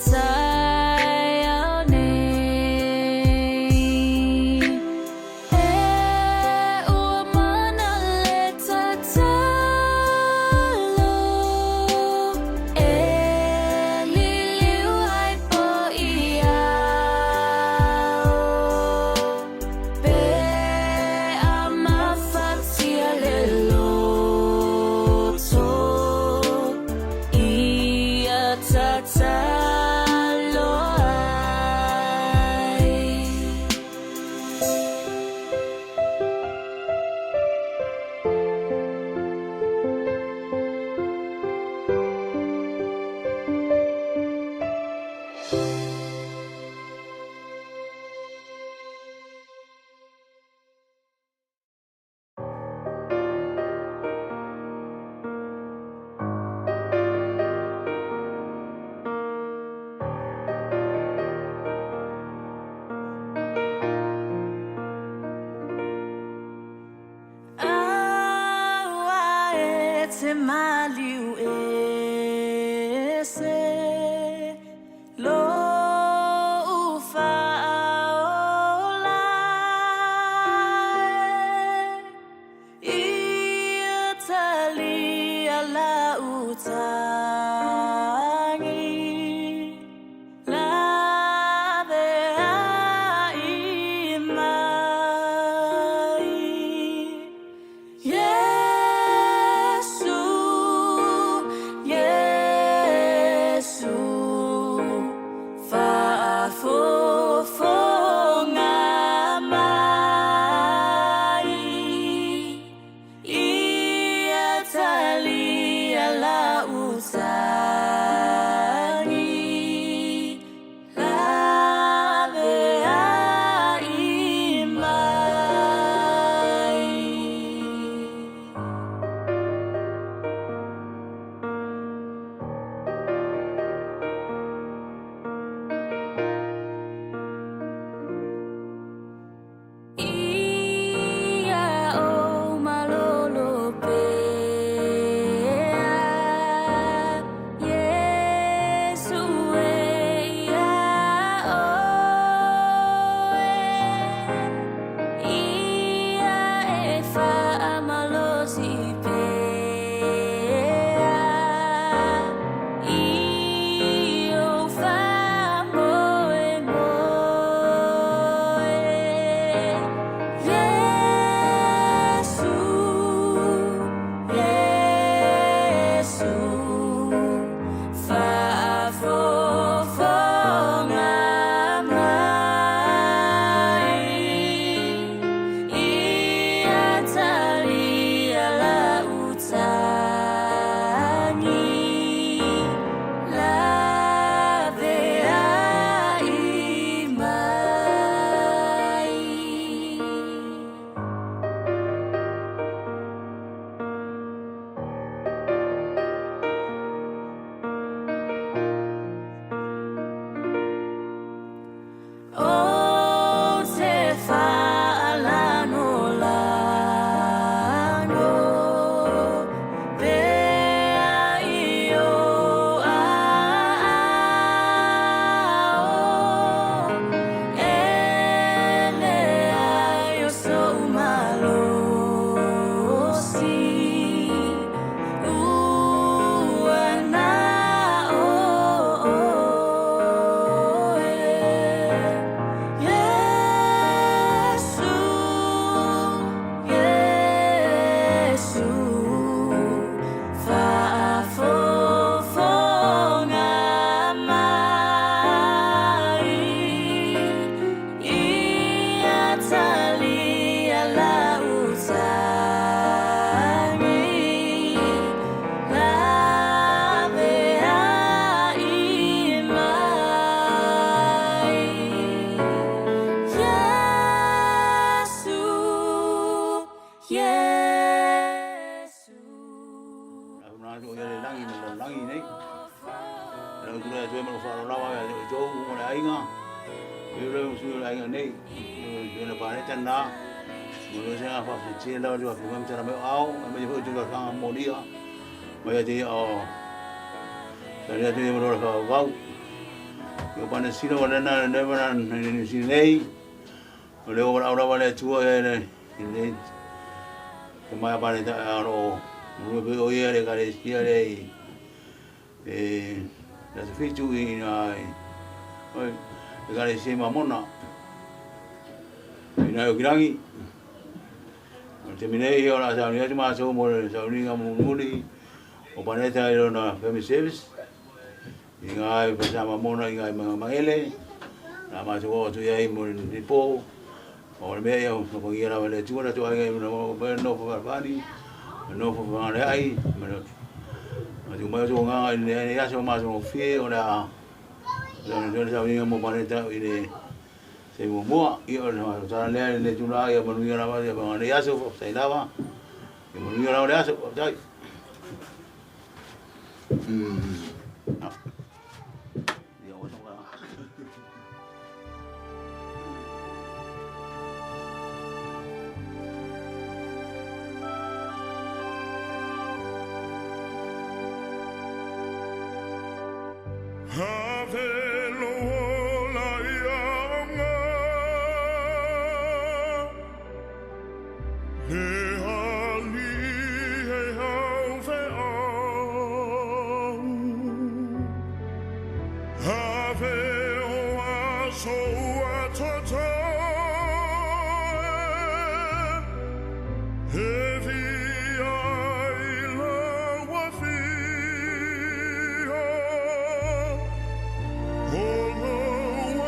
taeao nei. E ua mana le tatalo, e liliu ai po i ao. Pe a mafatia le loto, ia tatalo ai. Aua e te maliu ese lou faaola e, ia talia lau tagi laveai mai. Iesu, Iesu, faafofoga mai, ia talia lau tagi laveai mai. Ia ou malolo pea, Iesu e iā ʻoe, ia e faamalosi pea i ou faamoemoe. Iesu, Iesu, faafofoga mai, ia talia lau tagi laveai mai. Ou te faalanolano pea i ou aao, e leai o sou malosi ua na o ʻoe. Iesu, Iesu, faafofoga mai, ia talia lau tagi laveai mai. Iesu, Iesu. Au ia le lagi ma le lalolagi nei. E lau tulai atu ai ma lou faaaloalo lava ia te outou uma le aiga, i le sui o le aiga nei, i le paleta lena. Mo le se faafetai lava le afioga ma tala mai o ao, aemaise foi o tulaga molia mai ia te ia o tali atu ia ma lo le faavavau. O pane sila wa lena le wana ni si nei. O le o lava le tua e le le te mai pane ta aro o pe o ia le kare sia le e la se fitu i na oi le kare sia mamona. I na o kirangi. O te minei o la sa ni atu ma so mo le sa ni nga mo muli o paneta i lona family service. I ngā i whasama mona i ngā i mga mangele. Nā mātou o atu iai mo ni pō. O le mea ia, no pangia rawa le tua, ratu ai ngai no no whawhani, no whawhani ai, ma tu mai o ngā i le nei aso mātou o fie o le a le le sa winga mo paneta i le se mo mua i o le tara lea le tula ia manuia rawa ia mga nei aso sai lava. Ia manuia rawa le aso, tai. Ia o tonga. Have lo ola ia nga Le ali e au fe au Have o aso ua toto E via i la wafia O lo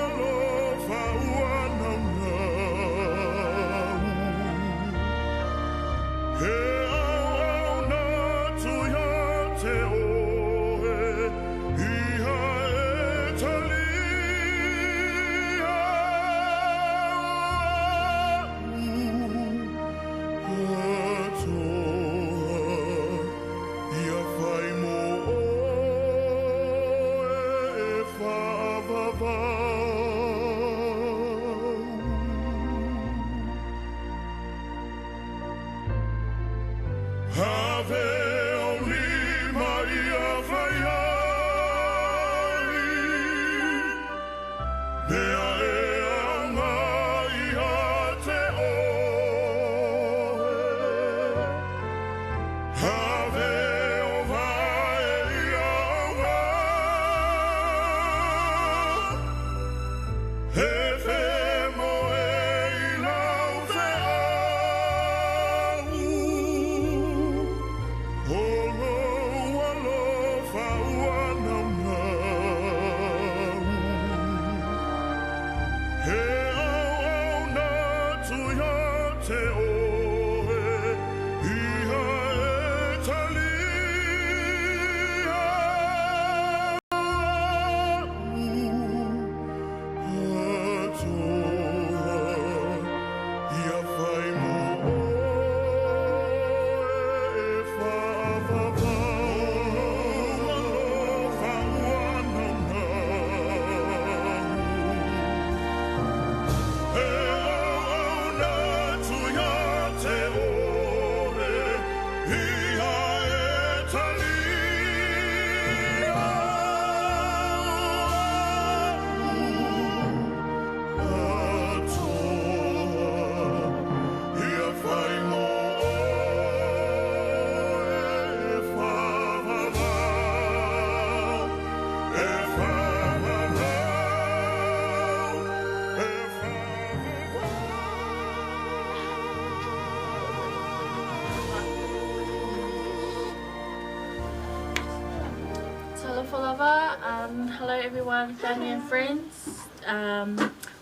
alofa ua naunau He au au nā tu ia te oe Ia e talia Atoa Ia whai mō oe e whaavavau. Have o lima ia whai ai, Mea e anga ia te oe. Have o vae ia anga, E fe mo e i lau fe au. O lo alofa ua naunau. He au au nā tu ia te oe, Ia e talia Atoa, ia whai mō oe e whaavavau. Alofa ua naunau. E au au nā tu ia te ore, Ia e talia Atoa, ia whai mō oe e whaavavau, E whaavavau, e whaavavau. Talofa lava. Hello everyone, family and friends.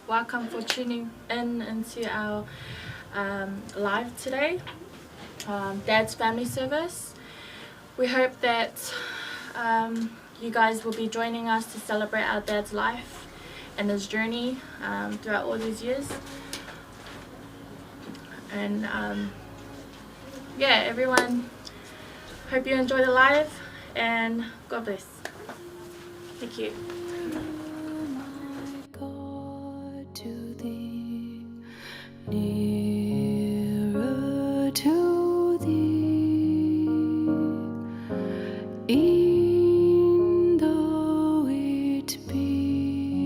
Welcome for tuning in into our live today, Dad's Family Service. We hope that you guys will be joining us to celebrate our dad's life and his journey throughout all these years. And yeah, everyone, hope you enjoy the live and God bless. Thank you. My God, to thee, nearer to thee, e'en though it be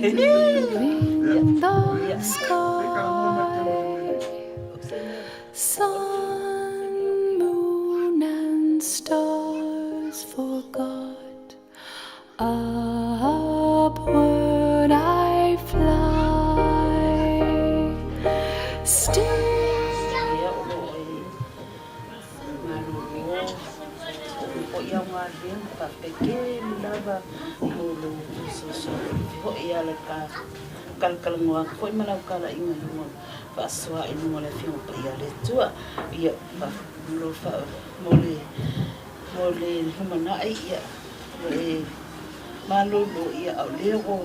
In the sky. Sun, moon, and stars forgot. Upward I fly. Still. Ia o loo e malolo o foi aogalia ma faafetai tele lava mo lou fesoasoani foi e ala i le talatalanoa atu foi ma lau talaiga i luga faasoa i luga o le Afioga Paia a le Atua. Ia mo mo le mo le lumanai ia ua e malolo ia a o lea ua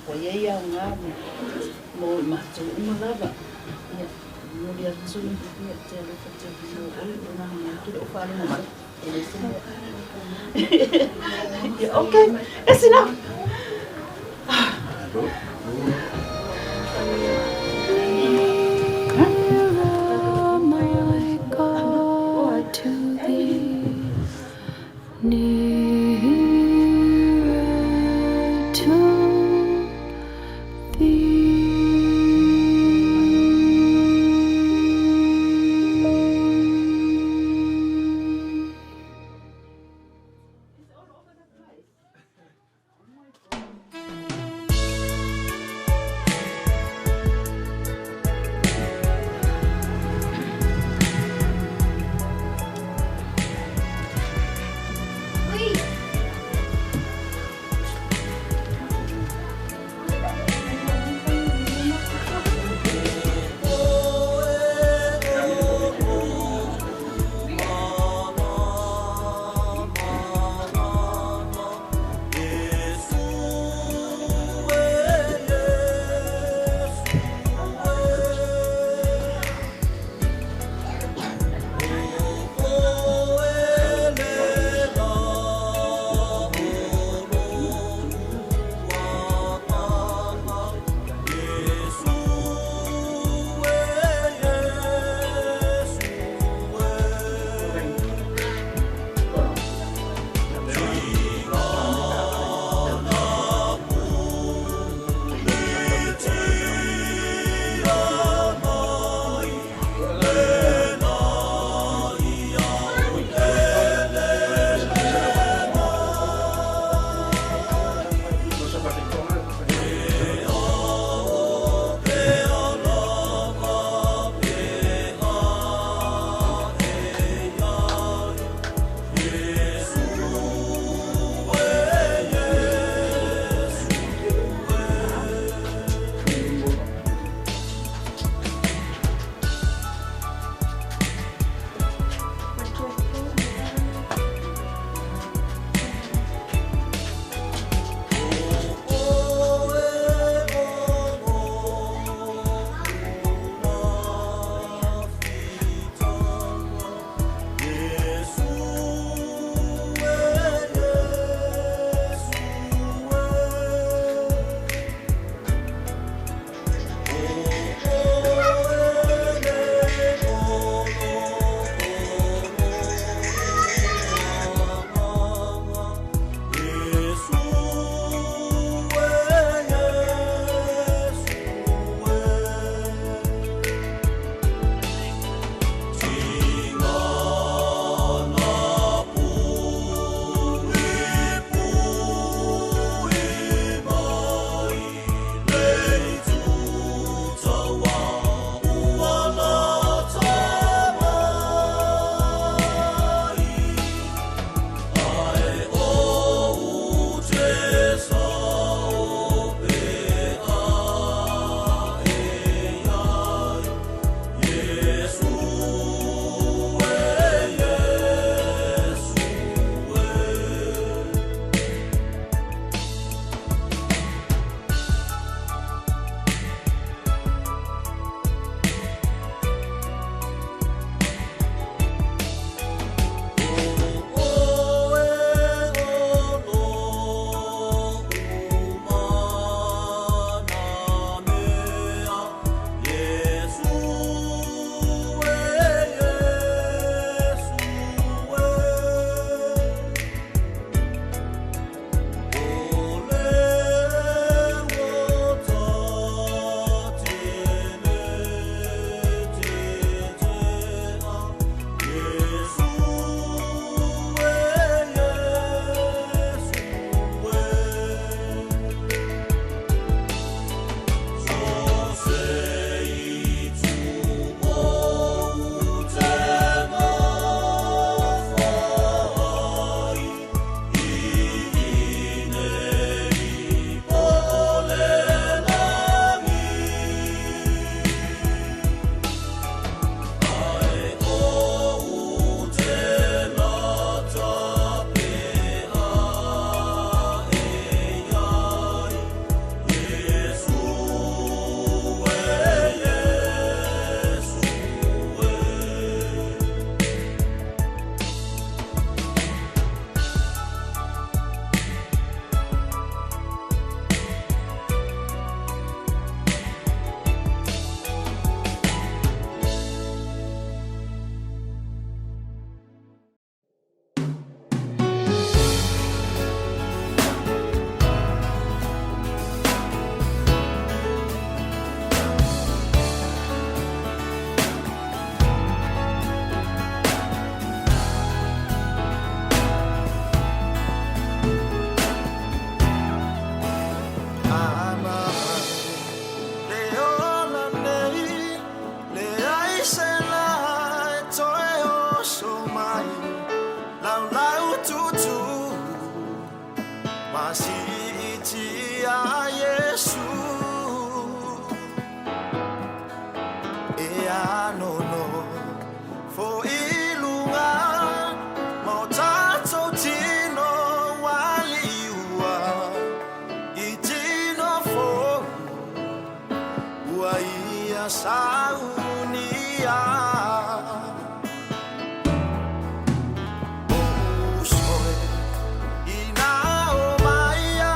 ua i ai aoga mo i matou uma lava. Ia momoli atu ia te alofa te mo oe ona ou te le o faalogo mai e leai se mea. Ia okay, that's enough. Nearer, my God, to thee. Nearer to thee. Ua ia saunia Usoe ina o maia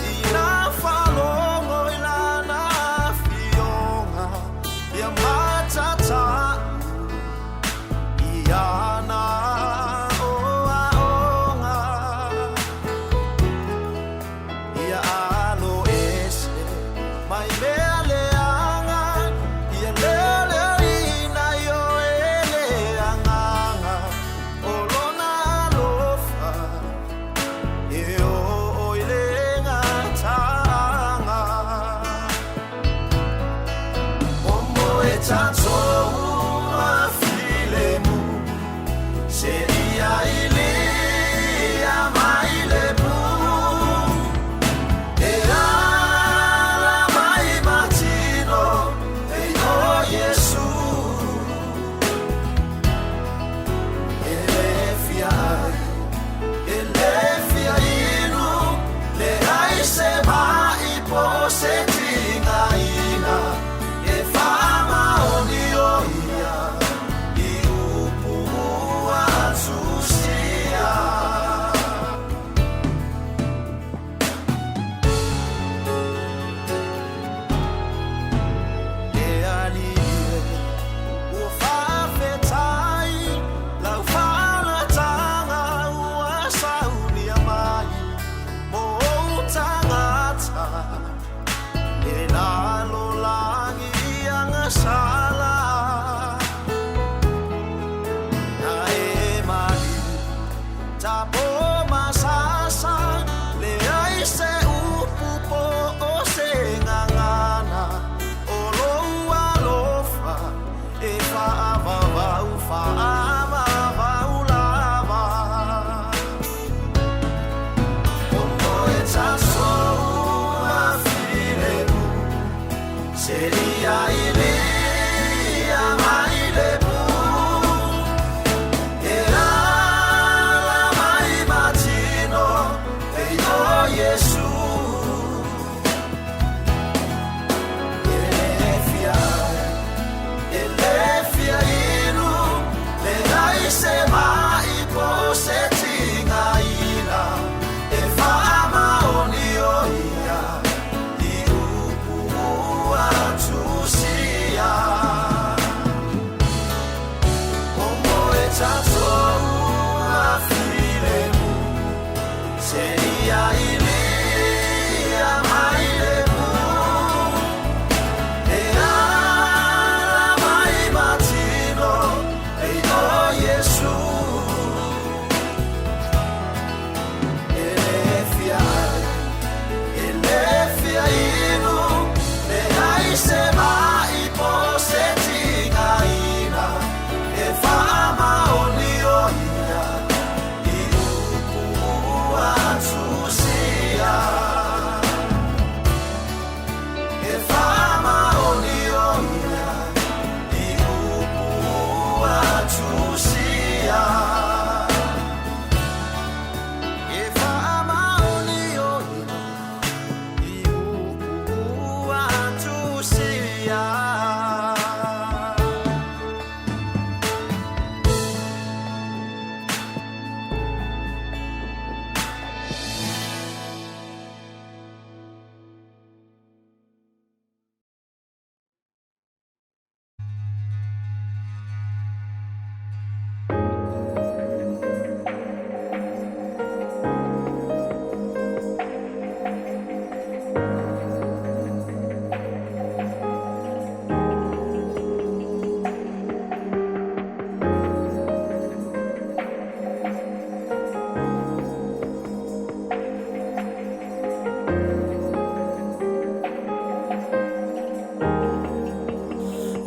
ina faalogo i lana afioga ia matata'u i ana oaoga ia alo ese mai mea leaga ia leoleoina i oe le agaga o lona alofa e oo i le gataaga omo e tatou mafilemu seia ilia mai le pū e ala mai matino e o Iesu e le fia ai e le fia inu leai se ma'i po o se tigaina e faamaoni o ia i upu ua tusia. E alii e ua faafetai lau faalataga ua saunia mai mo ou tagata e lalolagi agasala na e maliu tapo masasa leai se upu po o se gagana o lou alofa e faavavau faavavau lava omo e tatou mafilemu seia ilia mai le pū e ala mai matino e o Iesu e le fia ai e le fia inu leai se ma'i po o se tigaina e faamaoni o ia i upu ua tusia omo e tatou mafilemu seia ilia mai le pū e ala mai matino e o Iesu e le fia ai e le fia inu leai se ma'i po o se tigaina e faamaoni o ia i upu ua tusia e faamaoni o ia i upu ua tusia e faamaoni o ia i upu ua tusia.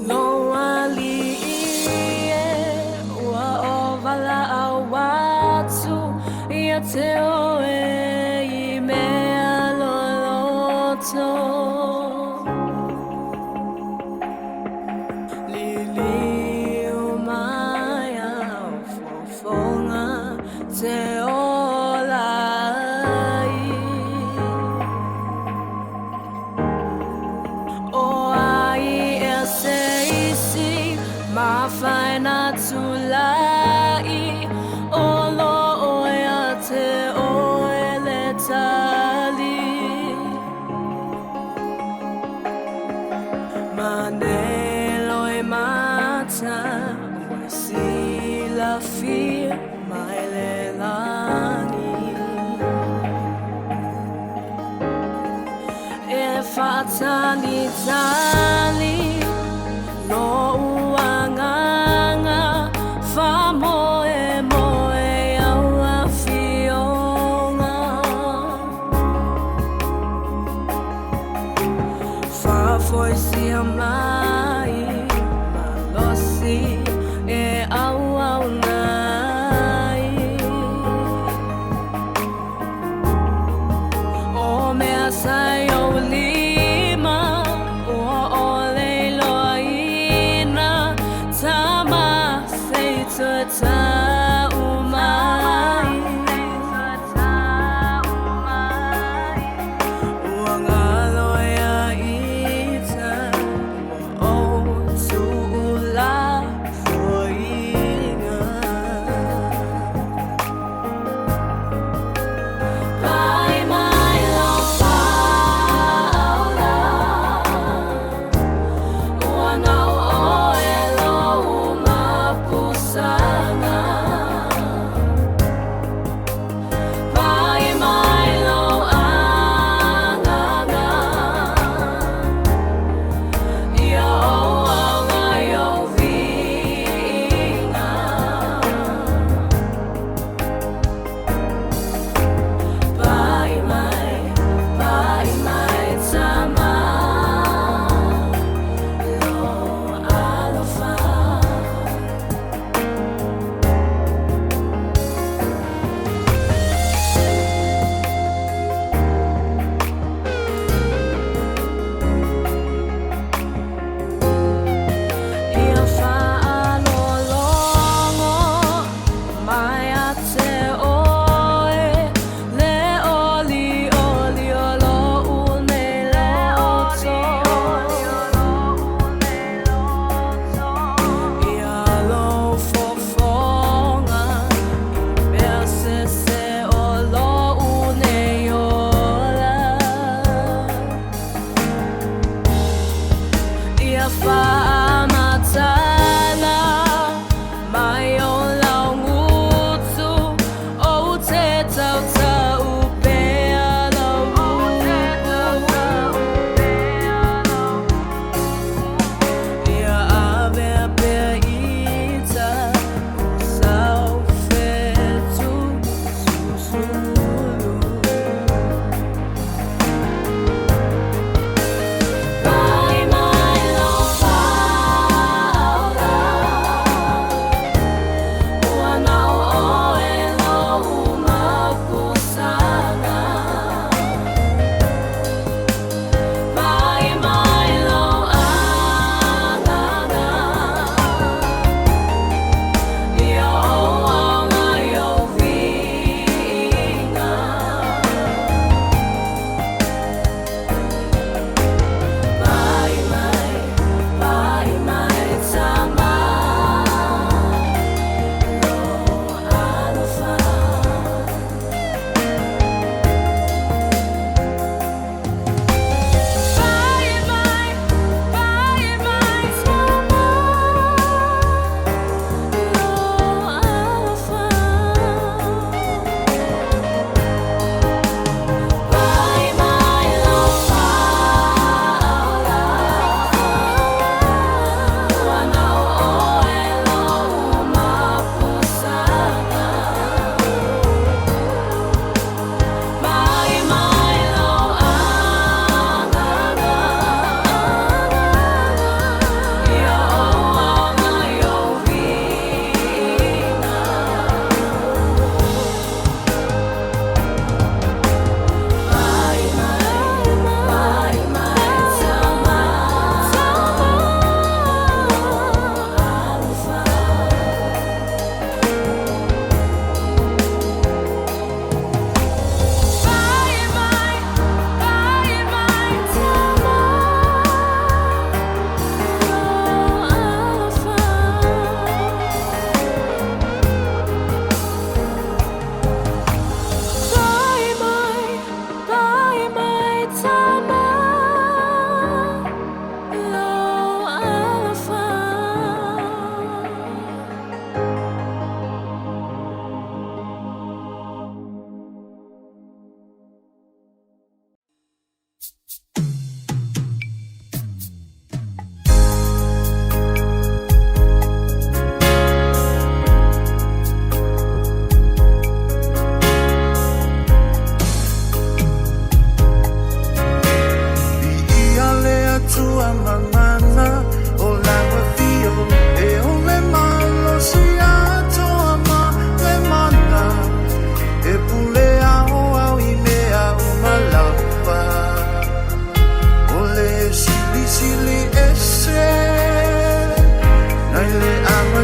Lo ali'i e ua o valaau atu ia te oe i mea loloto. Liliu mai a fofoga te ola ai. O ai. mafai na tulai o lo oe a te oe le tali. Manelo e mata ua silafia mai le lagi. E faatalitali lou agaga faamoemoe i au afioga. Faafoisia mai malosi e auauna ai. O mea sa i ou lima ua ʻole iloaina, tama se i toe tau mai. Ua galo ia ita ua ou tuulafoaiina. Pai mai lau faaola, ua na o oe lou mapusaga. Pai mai lou agaga, ia ou auga i ou viiga. Pai mai, pai mai tama, lou alofa. Ia faalologo mai ia te oe le olioli o lou nei loto. Ia lou fofoga i mea sese o lou nei ola. Ia faamatala mai o laugutu ou te tautau pea lau upu. Ia avea pea ita o sau fetu susulu. Pai mai lau faaola,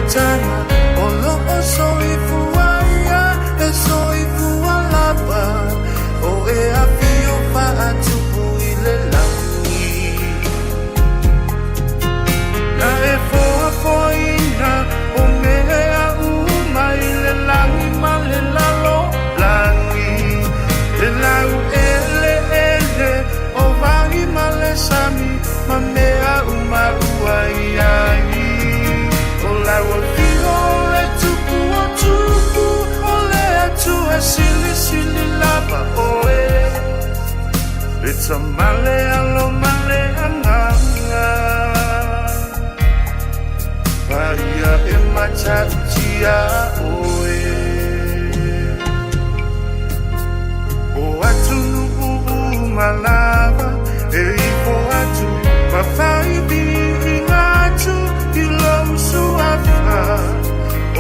amataga o loo soifua ia e soifua lava o e afio faatupu i le lagi. Na e foafoaina o mea uma i le lagi ma le lalolagi, le laueleele o vai ma le sami ma mea uma ua i ai. O lau afio o le Tupu o tupu, o le Atua silisili lava oe. Le Tama le Alo ma le Agaga Paia e matautia oe. O atunuu uma lava e ifo atu ma faiviiga atu i lou suafa,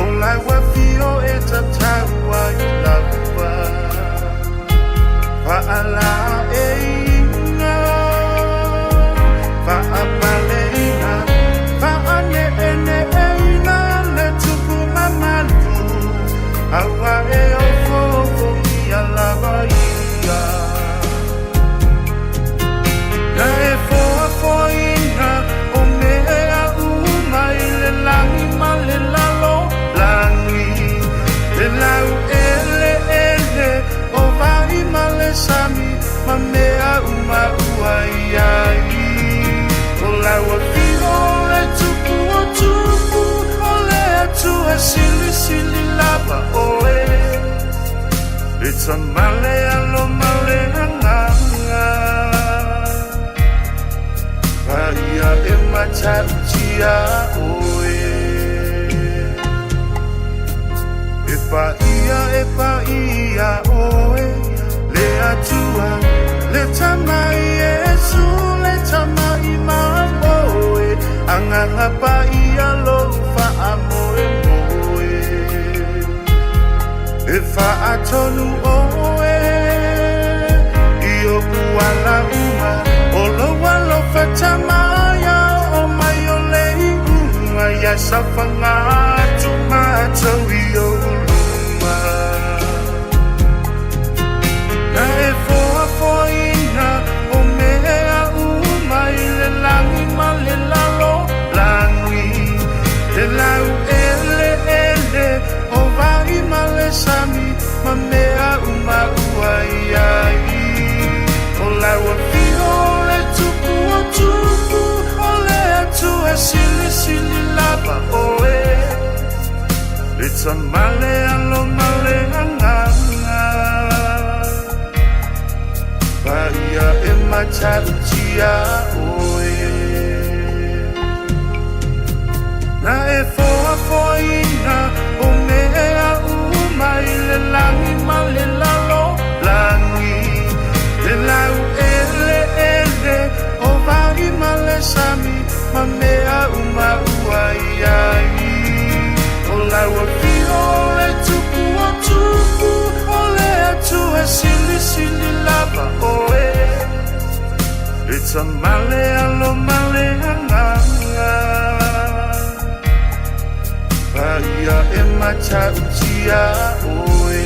o lau afio e tatau ai lava faalaeiga, faapaleina, faaneeneeina le tupu mamalu, aua e ofoofogia lava ia. Na e foafoaina o mea uma i le lagi ma le lalolagi, le laueleele o vai ma le sami ma mea uma ua i ai. O lau afio o le Tupu o tupu, o le Atua silisili lava oe. Le Tama le Alo ma le Agaga Paia e matautia oe. E paia e paia oe, le Atua, le Tama Iesu, le Tama i mamoe, Agaga Paia lou faamoemoe. E faatonu oe i oʻu ala uma, o lou alofa tamaia o mai o le iuga ia safaga atu matou i ou luma. Na e foafoaina o mea uma i le lagi ma le lalolagi, le laueleele o vai ma le sami ma mea uma ua i ai. O lau afio o le Tupu o tupu, o le Atua silisili lava oe. Le Tama le Alo ma le Agaga Paia e matautia oe. Na e foafoaina o mea uma i le lagi ma le lalolagi, le laueleele o vai ma le sami ma mea uma ua i ai. O lau afio o le Tupu o tupu, o le Atua silisili lava oe. Le Tama le Alo ma le Agaga Paia e matautia oe.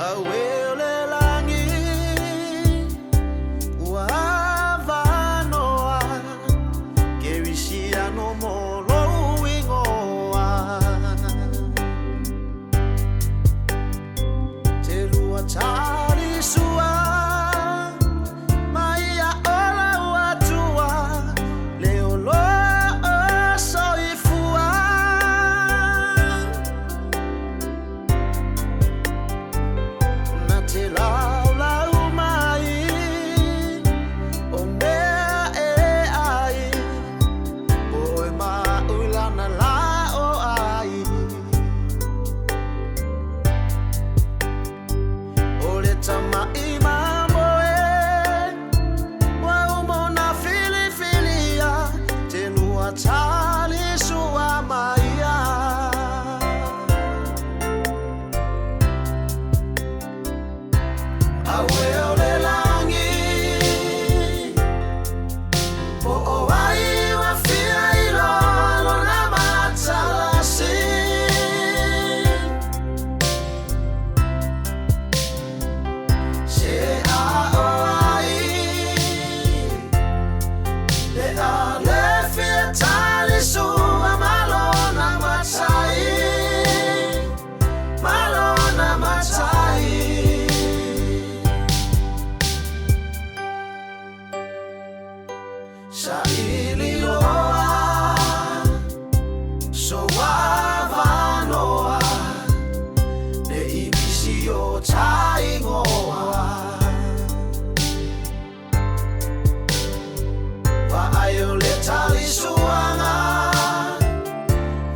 Auē o le lagi ua avanoa Kerisiano mo lou igoa Te lua talisua ma ia ola ua tua Le o loo soifua Na te laulau mai o mea e ai O e maʻu i lana la o ai O le tamaʻi mamoe ua uma ona filifilia Te lua talisua ma ia Auē o le lagi Po o ai ua fia iloa lona matalasi Se a o ai Le a le fia talisua ma lona matai Ma lona matai Saili loa So avanoa Ne i pisi o taingoa Vaai o le talisuaga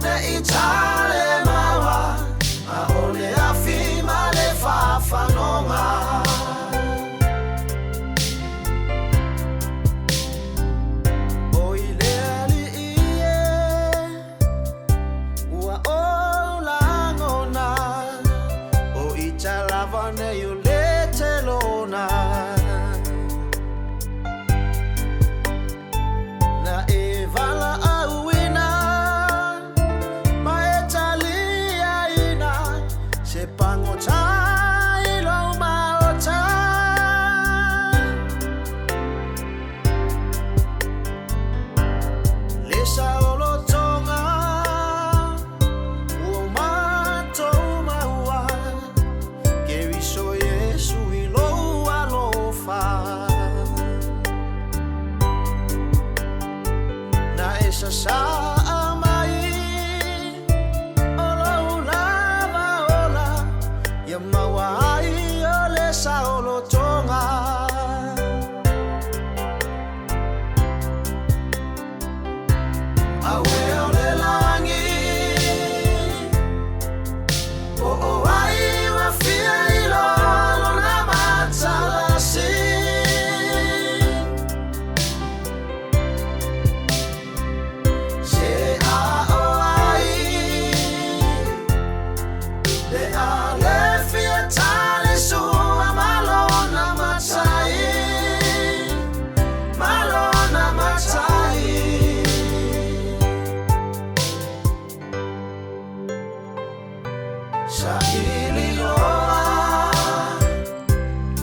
Ne i tale maua A o le afi ma le fafanoga O i le alii e ua ou lagona O ita lava nei o le telona Na e valaauina ma e taliaina Se pagota i lou maota Le saolotoga ua matou maua Keriso Iesu i lou alofa Na e sasaa mai o lou lava ola Ia maua ai o le saolotoga Auē o le lagi Po o ai ua fia iloa lona matalasi Se a o ai Le a le fia talisua ma lona matai Ma lona matai Saili loa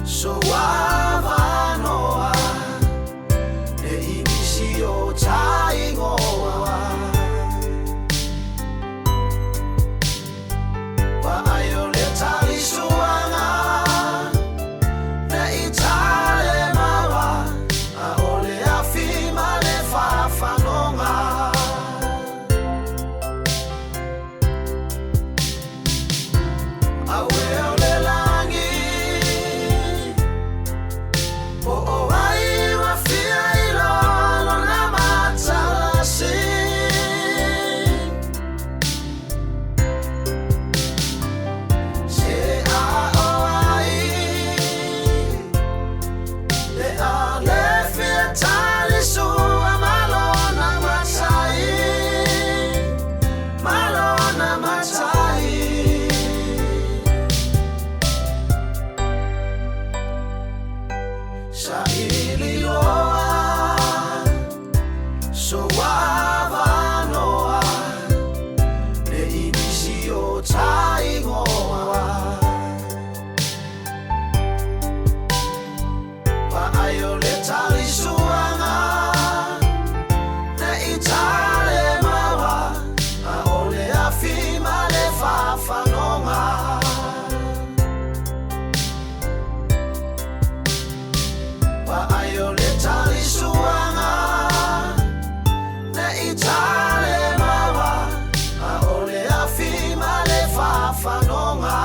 So avanoa Ne i nisi o taingoa Vaai o le talisuaga Ne i tale maua A o le afi ma le fafanoga Auē o le lagi Po o ai ua fia iloa lona matalasi Se a o ai Le a le fia talisua ma lona matai Ma lona matai Saili loa So avanoa Ne i nisi o taingoa. tale maua A o le afi ma le fa'afanoga. Va'ai o le talisuaga Ne'i tale maua A o le afi ma le fa'afanoga.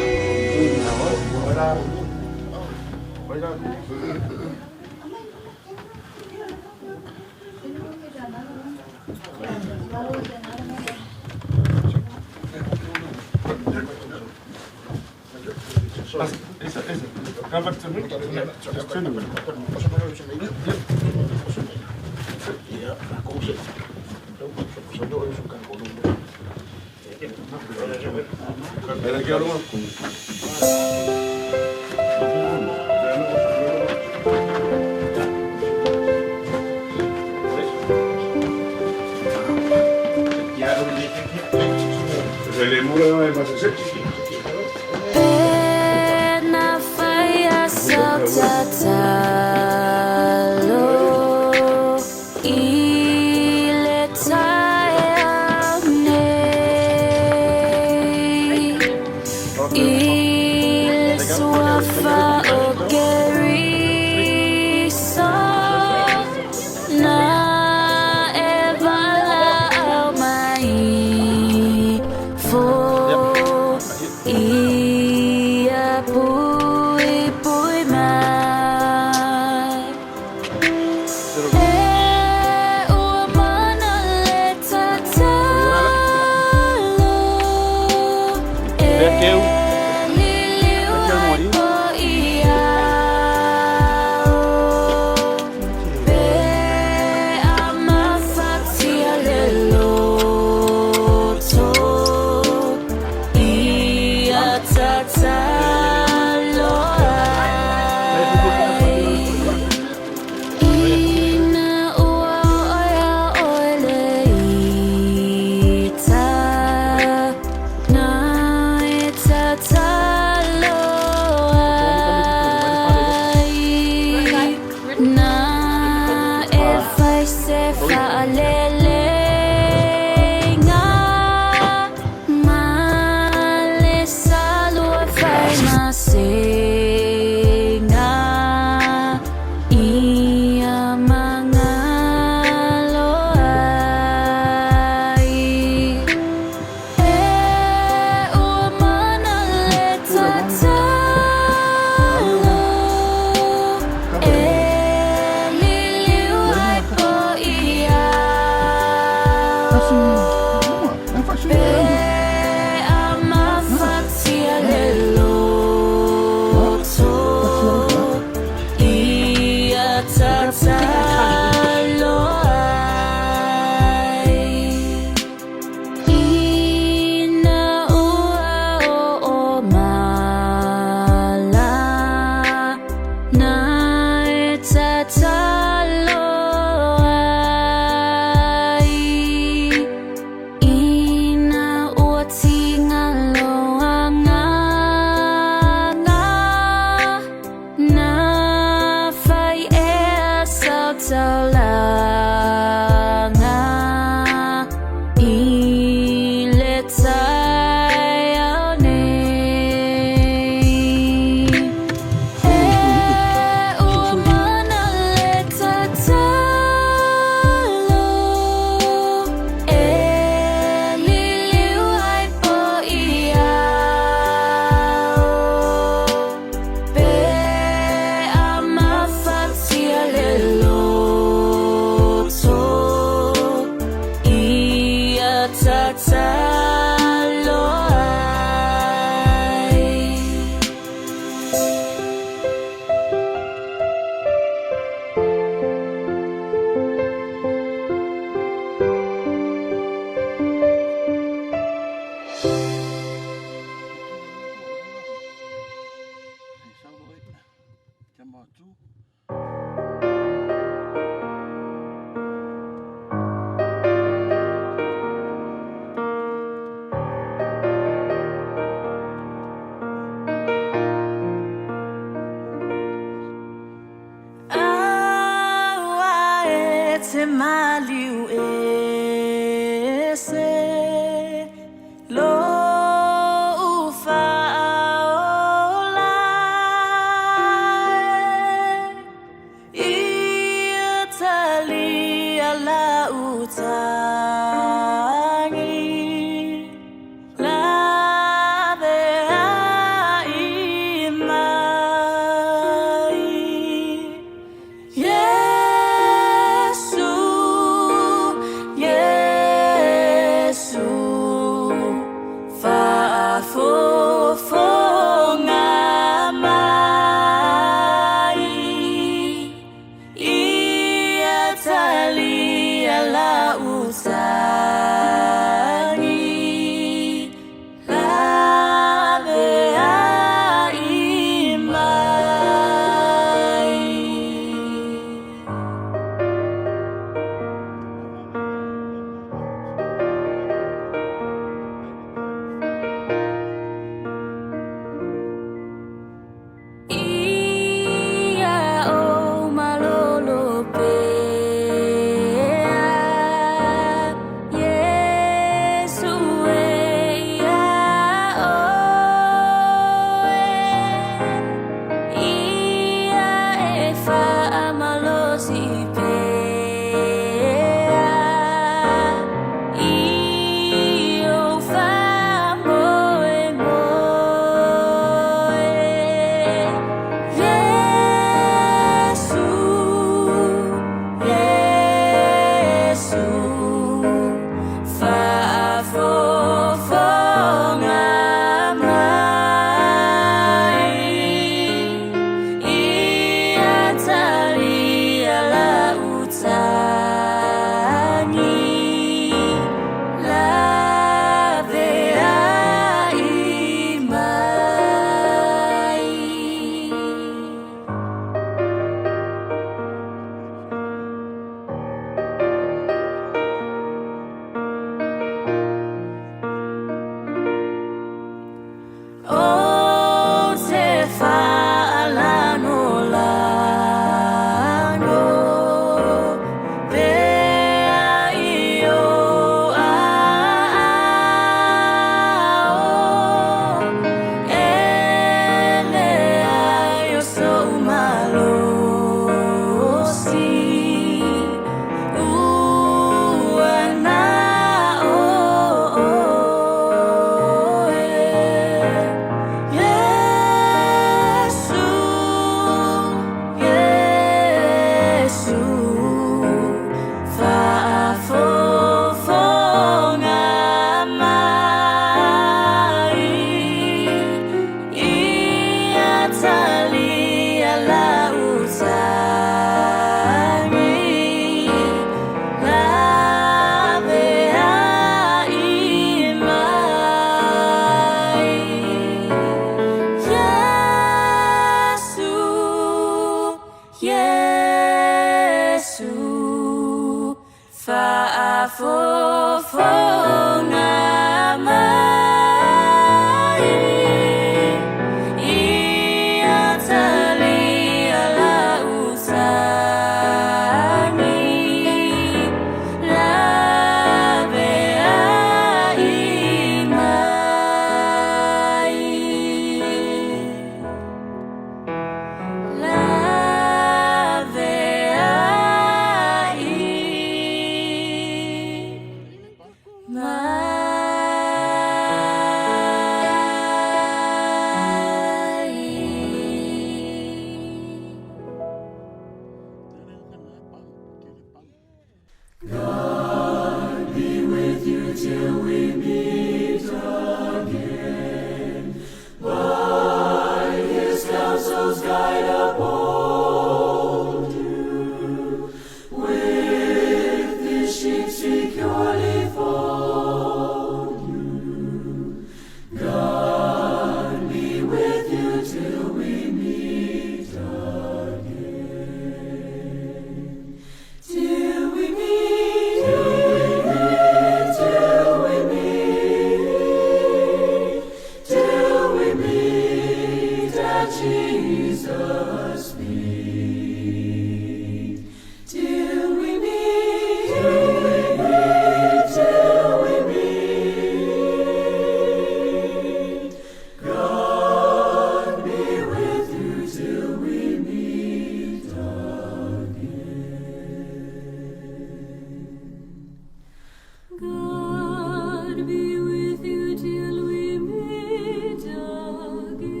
God be with you till we meet again.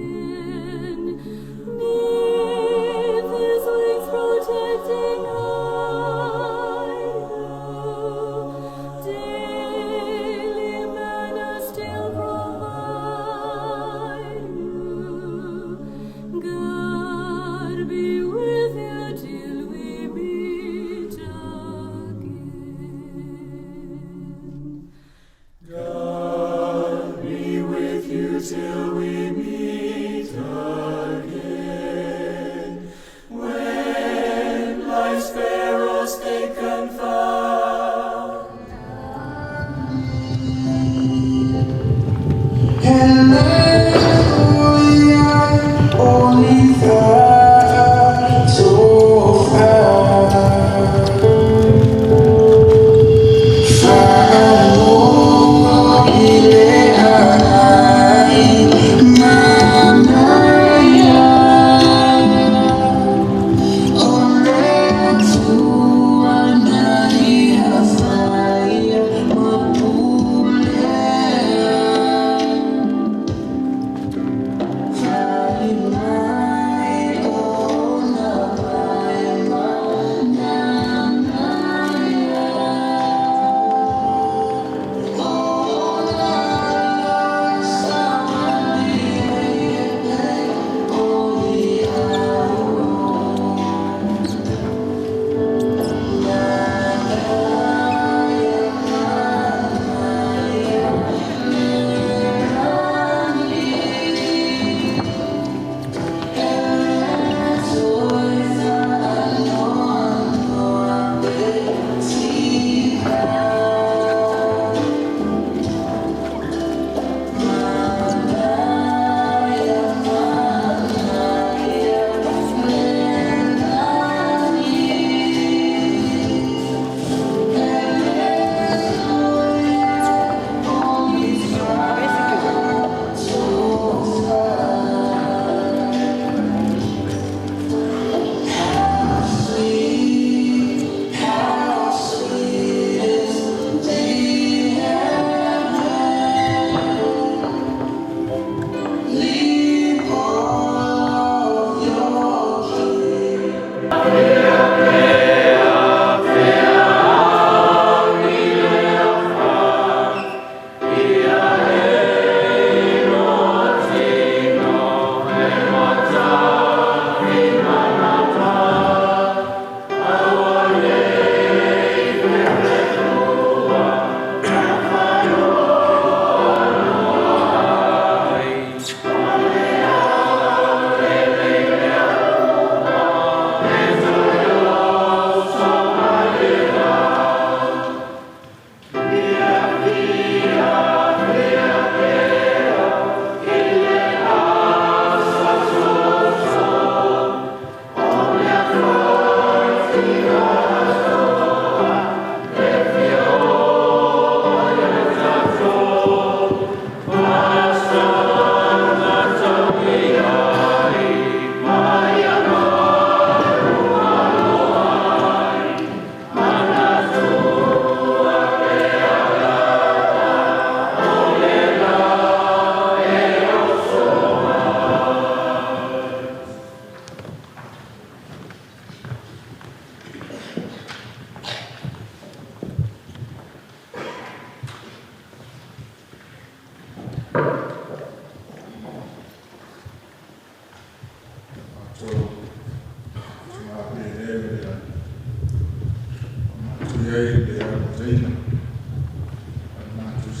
Neath his wings protecting hide you. Daily manna still provide you. God be with you till we meet again. Ile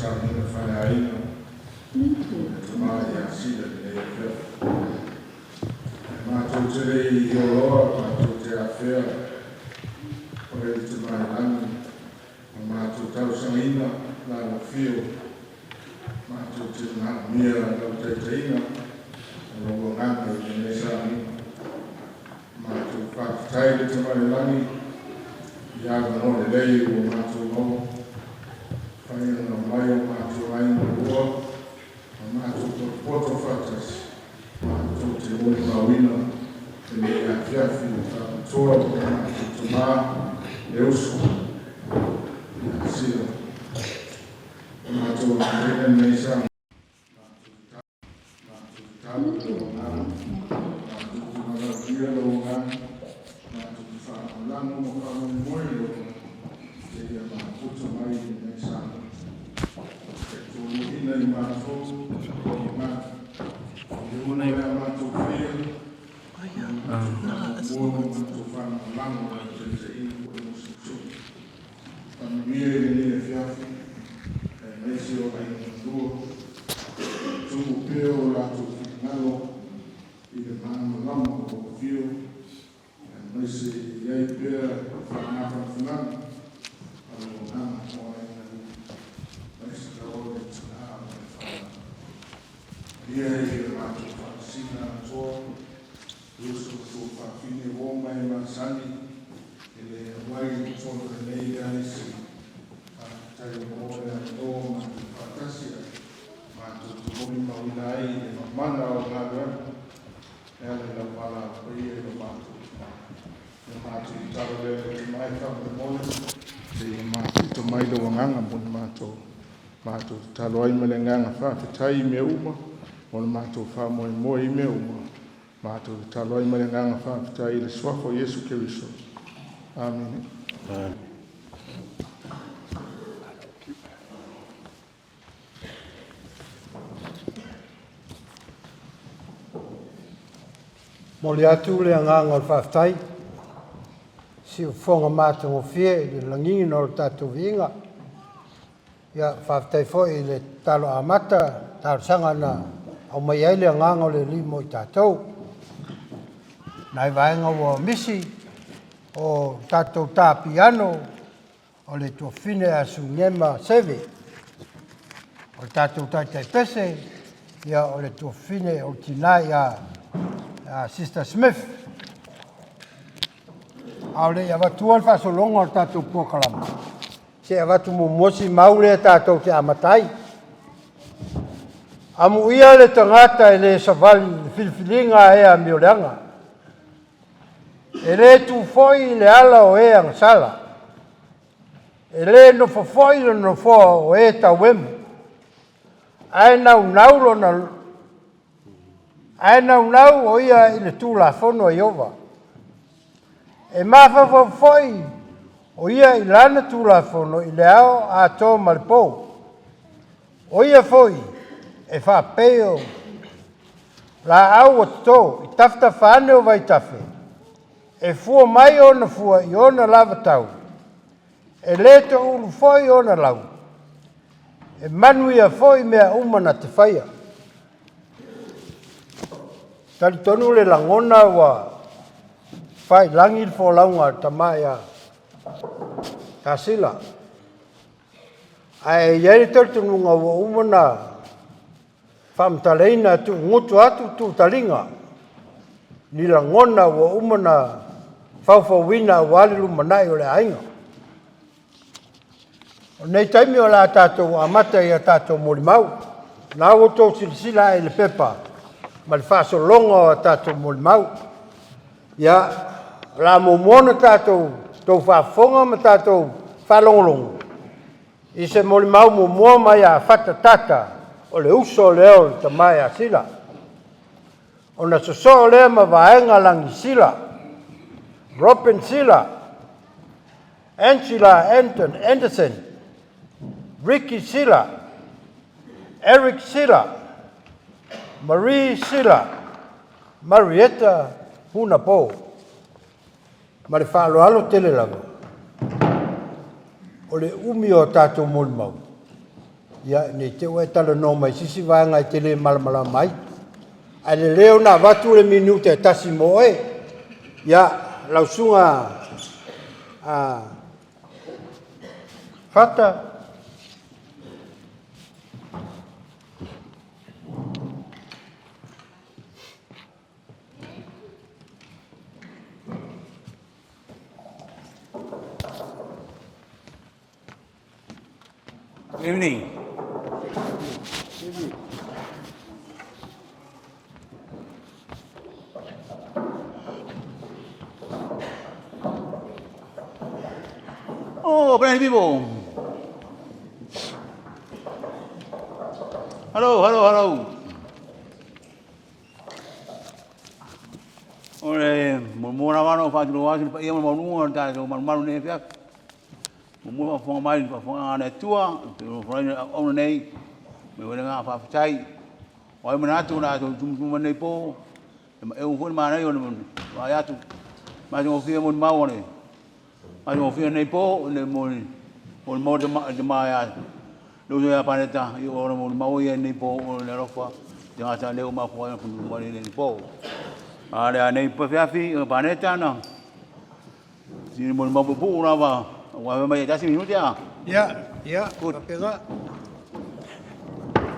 sauniga faleaiga le Tama ia Sila i lenei afiafi. Ae matou te le i ioloa, matou te afea Oe le Tama i lagi, ma matou talosagaina la Lou afio, matou te manaomia Lau taitaiga ma Lou Agaga i lenei sauniga. Matou faafetai le Tama i le Lagi i avanoa lelei ua matou maua, mafai ona omai o matou aiga lua ma matou potopoto faatasi, matou te molimauina lenei afiafi i le faamatoa o le matou tama le uso ia Sila. O matou aoina lenei sa Matou tatalo i lou agaga, matou te valaaulia lou agaga, matou te faalagolago ma faamoemoe i lou agaga, seia mafuta mai i lenei saga. Taitoluaina i matou lou agaga, i luga o le a matou faia, ma le matou faamoemoe ma matou faalagolago i lau taitaiga ua e musumusuina. Faamanuia i lenei afiafi, aemaise o aiga malua, tumu pea o latou finagalo i le malamalama o lou afio, aemaise e i ai pea le faamafanafanaga a lou agaga mo aiga lua, aemaise lava o le tina ma le fanau. Manuia i le matou faamasina atoa, le uso ma tuafafine ua oma e masani e le auai i totonu o lenei aisi. Faafetai mo le avanoa matou faatasi ai, matou te molimauina ai i le mamana o galuega e ala i lau valaau paia i lo matou tama. Ia matou tatalo lea le Tama e faamolemole, seia mafuta mai lou agaga mo le matou. Matou tatalo ai ma le agaga faafetai i mea uma mo le matou faamoemoe i mea uma. Matou tatalo ai ma le agaga faafetai i le Suafa o Iesu Keriso. Amene. Momoli atu le agaga o le faafetai i siufofoga matagofie i le lagiina o le tatou viiga. Ia, faafetai foi i le tatalo amata, talosaga na aumai ai le agaga o le Alii mo i tatou. Nai vaega ua misi o tatou tā piano, o le tuafafine a Sugema Seve, o le tatou taitai pese, ia o le tuafafine o le tina ia Sister Smith. A o le i avatua le faasologa o le tatou polokalame, se i avatu muamua si mau lea tatou te amata ai. Amuia le tagata e le savali i le filifiliga a e amioleaga. E le tu foi i le ala o e agasala. E le nofo foi i le nofoa o e tauemu. Ae naunau lona ae naunau o ia i le Tulafono a Ieova. E mafaufau foi o ia i lana Tulafono i le ao atoa ma le po. O ia foi e faapei o laau ua toto i tafatafa ane o vaitafe, e fua mai ona fua i ona lava tau, e le toulu foi ona lau, e manuia foi mea uma na te faia. Talitonu le lagona ua faailagi le folauga a le tama ia Tasila. Ae i ai le talitonuga ua uma ona faamatalaina tuugutu atu tuutaliga ni lagona ua uma ona faufauina aua le lumanai o le aiga. O lenei taimi o le a tatou amata i a tatou molimau. Na ua outou silasila ae i le pepa ma le faasologa o a tatou molimau. Ia, o le a muamua ona tatou tou faafofoga ma tatou faalogologo i se molimau muamua mai a Fata Tata o le uso lea o le tama ia Sila. Ona sosoo lea ma Vaega Lagi Sila, Robin Sila, Angela Anton Anderson, Ricky Sila, Eric Sila, Marie Sila, Marietta Hunapo. Ma le faaaloalo tele lava, o le umi o a tatou molimau. Ia, ne i te i ua e talanoa mai i se isi vaega e te le malamalama ai. Ae lelei ona avatu le minute e tasi mo oe. Ia, lau susuga a Fata. Good evening. Oh, plenty people. Hello, hello, hello. O le muamua lava ona ou faatulou atu i le paia ma le maualuga o le tatou malumalu i lenei afiafi. Muamua faafofoga mai i le faafofogaaga a le Atua, i le auauna nei, momoli foi le agaga faafetai. O ai manatu o le a outou tumutumu mai lenei po, e maeu foi le manaia o le vaai atu, matagofie molimau a le matagofie lenei po, le molimau a le tama ia le uso ia Paneta, i o ona molimau ia i lenei po o le alofa tagata lea ua mafua ai ona tumutumu mai lenei po. A le a nei afiafi o Paneta na sina molimau puupuu lava, ua fai mai e tasi minute a. Ia, ia, faapena.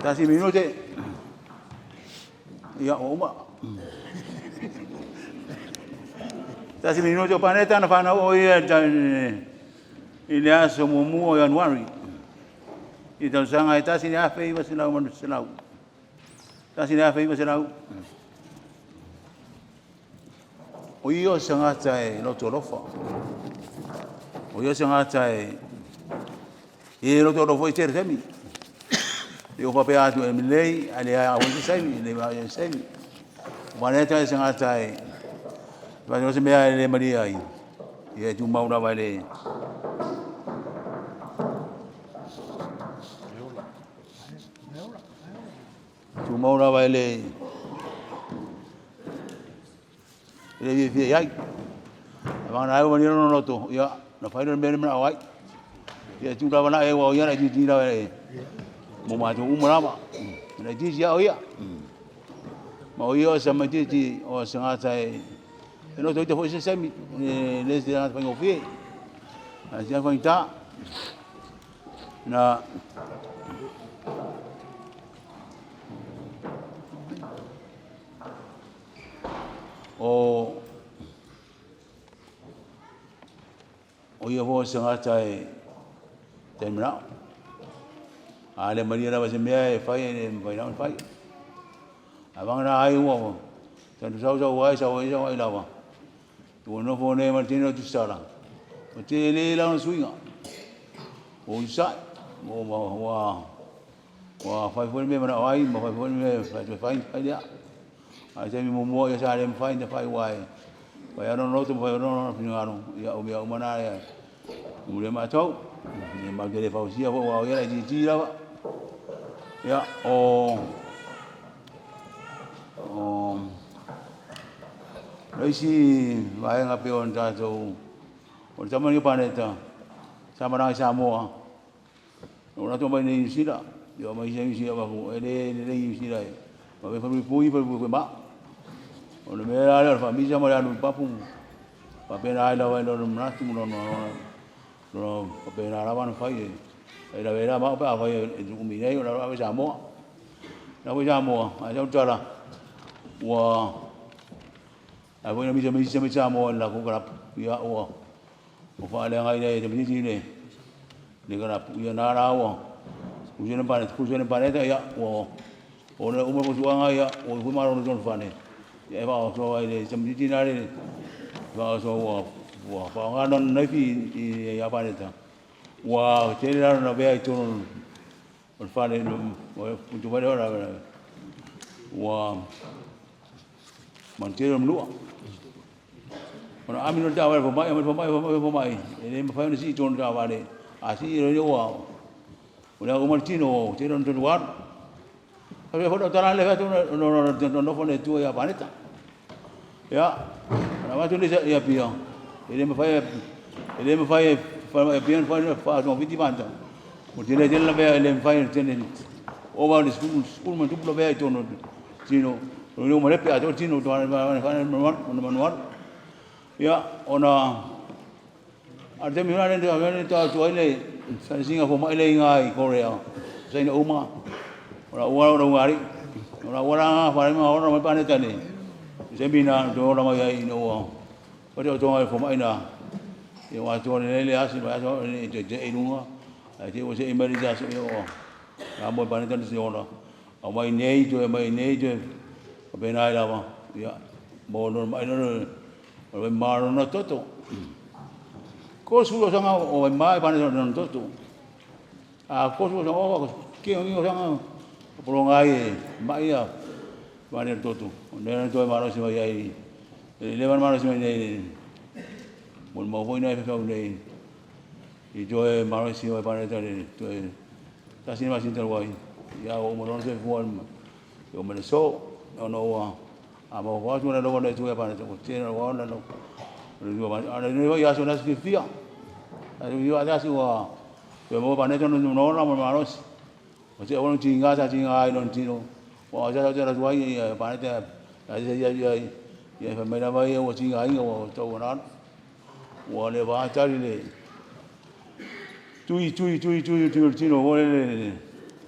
Tasi minute. Ia, ua uma. Tasi minute o Paneta na whanau o ia i le aso muamua o Ianuari i tausaga e 1900. 1900. O ia o se tagata e loto alofa. O ia o se tagata e e loto alofa i tele taimi. E o faapea atu e lelei, ae leai a se saimi, e le se saimi. Ua lea se tagata e faapea se mea e le malie ai. Ia e tumau lava e le tumau lava e le e le fiafia i ai. Ae vagana ai ua malie lona loto, ia, na fai lea o le mea lea e manao ai. Ia e tu lava la e ua ia laitiiti lava e mo matou uma lava. E laitiiti lava o ia. Ma o ia o se tamaitiiti o se tagata e e loto ita foi se taimi, e le se tagata faigofie. Ae se faigata. Na O o ia foi o se tagata e tai manao. A le malie lava se mea e fai e le mafai lava ona fai. Ae vagana ai ua tanu sau sau ai sau ai sau ai lava. Ua nofo nei ma le teine o Tusitala. Ua tele la ona suiga. Ua usa'i, ua ua Ua fai foi le mea e manao ai ma fai foi le mea e fai atu e fai, fai lea. A o le taimi muamua ia sa le mafai ona fai aua e fai lava lona loto ma fai lona finagalo, ia o mea uma na e mulia matou. Ia matou te le fausia foi aua o ia laitiiti lava. Ia o o le isi vaega pei ona tatou o le tama lenei o Paneta sa malaga i Samoa. Na ou alu atu aumai nei i Niu Sila, ia aumai i Niu Sila e le lelei Niu Sila e vave falepuipui falepuipui ma. O le mea la lea o le faamisa ma le alu i papu faapena ai lava i lona manatu ma lona lona faapena lava ona fai e e lawe la mao pe afai e tuumi nei o la ave Samoa. La foi Samoa, ae sau tala ua ae foi na misa misa mai Samoa i le latou kalapu ia ua ua faaleagaina e tamaitiiti le le kalapu ia na la ua kusene pane kusene paneta ia ua ona uma fuafuaga ia ua ifo malo le tonu fale ia e faaoso ai le tamaitiiti na le faaoso ua ua faaaoga lona naifi i ia paneta ua tele la lona vea i totonu o le fale o putu mai lea ua manutele o manua. Ona ami loa le taavale fomai, aumai le fomai, fomai, fomai, e le mafai ona sii i totonu o le taavale. A sii loa ua ua leaga uma le tino, ua tele ona tonu alu. Faapea foi lau tala lea fai atu ona nofo le Atua ia Paneta. Ia, ona avatu lea i Apia, e le mafai e le mafai e falemai Apia ona fai faatogafiti Paneta. O tele tele lavea e le mafai ona tele ova le 10 ma tupu lavea i totonu o le tino. O le uma lepe atoa le tino manualu. Ia, ona a le taimi foi lea le tau atu ai le saisinga fomai le iga i Korea, saina uma o la ua o la o la ua la fa ma ora mai pane tane. Se mi na do la mai ai no ua. O te otonga i fomai na. Ia wa to le le asi ma so le te te i lunga. Ai te o se i mai ja so o. La mo pane tane se ona. A mai nei toe mai nei toe. O pena ai lava. Ia mo no mai no o le maro na toto. Ko su o sanga o mai pane no toto. A ko su o sanga o ke o sanga o pro ngai mai ia pane toto. O ne toe maro si mai ai. E le maro si mai nei. Mo mo foi nei fa nei. I toe maro si mai pane tane toe tasi ma sin wai. Ia o mo no se fu al. O me so o no wa a mo wa tu na lo na tu ya pane to te na wa na no. O a ne ya so na si fia. A yo a si wa. Yo mo pane to no no na mo maro si. O te o no tinga sa tinga ai no tino. O ja ja la tu ai ya pane te a ya ya ya ya fa mai na mai o tinga ai o to na. O le va tari le. Tui tui tui tui tui tino o le le.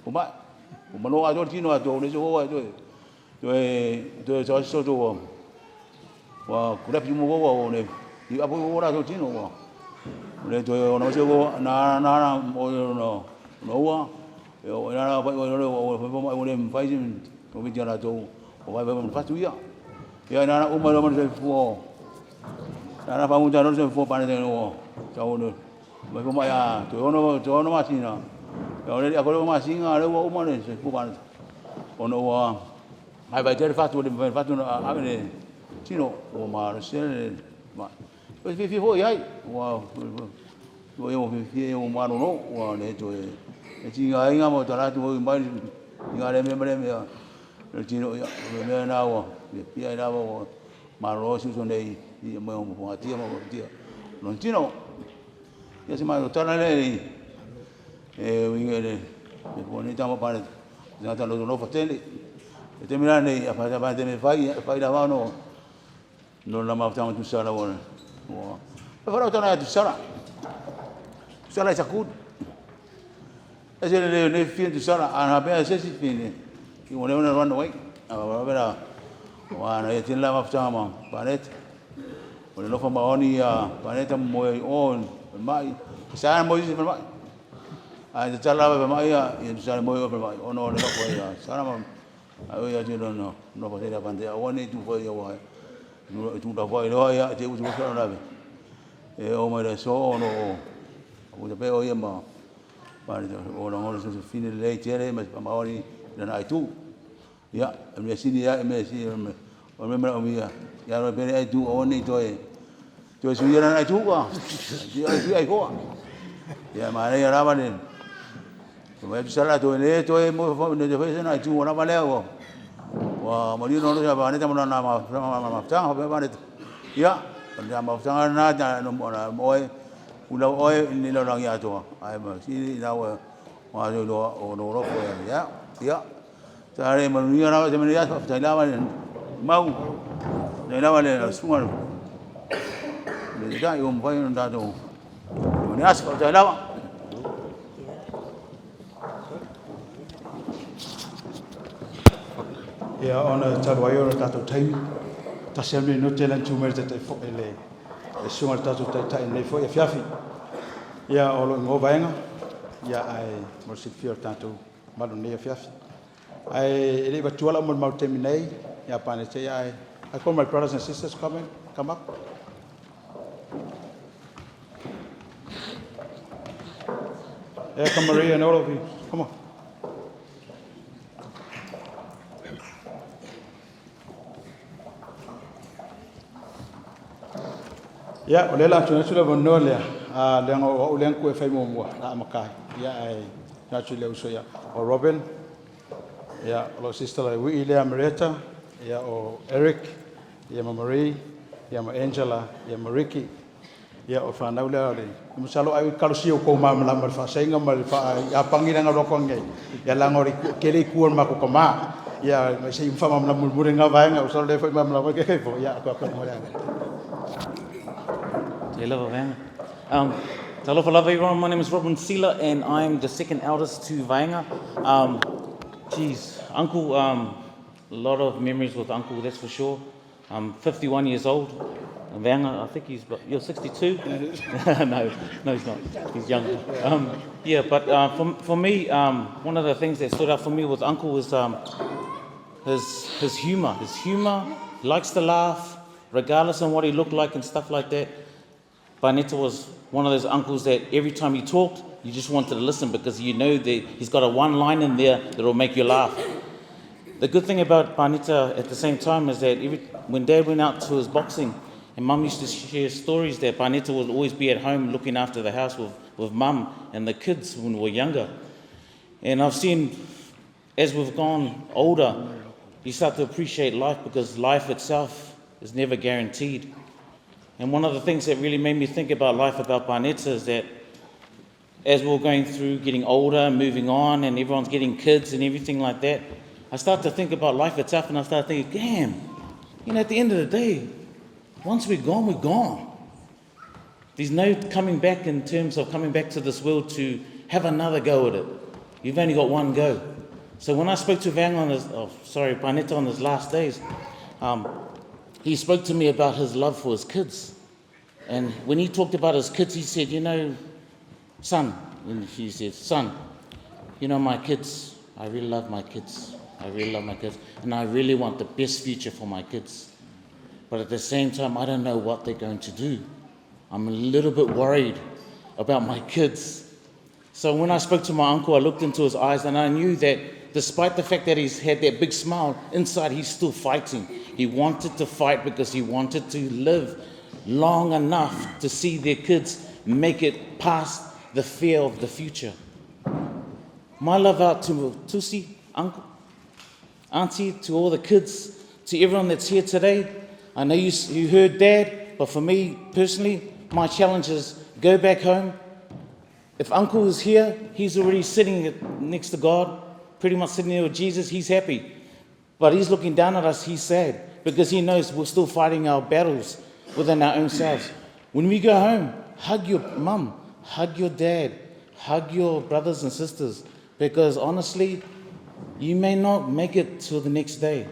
O ma o ma no a to tino a to le so wa to. Toe toe so so to wa kura pi mo wa o le i apo o ra to tino wa. O le toe o no se o na na na o no no wa. O na na pa o le o o o le fai sin o vi la to o vai vai fa tu ia. Ia na na uma lo se fu o. Na na fa mu ta no se fu pa ne no. Ta o no. Mai ko mai a to ono to ono ma sina. O le a ko ma singa le o uma le se fu pa ne. O no wa ai vai ter fatu le vai fatu a le tino o ma se le ma. O fi fi ho ai wa o yo fi fi o ma no no wa le to e e tinga inga mo tara tu mai inga le me me me le tino ia me na wa le pi ai la wa ma ro su so nei i mo mo tia mo tia no tino ia se ma tara le e winga le e po ni tama pa le na ta lo no fa tele e te mira nei a fa fa te me fai fai la va no no la ma ta tu sala wa wa e fa ta tu sala sala sa ku e se le le fi tu sala a na pe se si fi ne i mo le na run away a va va wa na e tin la ma ta ma panet o le no fa ma oni a panet mo o mai sa mo si mai a te tala va mai ia i sa mo o mai o no le ko ia sa ma a o ia te no no no pa te la pande a wani tu fa ia wa no tu da fa ia ia te u tu sa na be e o mai le so no o te pe o ia ma pa o no no se fine le te le ma ma oni na ai tu ia me sini ia me si me o me o ia ia ro pe ai tu o ni to e to su ia na ai tu ka ti ai tu ai ko ia ma le ra ba le ko me sala to le to e mo fo ne te na ai tu ora ba le o wa mo ni no no ya ba ne ta mo na ma ma ma ta ha ba ne ia na ma ta na ta no mo na mo e u la o e ni lo lang ya to ai ma si na wa wa lo o no ro ko ya ia ta re ma ni na se me ya ta la ba mau ne la ba le su ma le da yo mo fa no da to ni as ta la ba. Ia ona talu ai o le tatou taimi tasi a minute le tu mai le taitai foi le le suga le tatou taitai nei foi afiafi. Ia o lo ingoa vaega ia ae mo le silafia o le tatou malu nei afiafi. Ae e le i vatua lau mo le mau taimi nei ia pane te ia ae I call my brothers and sisters come in, come up. Yeah, come Maria and all of you. Come on. Ia, o lea la atu atu le avanoa lea, a leaga o au lea na ku e fai muamua, la amata ai. Ia, ae atu i le uso ia, o Robin, ia, o lou sister la Wii lea Marietta, ia, o Eric, ia ma Marie, ia ma Angela, ia ma Ricky. Ia, o le fanau lea o le, masalo ai kalosia o kou malamalama i le faasaiga ma le faa-Iapani lea na alu atu nei, ia leaga o le tele itu o le matou tamā. Ia, ma se i faamalamalama mulimuli lena vaega, masalo lea foi malamalama ai kekahi foi, ia, atu atu mo le aga. Te lava Vaega. Talofa lava everyone, my name is Robin Sila and I'm the second eldest to Vaega. Geez, Uncle, a lot of memories with Uncle, that's for sure. I'm 51 years old. Vaega, I think he's, you're 62? No, no, he's not. He's young. Yeah, but for me, one of the things that stood out for me with Uncle was his humour. His humour, he likes to laugh, regardless of what he looked like and stuff like that. Barnetta was one of those uncles that every time he talked, you just wanted to listen because you know that he's got a one line in there that will make you laugh. The good thing about Barnetta at the same time is that when Dad went out to his boxing, and Mum used to share stories that Barnetta would always be at home looking after the house with Mum and the kids when we were younger. And I've seen, as we've gone older, you start to appreciate life because life itself is never guaranteed. And one of the things that really made me think about life about Barnetta is that as we're going through getting older, moving on, and everyone's getting kids and everything like that, I start to think about life itself and I start thinking, damn, at the end of the day, once we're gone, we're gone. There's no coming back in terms of coming back to this world to have another go at it. You've only got one go. So when I spoke to Vang on his, oh, sorry, Barnetta on his last days, he spoke to me about his love for his kids. And when he talked about his kids, he said, son, and he said, son, my kids, I really love my kids. I really love my kids. And I really want the best future for my kids. But at the same time, I don't know what they're going to do. I'm a little bit worried about my kids. So when I spoke to my uncle, I looked into his eyes and I knew that despite the fact that he's had that big smile, inside he's still fighting. He wanted to fight because he wanted to live long enough to see their kids make it past the fear of the future. My love out to Tusi, uncle, auntie, to all the kids, to everyone that's here today. I know you heard Dad, but for me personally, my challenge is go back home. If Uncle is here, he's already sitting next to God, pretty much sitting there with Jesus, he's happy. But he's looking down at us, he's sad, because he knows we're still fighting our battles within our own selves. When we go home, hug your mum, hug your dad, hug your brothers and sisters, because honestly, you may not make it till the next day.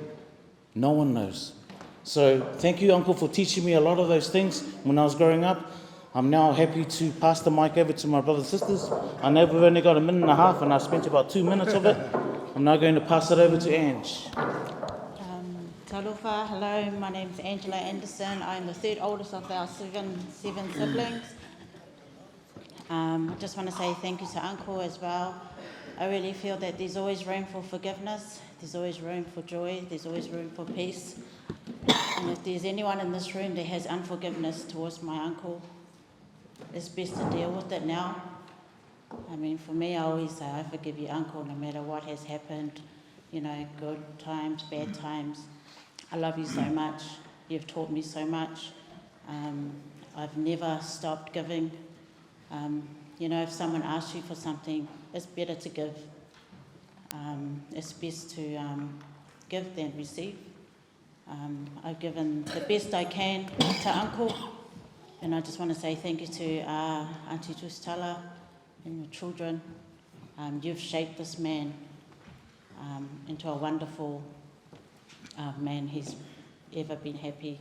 No one knows. So thank you, Uncle, for teaching me a lot of those things when I was growing up. I'm now happy to pass the mic over to my brothers and sisters. I know we've only got a minute and a half, and I spent about 2 minutes of it. I'm now going to pass it over to Ange. Talofa, hello, my name's Angela Anderson. I'm the third oldest of our seven siblings. I just want to say thank you to Uncle as well. I really feel that there's always room for forgiveness, there's always room for joy, there's always room for peace. And if there's anyone in this room that has unforgiveness towards my uncle, it's best to deal with it now. I mean, for me, I always say, I forgive you, Uncle, no matter what has happened, good times, bad times. I love you so much. You've taught me so much. I've never stopped giving. If someone asks you for something, it's better to give. It's best to give than receive. I've given the best I can to Uncle, and I just want to say thank you to Auntie Tusitala and your children. You've shaped this man into a wonderful man. He's ever been happy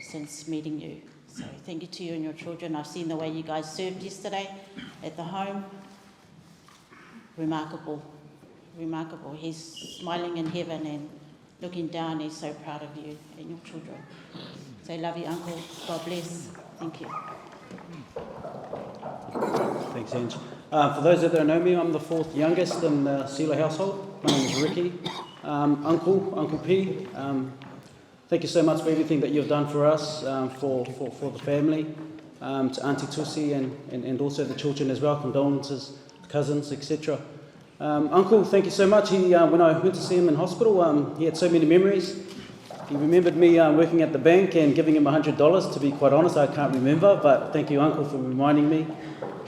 since meeting you. So thank you to you and your children. I've seen the way you guys served yesterday at the home. Remarkable, remarkable. He's smiling in heaven and looking down. He's so proud of you and your children. So love you, Uncle. God bless. Thank you. Thanks, Ange. For those that don't know me, I'm the fourth youngest in the Sila household. My name is Ricky. Uncle P, thank you so much for everything that you've done for us, for the family, to Auntie Tusi and also the children as well, condolences, cousins, etc. Uncle, thank you so much. When I went to see him in hospital, he had so many memories. He remembered me working at the bank and giving him $100. To be quite honest, I can't remember, but thank you, Uncle, for reminding me.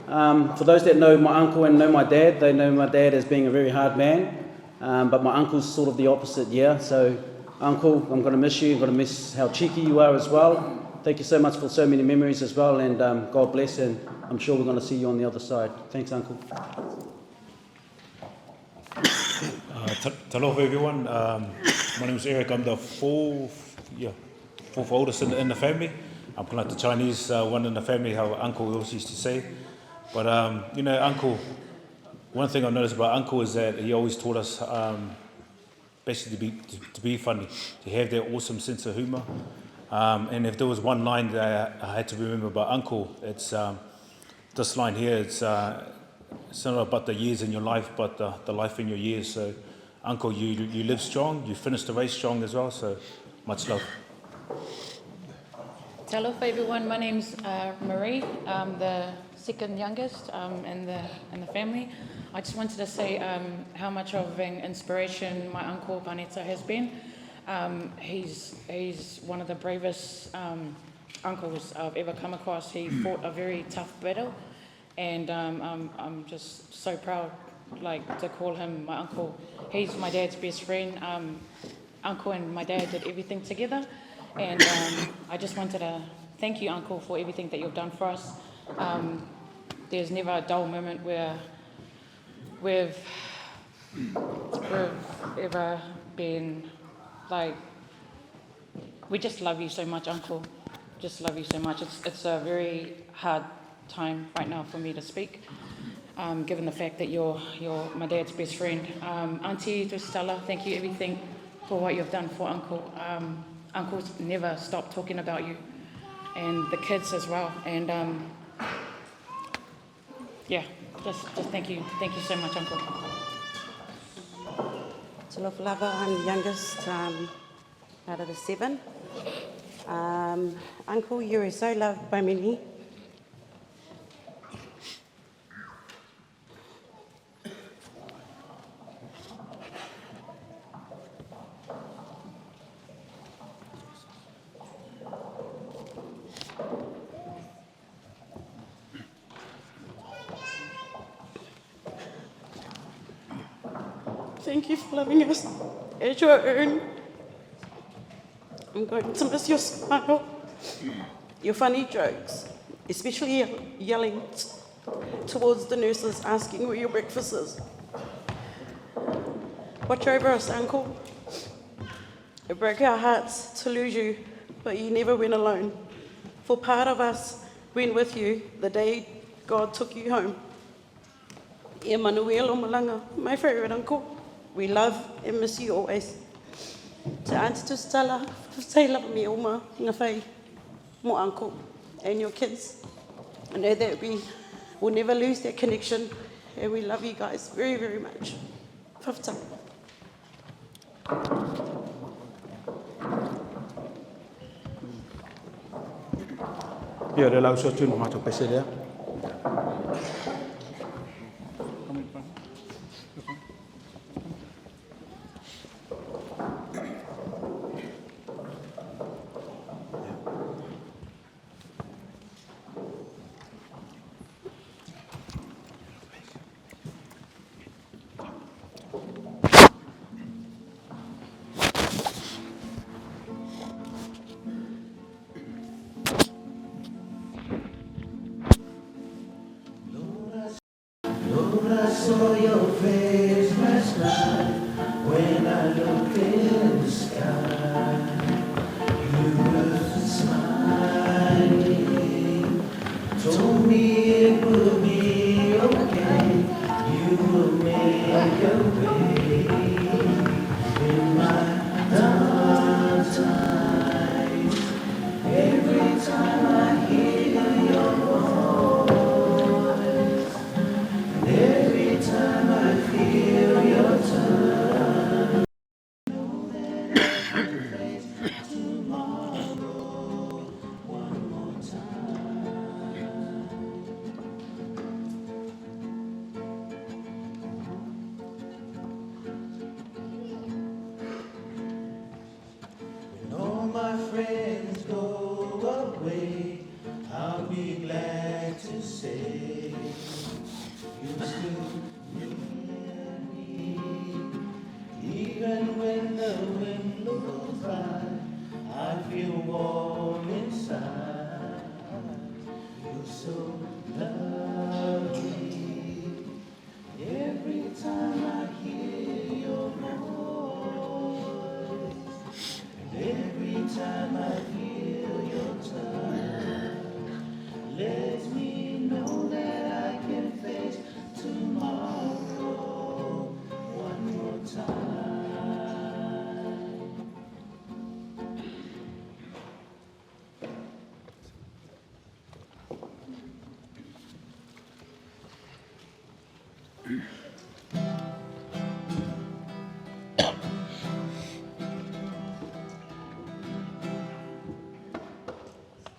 For those that know my uncle and know my dad, they know my dad as being a very hard man, but my uncle's sort of the opposite, yeah. So, Uncle, I'm going to miss you. I'm going to miss how cheeky you are as well. Thank you so much for so many memories as well, and God bless, and I'm sure we're going to see you on the other side. Thanks, Uncle. Talofa everyone. My name is Eric. I'm the fourth, yeah, fourth oldest in the family. I'm kind of like the Chinese one in the family, how Uncle always used to say. But Uncle, one thing I've noticed about Uncle is that he always taught us basically to be funny, to have that awesome sense of humour. And if there was one line that I had to remember about Uncle, it's this line here. It's not about the years in your life, but the life in your years. So, Uncle, you live strong, you finish the race strong as well, so much love. Hello everyone, my name's Marie. I'm the second youngest in the family. I just wanted to say how much of an inspiration my uncle Panetta has been. He's one of the bravest uncles I've ever come across. He fought a very tough battle, and I'm just so proud, like, to call him my uncle. He's my dad's best friend. Uncle and my dad did everything together, and I just wanted to thank you, Uncle, for everything that you've done for us. There's never a dull moment where we've ever been like, we just love you so much, Uncle. Just love you so much. It's a very hard time right now for me to speak, given the fact that you're my dad's best friend. Auntie Stella, thank you everything for what you've done for Uncle. Uncle's never stopped talking about you, and the kids as well. And yeah, just thank you. Thank you so much, Uncle. Talofa lava, I'm the youngest out of the seven. Uncle, you are so loved by many. Thank you for loving us as your own. I'm going to miss your smile, your funny jokes, especially yelling towards the nurses asking where your breakfast is. Watch over us, Uncle. It broke our hearts to lose you, but you never went alone. For part of us went with you the day God took you home. Emanuel Malanga, my favorite uncle. We love and miss you always. To Auntie Tusitala, say love me, Oma, Ngawhai, mo uncle, and your kids. I know that we will never lose that connection, and we love you guys very, very much. Fafta. Ia, le lau so tu no matou pese lea. Lord, I saw your face last night when I looked in the sky. You were smiling, told me it would be okay. You would make a way in my dark times. Every time I hear your voice, every time I feel feel warm inside. You're so lovely. Every time I hear your voice, and every time I feel your touch, lets me know that I can face tomorrow one more time.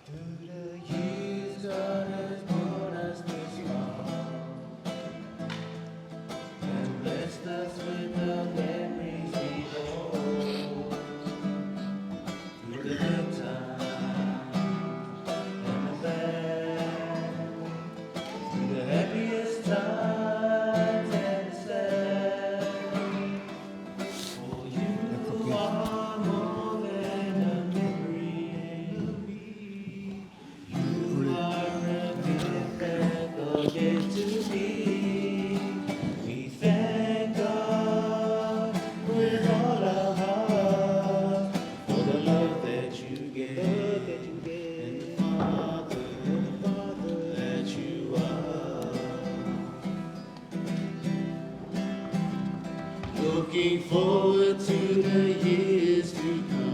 Through the years, God has brought us this far and blessed us with the memories we hold. Through the good times and the bad, through the happiest times and the sad. For you are more than a memory. You are a gift that God gave to me. We thank God with all our heart for the love that you gave and the Father that you are. Looking forward to the years to come.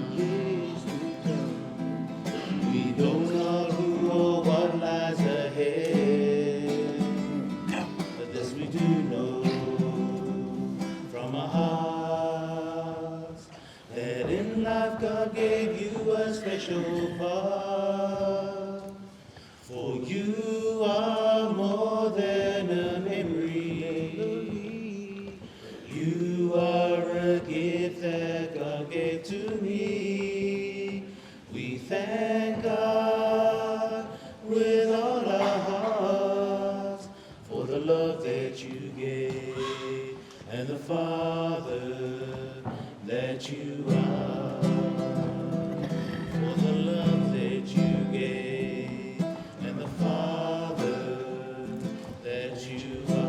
We don't know who or what lies ahead, but this we do know from our hearts that in life God gave you a special part. For you are more than a memory. You are a gift that God gave to me. We thank God with all our hearts for the love that you gave and the Father that you are. For the love that you gave and the Father that you are.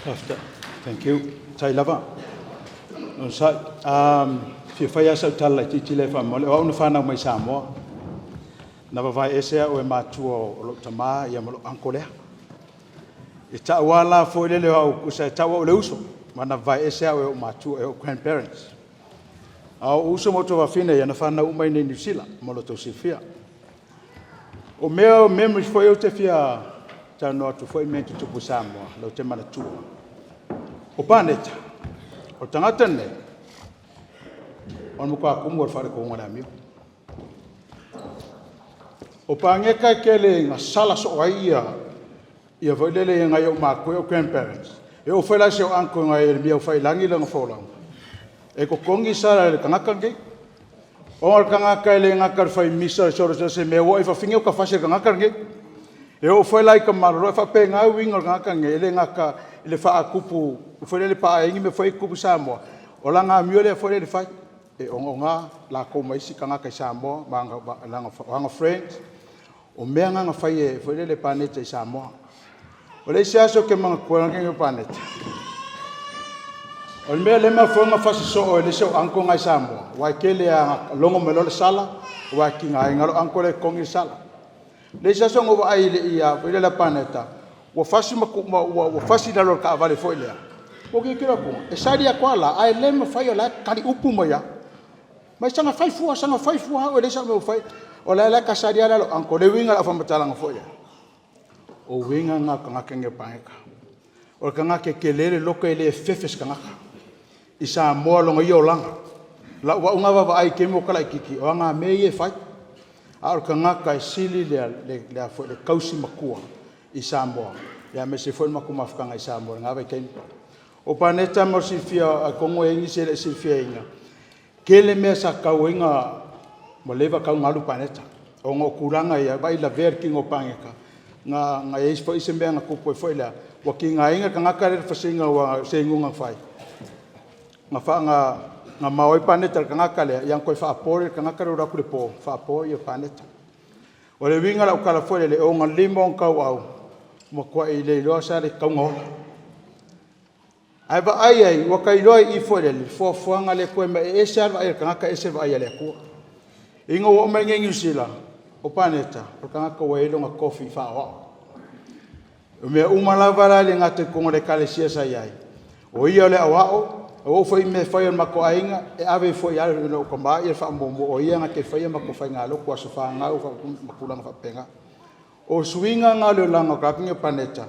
Faafetai. Thank you. Tai lava. O sa fia fai lava sau tala laitiiti lea faamolemole. O au na fanau mai Samoa. Na vavae ese au e matua o lou tamā ia ma lou uncle lea. E ta'u lava la foi lele o au tusa e ta'u au o le uso, ma na vavae ese au e o'u matua e o'u grandparents. A o uso ma utuafafine ia na fanau uma i inei i Niu Sila mo lo tou silafia. O mea o memories foi ou te fia talanoa atu foi i mea tutupu i Samoa, lau te manatua. O Paneta, o le tagata lenei, o le matua tumu o le faalekoga o le amio. O Pageka e tele ina sala soo ai ia ia foi lele nai ou matua o grandparents. E oo foi la i si ou uncle nai Elemia Ufailangi lana folauga. E totogi sala e le tagata lenei. Ona o le tagata e le gata i le fai misa solo se mea ua e fafine o ka fasi e le tagata lenei. E oo foi la i ka malolo e faapena uiga o le tagata lenei e le gata i le faatupu foi lele paaigi mea foi tutupu i Samoa. O lana amio lea foi lele fai e ogaoga latou ma isi tagata i Samoa ma ana friends. O mea na na fai e foi lele Paneta i Samoa. O le isi aso ou te manatua ai o Paneta. O le mea lea e mafua ona fasi soo e le isi ou uncle na i Samoa, aua e tele lava ina logo mai loa le sala, ua tigaina lou uncle lea e totogi le sala. O le isi aso na ou vaai i le foi lele ia Paneta, ua fasi ma ua fasi i lalo o le taavale foi lea. Ou tilotilo atu, e sali atu lava la, ae le mafai o la e taliupu mai lava. Mai saga fai fua, saga fai fua au e leai sau mea o fai. O la e la sali lava lou uncle, le uiga o lau faamatalaga foi lea, o uiga na o le tagata lenei o Paneta. O le tagata e tele le loto e le fefe se tagata. I Samoa lona ia olaga. Lau lava vaavaai i taimi o ou laitiiti, o aga mea ia e fai. A o le tagata e sili le tausi matua i Samoa, aemaise foi le matou mafutaga i Samoa i lena vaitaimi. O Paneta mo le silafia, atonu e i ai nisi e le i silafiaina, tele mea sa tatau ai ona ua leva ona tatau ona alu Paneta, ona o tulaga ia, vaai i le lavea o le tino o Paneta. Nga, nga i ai foi se mea na tupu ai foi lea, ua tigaina le tagata lea i le fasiga aua o se iuga na fai, na faa, na, na mao ai paneta i le tagata lea, ia na toe faapo lea e le tagata lea ua alu atu i le po, faapo ia paneta. O le uiga o lau tala foi lele, e ogalima ona tauau, matuai le iloa sa le tatau ona ola. Ae vaai i ai, ua ta iloa i i foi lele, le foafoaga a le Atua e ese lava le vaai a le tagata ese le vaai a le Atua. Ina ua oo mai i inei i Niu Sila, o Paneta, o le tagata ua i ai lona tofi faaaoao. O mea uma lava la e le gata i totonu o le Ekalesia sa i ai, o ia o le aoao, e oo foi i mea e fai a le matou aiga, e ave foi lava i lou tama le faamuamua, o ia na te faia matou faigalotu, o aso fanau ma tulaga faapena. O suiga na o le olaga o le tagata lenei o Paneta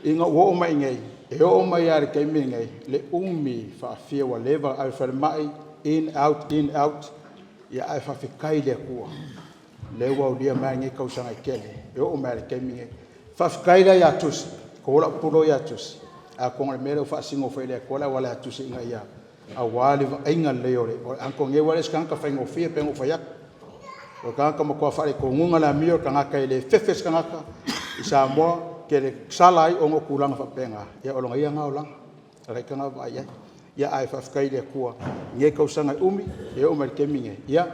ina ua oo mai i inei, e oo mai lava i le taimi lenei, le umi faafia ua leva ona ave i le falemai, in out, in out, ae faafetai i le Atua lea ua aulia mai lenei tausaga e tele e oo mai lava i le taimi lenei. Faafetai la ia Tusi, to lau pulou ia Tusi, atonu o le mea lea ua faasino foi e le Atua le auala ia Tusi ina ia, aua le vaaiga lelei o le uncle nei, aua e le o se tagata faigofie pei ona ou fai atu. O le tagata matua faaletonuga le amio, o le tagata e le fefe se tagata i Samoa, e sala ai ona o tulaga faapena, ia o lona ia lena olaga, o la ita lena vaai i ai. Ae faafetai i le Atua i nei tausaga e umi, e oo mai i le taimi lenei, ia,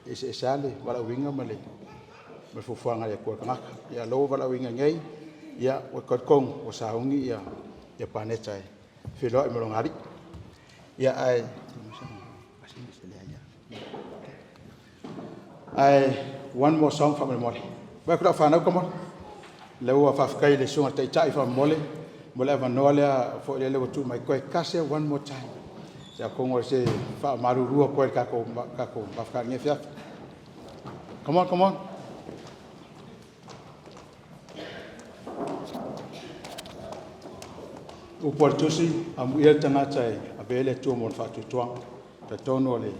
e eseese lava le valaauina ma le fuafuaga a le Atua i le tagata. A o lea ua valaauina nei, ia ou te talitonu ua sauni Paneta e feiloai ma lona Alii. Ae one more song faamolemole. Vaai atu i lau fanau, come on. Lea ua faafetai i le susuga i le Taitai faamolemole mo le avanoa lea foi lele ua tuu mai, toe tasi lava, one more time. Atonu o se faamalulu atu ai i le tatou mafutaga i lenei afiafi. Come on, come on. Upu a le Tusi, amuia le tagata e avea le Atua ma ona faatuatuaga. E talitonu o le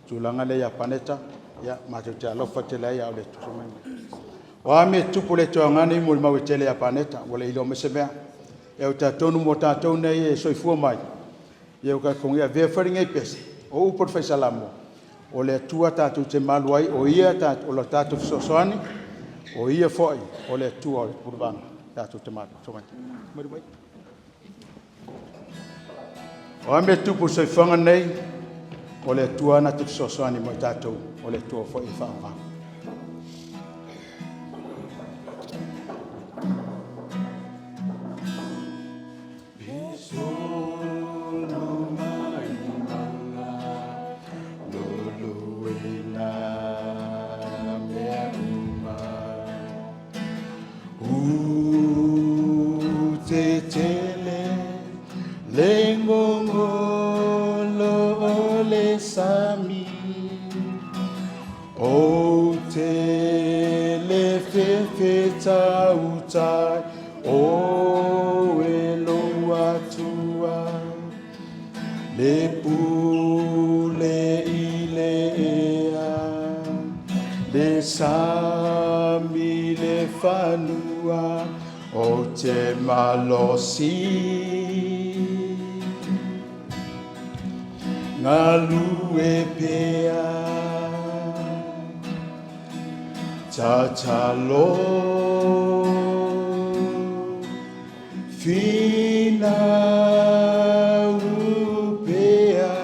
tulaga lea ia Paneta, ia matou te alofa tele ai, a o le tusi mai. O a mea e tutupu e le toe aoga lenei molimau e tele ia Paneta, ua le iloa ma se mea. Ou te talitonu mo tatou nei e soifua mai, ia avea foi lenei pese, o upu a le Fai Salamo, o le Atua tatou te malu ai, o Ia o le tatou fesoasoani, o Ia foi o le Atua o le puluvana tatou te malu ai. O a mea e tutupu i le soifuaga lenei, o le Atua na te fesoasoani mo i tatou, o le Atua foi e faaaoga. Le sami Ou te le fefe tautai o e lou Atua Le pule i le ea Le sami le fanua Ou te malosi Galue pea Tatalo Finau pea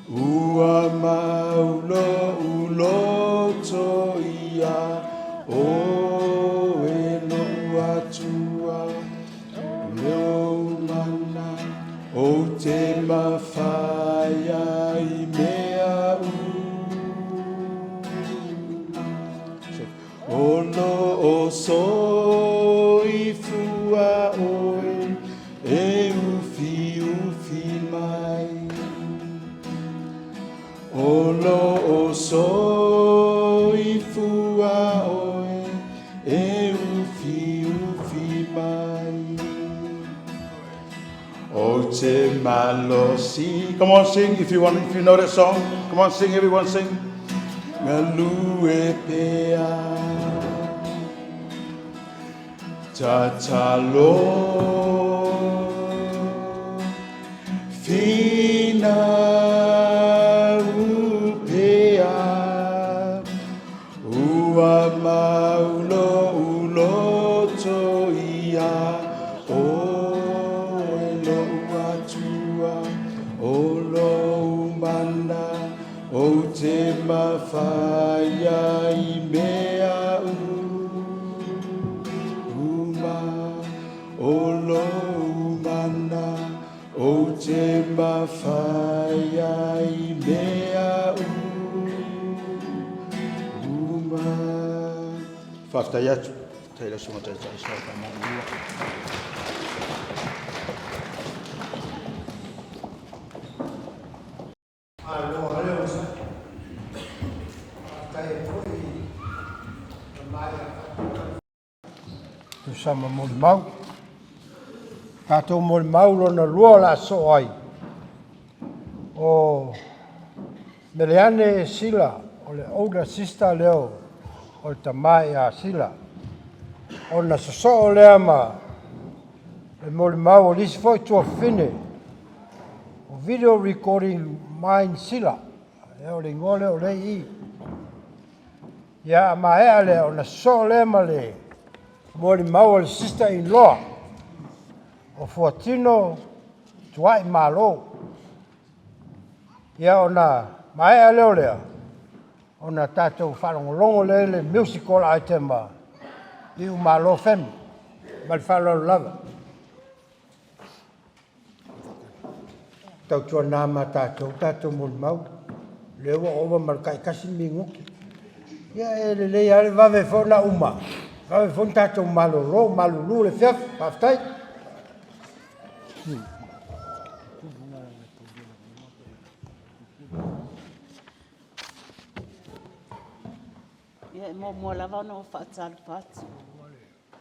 Ua mau lou loto ia Oe lou Atua Lou mana Ou te mafai ai mea uma O lo o soifua oe e ufiufi mai O lo o soifua oe e ufiufi mai O te malosi. Come on, sing if you want, if you know that song. Come on, sing, everyone sing. Galue pea Tatalo Finau pea Ua mau Ou te mafai ai mea uma o lou mana. Ou te mafai ai mea uma. Faafetai atu. Faafetai lau Susuga Taitai sa faamalulua. Malo lava le onosai. Faafetai atu foi i le maea faatuka. Tusa ma molimau. Tatou molimau lona lua o le a sosoo ai. O Meleane Sila, o le older sister lea o le tama ia Sila. Ona sosoo lea ma le molimau o le isi foi tuafafine, o video recording Mine Sila, o le igoa lea o lea e i i. Ia, a maea lea, ona sosoo lea ma le molimau a le sister in law o Fuatino Tuai Malo. Ia, ona maea lea o lea, ona tatou faalogologo lea i le musical item a Iu Malo Family. Ma le faaaloalo lava. Tautuana ma tatou tatou molimau, lea ua ova ma le tai 1 minute. Ia e lelei lava le vave foi ona uma, vave foi ona tatou malolo, malulu i le afiafi. Faafetai. Ia e muamua lava ona ou faatalofa atu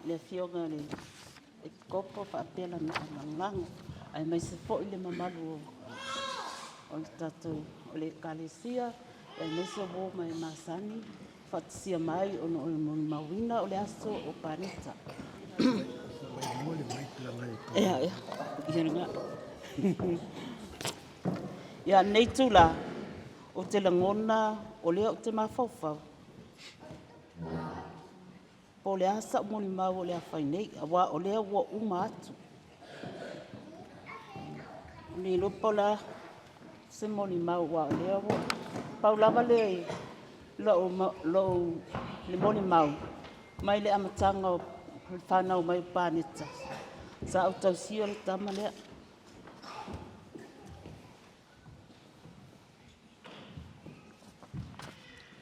i le Afioga i le Epikopo faapea lana lagolago, aemaise foi le mamalu o le tatou o le Ekalesia, aemaise o uo ma e masani faatasia mai ona o le molimauina o le aso o Paneta. Ea, ea, ia lena. Ia, lenei itula, ou te lagona o lea ou te mafaufau po o le a sa'u molimau o le a fai nei, aua o lea ua uma atu. E le iloa po o le a se molimau aua o lea ua pau lava le lou, lou le molimau mai le amataga o le fanau mai o Paneta, sa ou tausia le tama lea.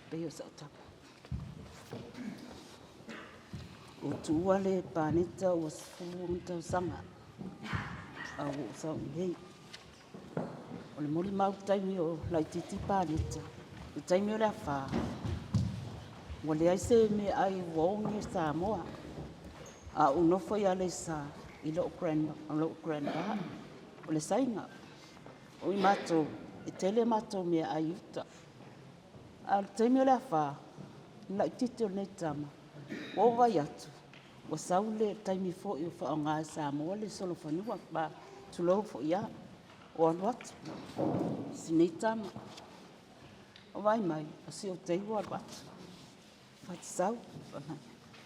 Pei o sau tama. Ua tuua le Paneta ua 16 tausaga a ua ou sau i inei. O le molimau taimi o laitiiti Paneta, le taimi o le afa, ua leai se meaai ua ogi Samoa. A ou nofo i Aleisa i lou grandpa, o le Saina. O i matou, e tele matou meaai i uta. A o le taimi o le afa, le laitiiti o lenei tama, ua ou vaai atu, ua sau le taimi foi o faaaoga e Samoa le solofanua, tulou foi lava, o alu atu si nei tama. O vaai mai, o si ou tei ua alu atu. Fai atu, sau, fai mai,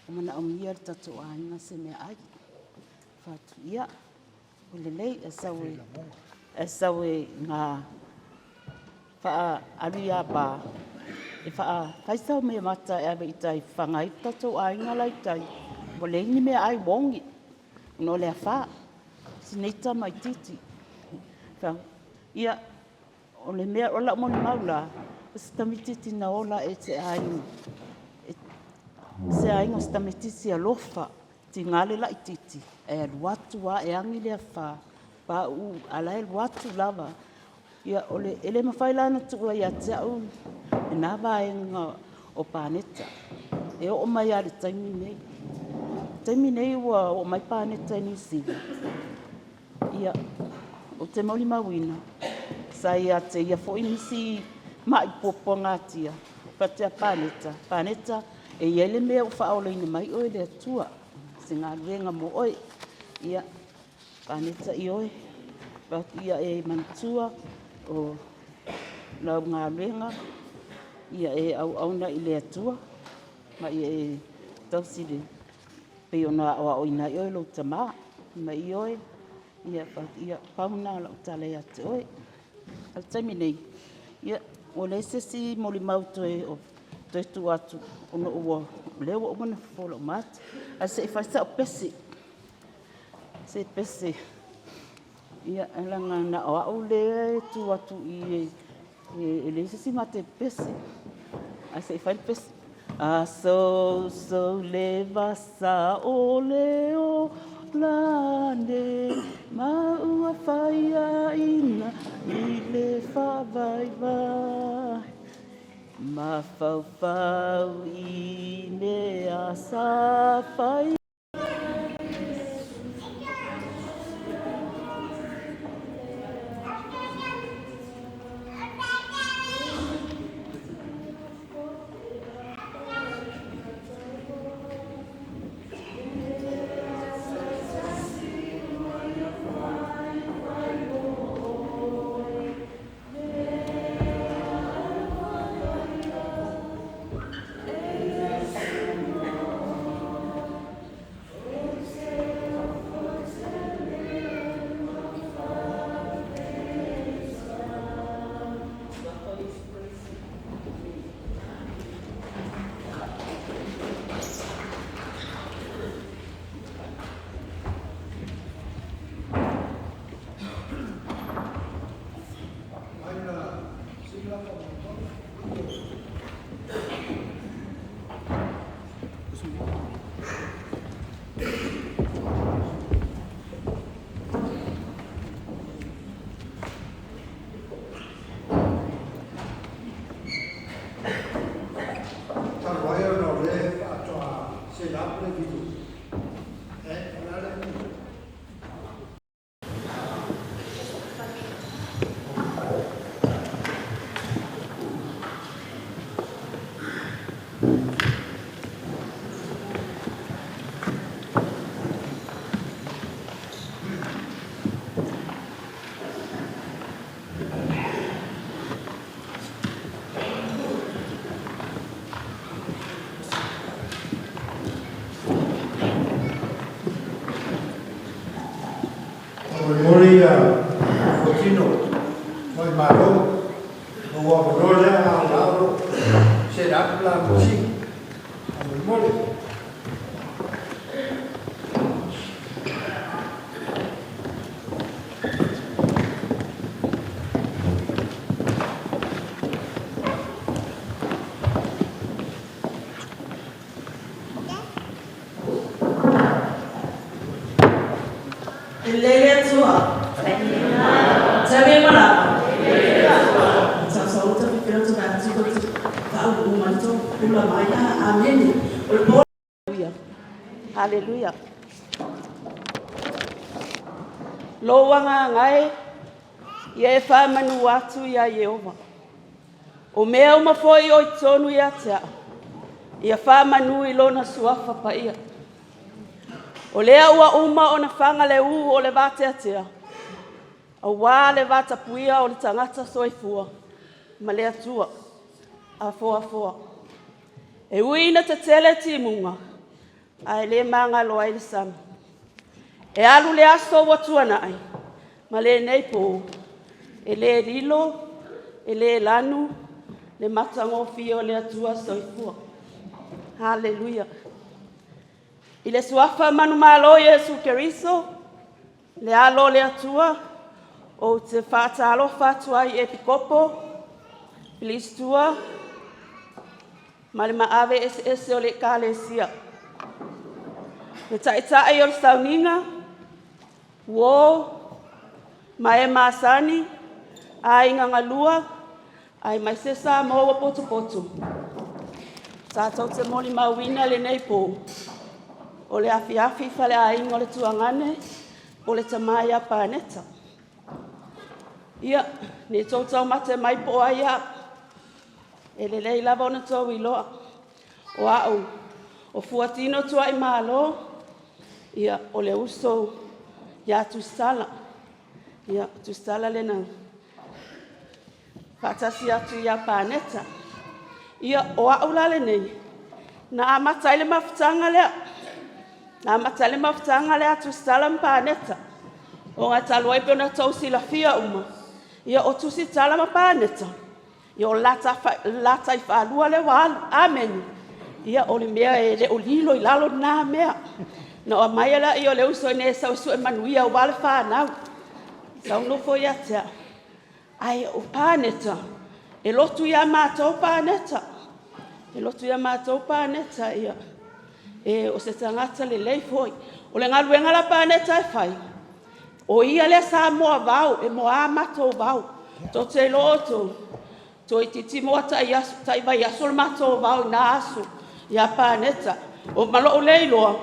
ua manaomia e le tatou aiga se meaai. Fai atu, ia, ua lelei, e sau e, e sau e ngā alu i Āpā, e fai sau meamata e ave i tai, faga ai le tatou aiga la i tai, ua leai ni meaai ua ogi, ona o le afa, si nei tamaitiiti. Ia, o le mea, o lau molimau la, o se tamaitiiti na ola e se aiga, se aiga o se tamaitiiti alofa, tiga le laitiiti, e alu atu lava e agi le afa, pauu, a o la e alu atu lava. Ia, o le, e le mafai la ona tuua ia te au lena vaega o Paneta, e oo mai lava i le taimi nei. O le taimi nei ua oo mai Paneta i Niu Sila, ia, ou te molimauina, sa ia te ia foi nisi ma'i puapuagatia, faapea Paneta, Paneta, e i ai le mea ua faaolaina mai oe e le Atua, se galuega mo oe. Ia, Paneta, ioe, ia e manatua o lau galuega, ia e auauna i le Atua, ma ia e tausi le, pei ona aoaoina ai oe e lou tama. Ma ioe, ia, pau lena o lau tala ia te oe. A o le taimi nei, ia, Ua leai se isi molimau toe toe tuu atu ona ua o lea ua uma ona fofo lau mata. Ae se i fai sau pesi. Se pesi. Ia, leaga na o au lea e tu atu i i e leai se isi ma te pesi. Ae se i fai le pesi. A so so le vasa o le o la nei ma ua faiaina i le faavaivai. Mafaufau i mea sa fai. Talu ai ona o lea faatoa set up le video, e, o le a le video? Faamolemole ia Fuatino Tuaimalo, lou avanoa lea a o la o lo o set up la machine. Faamolemole. Lelei le Atua. Tali e malama. Sausauta fefelo to mai atu ko te whauu mai to pula mai a amene. O le po. Haleluia. Lou agaga e, ia e faamanu atu iā Ieova. O mea uma foi o i totonu ia te au, ia faamanu i lona suafa paia. O lea ua uma ona faga le ū o le vateatea, auā le vatapuia o le tagata soifua ma le Atua afoafoa. E ui ina tetele timuga, ae le magalo ai le sami. E alu le aso ua tuanai ma lenei po, e le lilo, e le lanu le matagofie o le Atua Soifua. Haleluia! I le suafa manumalo o Iesu Keriso, le Alo o le Atua, ou te faatalofa atu ai i Epikopo, Pilisitua ma le maave eseese o le Ekalesia. Le Taitai o le Sauniga, uo ma e masani, aiga galua, aemaise Samoa ua potopoto, tatou te molimauina lenei po o le afiafi i faleaiga o le Tuagane o le tama ia Paneta. Ia, ne i tou taumate mai po o ai au, e lelei lava ona tou iloa, o au o Fuatino Tuaimalo, ia, o le uso ia Tusitala. Ia, o Tusitala lena faatasi atu ia Paneta. Ia, o au la lenei, na amata ai le mafutaga lea. Na amata ai le mafutaga lea a Tusitala ma Paneta, ona talu ai pei ona outou silafia uma, ia o Tusitala ma Paneta, Ia o le la taifaalua lea ua alu. Amene. Ia o le mea e le o lilo i lalo lena mea. Na aumai ai lea o le uso i inei e sau e sue manuia aua le fanau. Sau nofo ia te au, ae o Paneta, e lotu ia matou Paneta. E lotu ia matou Paneta, ia, e o se tagata lelei foi. O le galuega la Paneta e fai, o ia lea sa moa vao, e moa matou vao. Tou te iloa outou, toeitiiti moa tai vaiaso le matou vao i na aso ia Paneta. Ma lou le iloa,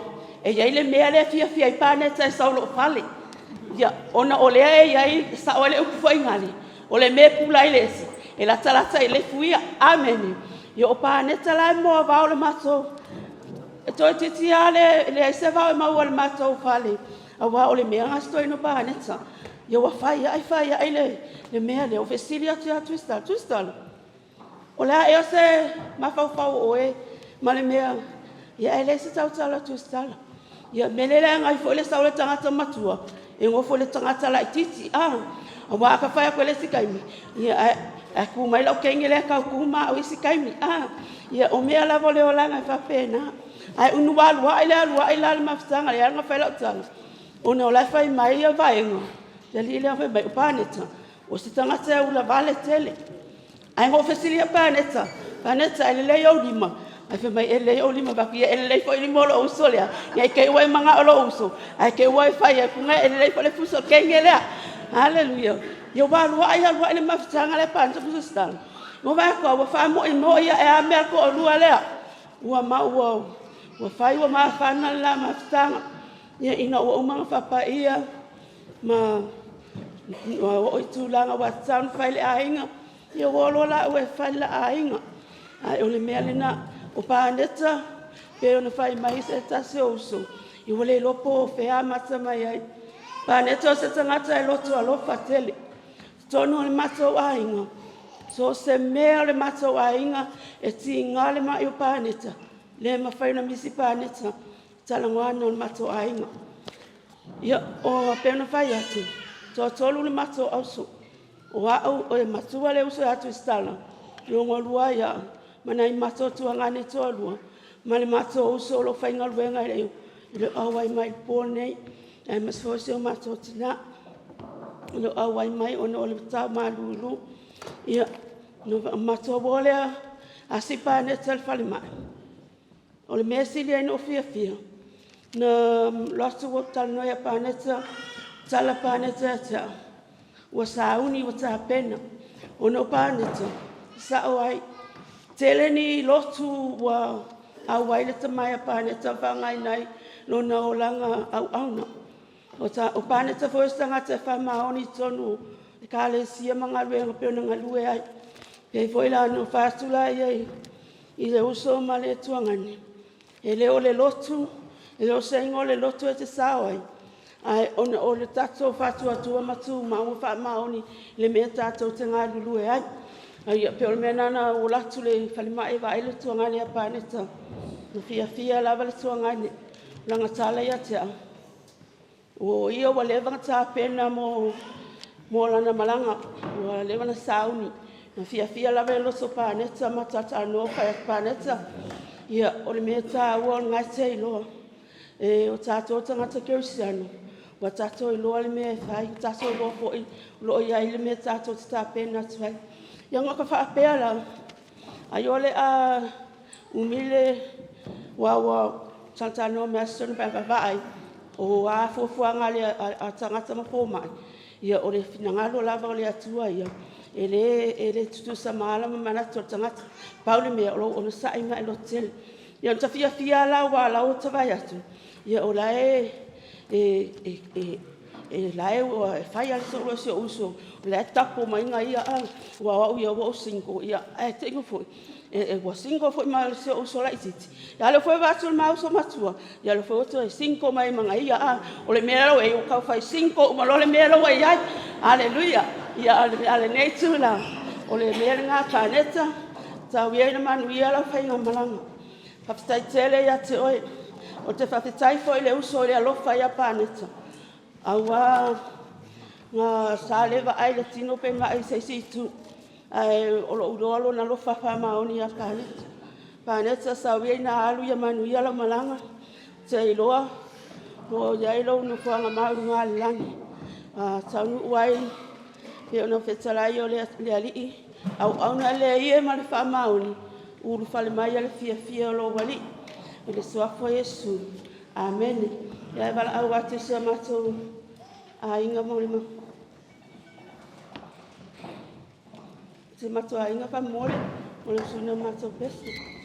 e i ai le mea lea e fiafia ai Paneta e sau i lou fale. Ia, ona o lea e i ai, e sao ai le upu foi lale, o le mea e pula ai le esi, e latalata i le ifuia. Amene. Ia o Paneta la e moa vao o le matou… toeitiiti lava leai se vao e maua i le matou fale, aua o le mea lena a si toeaina o Paneta. Ia ua fai a'i fai a'i le mea lea, ou fesili atu ia Tusitala, Tusitala, o le a ea se mafaufau o oe ma le mea… Ia ae leai se tautala a Tusitala. Ia o le mea lea e leaga ai foi le sau o le tagata matua e nofo i le tagata laitiiti. Aua a ta fai atu i le isi taimi, ia ae tu mai lau teine lea e tau tu ma au i isi taimi. Ia o mea lava o le olaga e faapena. Ae ua alu ae alu ae la le mafutaga, lea na fai lau tala, ona o la e fai mai Vaega, le alii lea fai mai o Paneta o se tagata e ulavale tele. Ae na ou fesiligia Paneta, Paneta e lelei ou lima? Ae fai mai, e lelei ou lima. Ou fai atu, ia e lelei foi lima o lou uso lea, ne i te i ua e manao i lou uso, ae te i ua e fai atu, e lelei foi le fusu o le teine lea. Aleluia! Ia ua alu ae alu ae le mafutaga lea a Paneta ma Tusitala, ua vaai atu lava ua famoimoi ae lava mea a le toalua lea. Ua fai ua mafana le la mafutaga. Ia ina ua uma ona faapaia ma oo i tulaga ua tatau ona fai le aiga, ia ua o loa laua e fai le la aiga. Ae o le mea lena, o Paneta pei ona fai mai se tasi o uso, ia ua le iloa po o fea e amata mai ai. O Paneta o se tagata e loto alofa tele. I totonu o le matou aiga, so o se mea o le matou aiga e tiga le mai o Paneta, e le mafai ona misi Paneta i talanoaga o le matou aiga. Ia, e pei ona fai atu, e toatolu le matou auso, o au, e matua le uso ia Tusitala, lona lua ai au ma nai a matou tuagane e toalua ma le matou uso o lo o faigaluega e le o auai mai i le po lenei, aemaise foi si o matou tina e le o auai mai ona o le malulu. Ia, ona matou o lea asi Paneta i le falemai. O le mea e sili ai ona ou fiafia, na alu atu ou talanoa ia Paneta, tala Paneta ia te au, ua sauni ua tapena. Ona o Paneta, e sao ai, tele ni lotu ua auai le tama ia Paneta ma faaaogaina ai lona olaga auauna. O Paneta foi o se tagata e faamaoni i totonu o Ekalesia ma galuega pei ona galue ai. E pei foi la ona fai atu lea i le uso ma le tuagane, e le o le lotu, e le o se igoa o le lotu e te sao ai, ae ona o le tatou faatuatua ma tumau ma faamaoni i le mea tatou te galulue ai. E pei o le mea lena na ou alu atu i le falemai e vaai le tuagane ia Paneta, na fiafia lava le tuagane. O lana tala ia te au, o ia ua leva ona tapena mo lana malaga, ua leva ona sauni. Na fiafia lava le loto o Paneta ma talatalanoa ma fai atu, Paneta, ia o le mea taua o lena e te iloa, o tatou o tagata kerisiano, ua tatou iloa le mea e fai, ua tatou iloa foi o lo o i ai le mea tatou te tapena atu ai. Ia ona ta faapea lea, ai o le a umi le… aua ua talatalanoa mai lava si toeaina, vaai, o a fuafuaga a tagata ma fomai, ia o le finagalo lava o le Atua ia, e le tutusa ma ala ma manatu o le tagata. Pau le mea o lou onosai ma e lototele. Ia ota fiafia lava la aua o la e ua ta vaai atu o la e fai lava le tolu a si ou uso, o la e tapo mai ia, aua o au ia ua ou single, ae te i foi ua single foi ma si ou uso laitiiti, a o lea foi ua vaai atu i le ma uso matua, ia o lea foi ua toe single mai ma ia. O le mea la ua i ai, ua tau fai single uma loa le mea la ua i ai. Aleluia! A o lenei itula, o le mea lena Paneta, tau ia ina manuia lau faigamalaga. Faafetai tele ia te oe. Ou te faafetai foi i le uso i le alofa ia Paneta, aua sa le vaai i le tino pe mai i se isi itu. Ae o lou iloa lona alofa faamaoni ia Paneta. Paneta sau ia ina alu ia manuia lau malaga, ou te iloa o lo o i ai lou nofoaga mau i luga i le lagi. A taunuu ai pei ona fetalai o le Alii, auauna lea ia ma le faamaoni, ulufale mai i le fiafia o lou Alii. I le Suafa o Iesu, amene. Ia, e valaau atu i si o matou aiga mo le si o matou aiga faamolemole mo le suiina o le matou pese.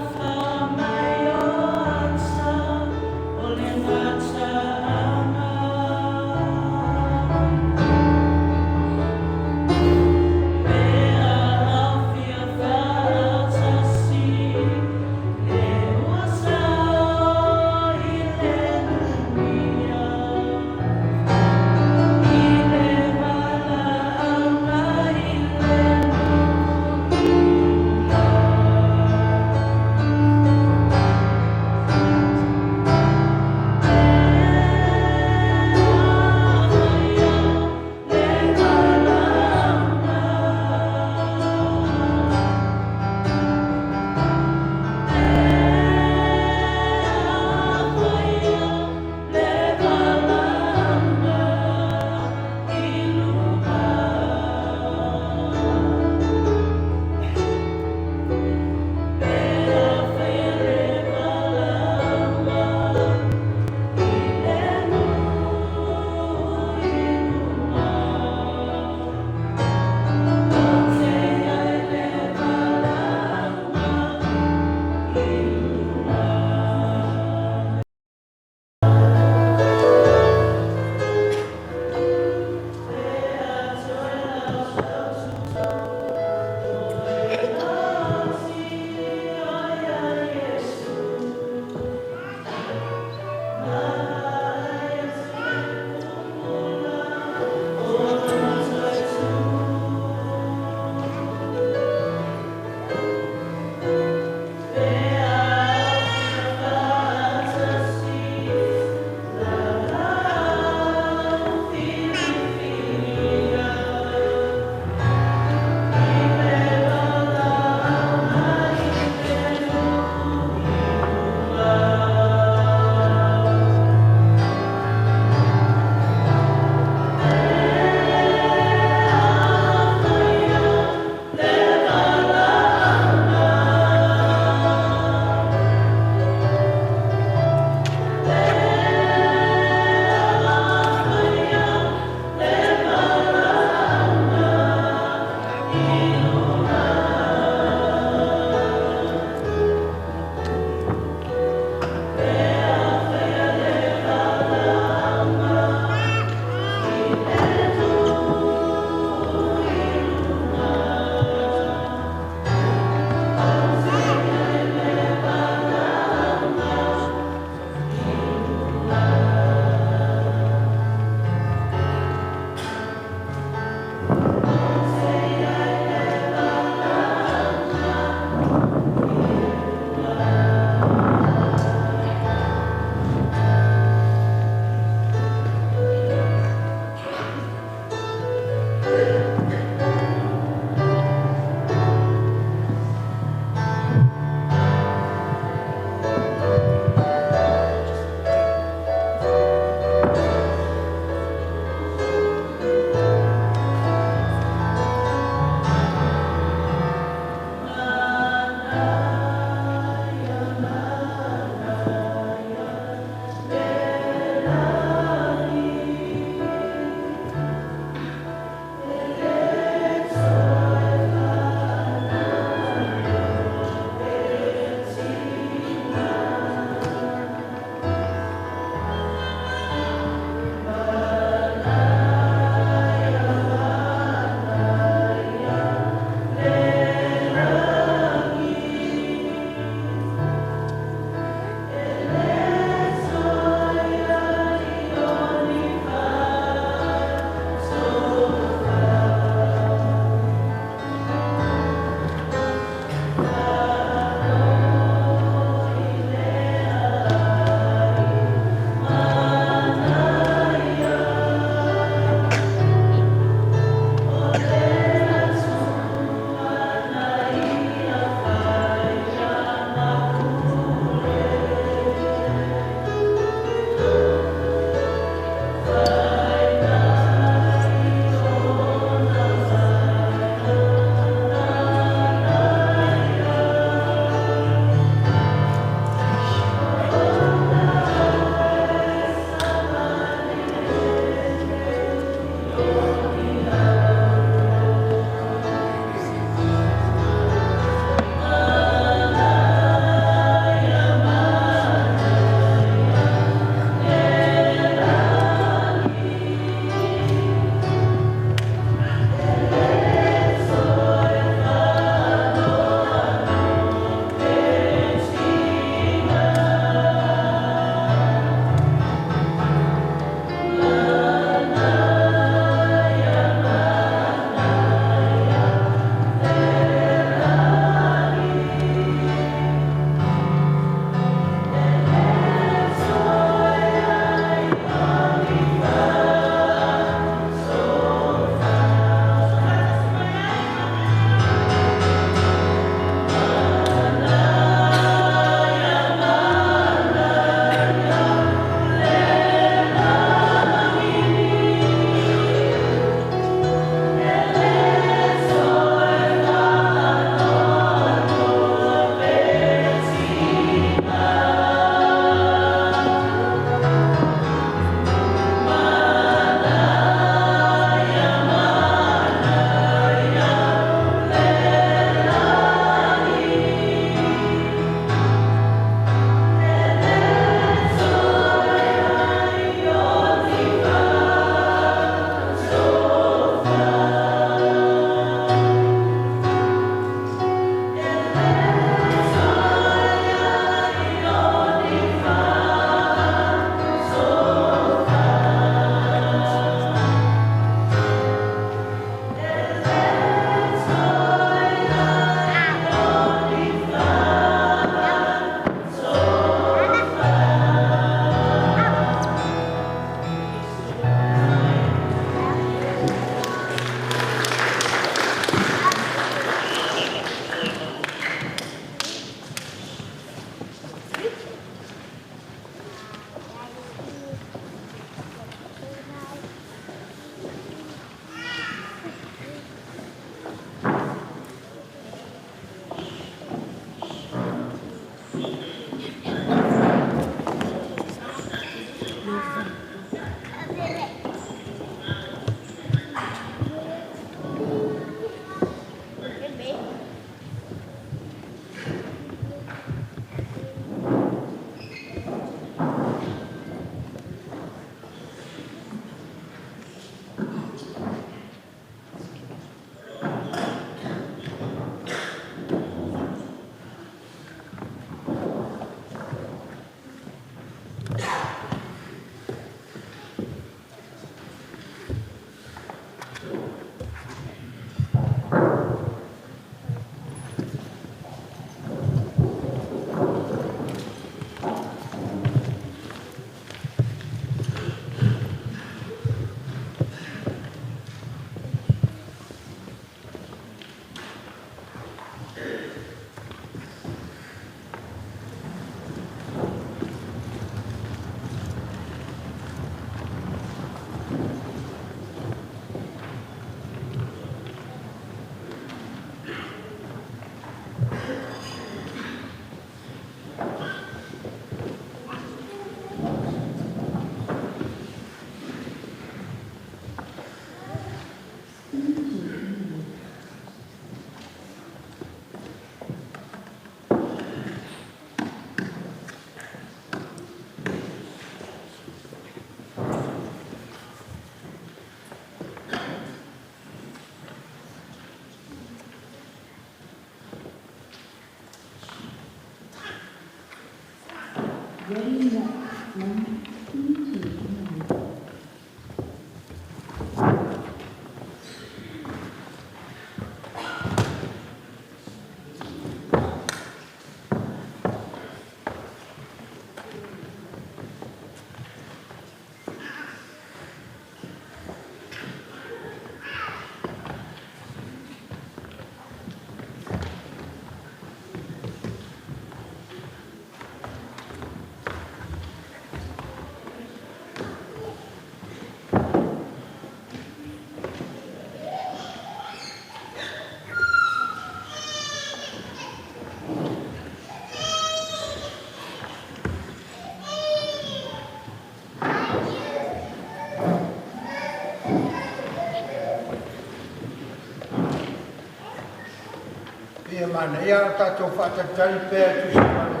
Pei e manaia o tatou faatalitali pea e tusa ma le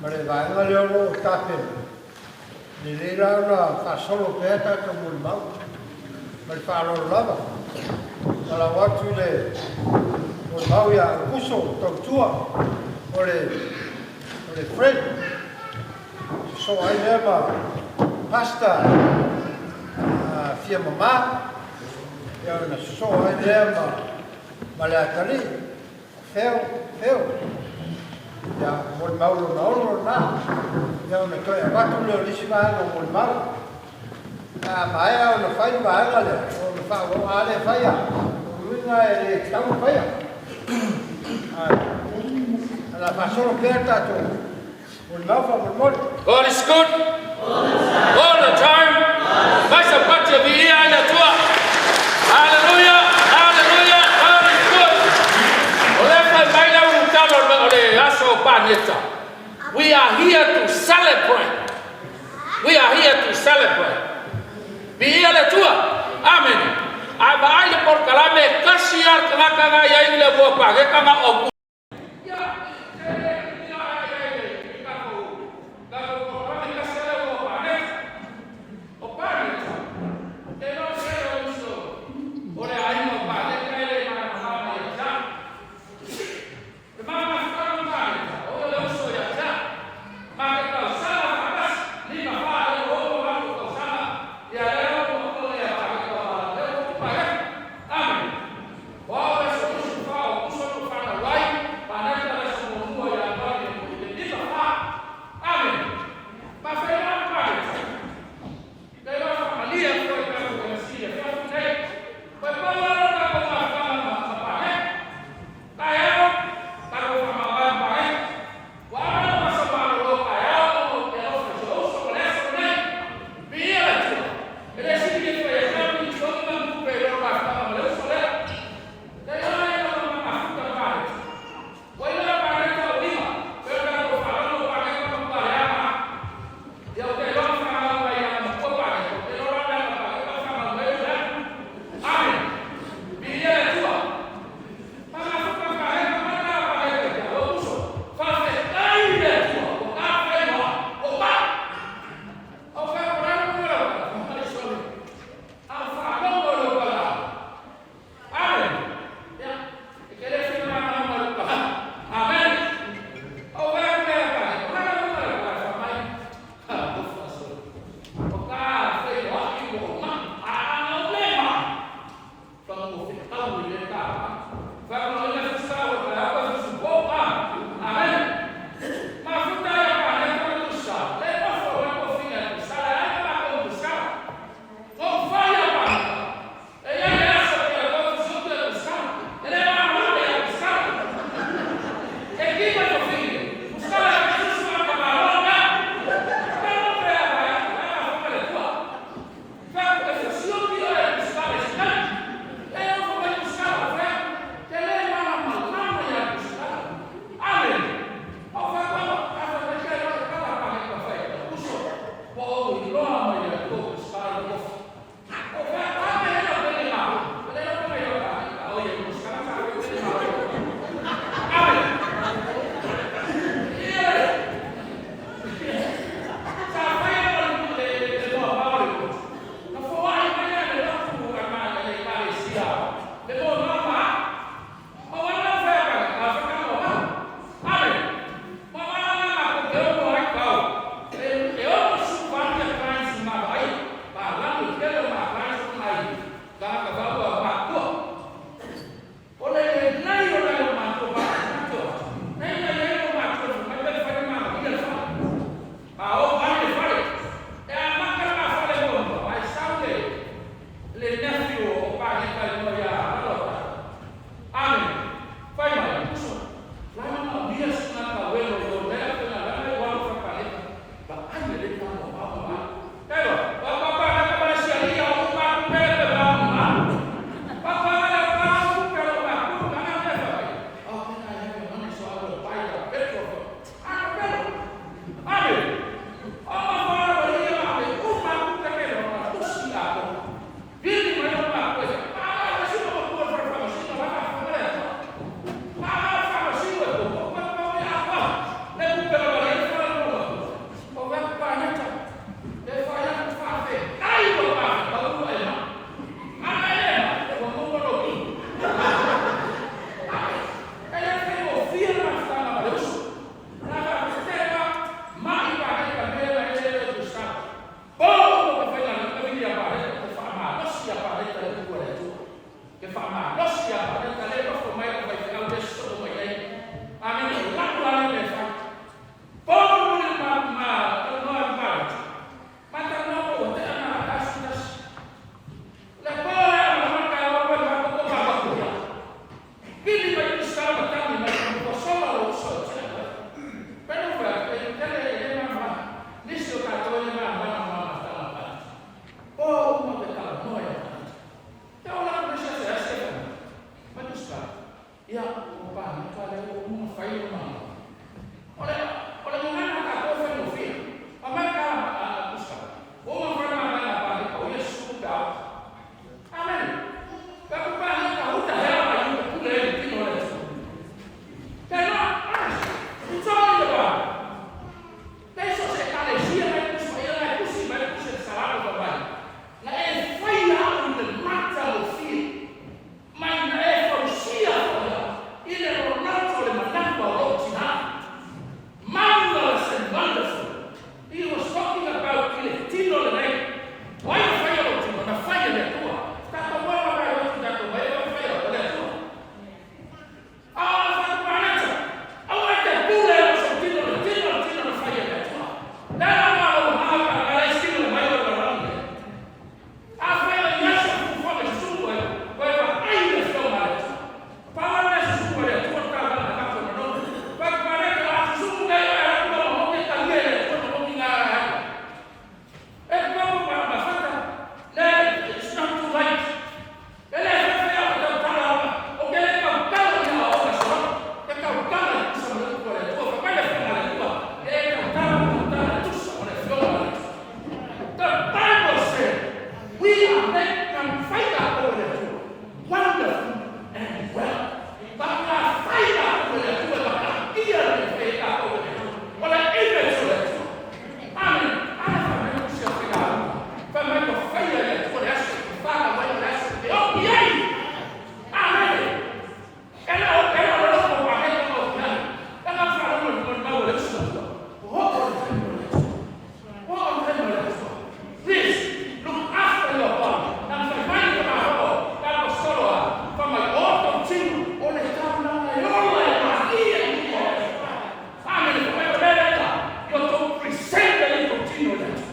ma le vaega lea o lo o tapena. Lelei la ona faasolo pea tatou molimau ma le faaaloalo lava. Talau atu i le molimau ia Aukuso Tautua o le o le Fred. Sosoo ai lea ma Pastor Fiamama, ia ona sosoo ai lea ma ma le atalii, o Feo, Feo. Ia, molimau lona ono lena. Ia ona toe avatu lea o le isi vaega o molimau. A maea ona fai le vaega lea, ona faaauau, a le faia, o uiga e le tatau ona faia. Ae, o le a faasolo pea le tatou molimau faamolemole. God is good all the time. Mai sa pati viia ai le Atua. Hallelujah, hallelujah, God is good. O le fai mai le ulutalo o le aso o Paneta. We are here to celebrate. We are here to celebrate. Viia le Atua. Amen. A vaai le polokalame kasi a le tagata na iai le ua pageka na o Ia, o Paneta lea ua uma ona fai lona. O le, o le gagana a tatou e faigofie. Fai mai le tala a Tusitala, ua uma ona fai le mavaega a Paneta, o ia e susu pe a oti. Amene. Pe a Paneta, who the hell are you e pule ai i le tino o le Atua? They're not honest. It's all in the Bible. Leai so o se Ekalesia na e tusi mai ia, na e tusi mai le tusi a le Salamo fai mai, Na e faia au i le matagofie. Mai na e fausia foi au i le lonato o le manatu a lou tinā. Marvelous and wonderful. He was talking about i le tino lenei. O ai na faia lou tino? Na fai e le Atua. Tatou oe ma mai lotu tatou mai, o ai na faia o le Atua. A o le fatupaneta, aua e te pule i lou tino, le tino, le tino na fai e le Atua. Le ala ma lou maha ka na le sino le mai o le lalolagi nei. Afai o i ai se fuafuaga i susu ai, ua e vaai i le Afioga a le Atua. Pau lava mea susu a le Atua le taulaga na avatu e manogi. Fatupaneta, o le a susu nei oe ala kula manogi e talia e le Atua manogi na ala e alu ai. E popo ma mafata, le it's not too late. E le faifai au e tautala ona, ou te le tautala i aoaoga sola, te tautala i tusa ma le upu a le Atua. Fai mai le Afioga a le Atua, e le tautala ma tautala i tusa ma le Afioga a le Atua. The Bible said, we are made na fai tatou e le Atua, wonderful and well. But na fai tatou e le Atua e matautia le mea e fai ai tatou e le Atua. O le image o le Atua. Amene. Ana fai mai o se faigaluega. Fai mai ua faia e le Atua le aso i te whanau ai o le aso i te oki ai. Amene. E le o e le o le loko o Pākehā ma o Kiana. E ngā whānau o le mau o le usu matua. Ho o le taimi o le Atua. Ho o le taimi o le Atua. Please, look after your body. Nā fai mai i te māhoko, te apostolo a, fai mai o tō tino o le taulaga e ola e malie i mua o le Atua. Amene fai mai o le leka i o tou present ai tou tino i le Atua.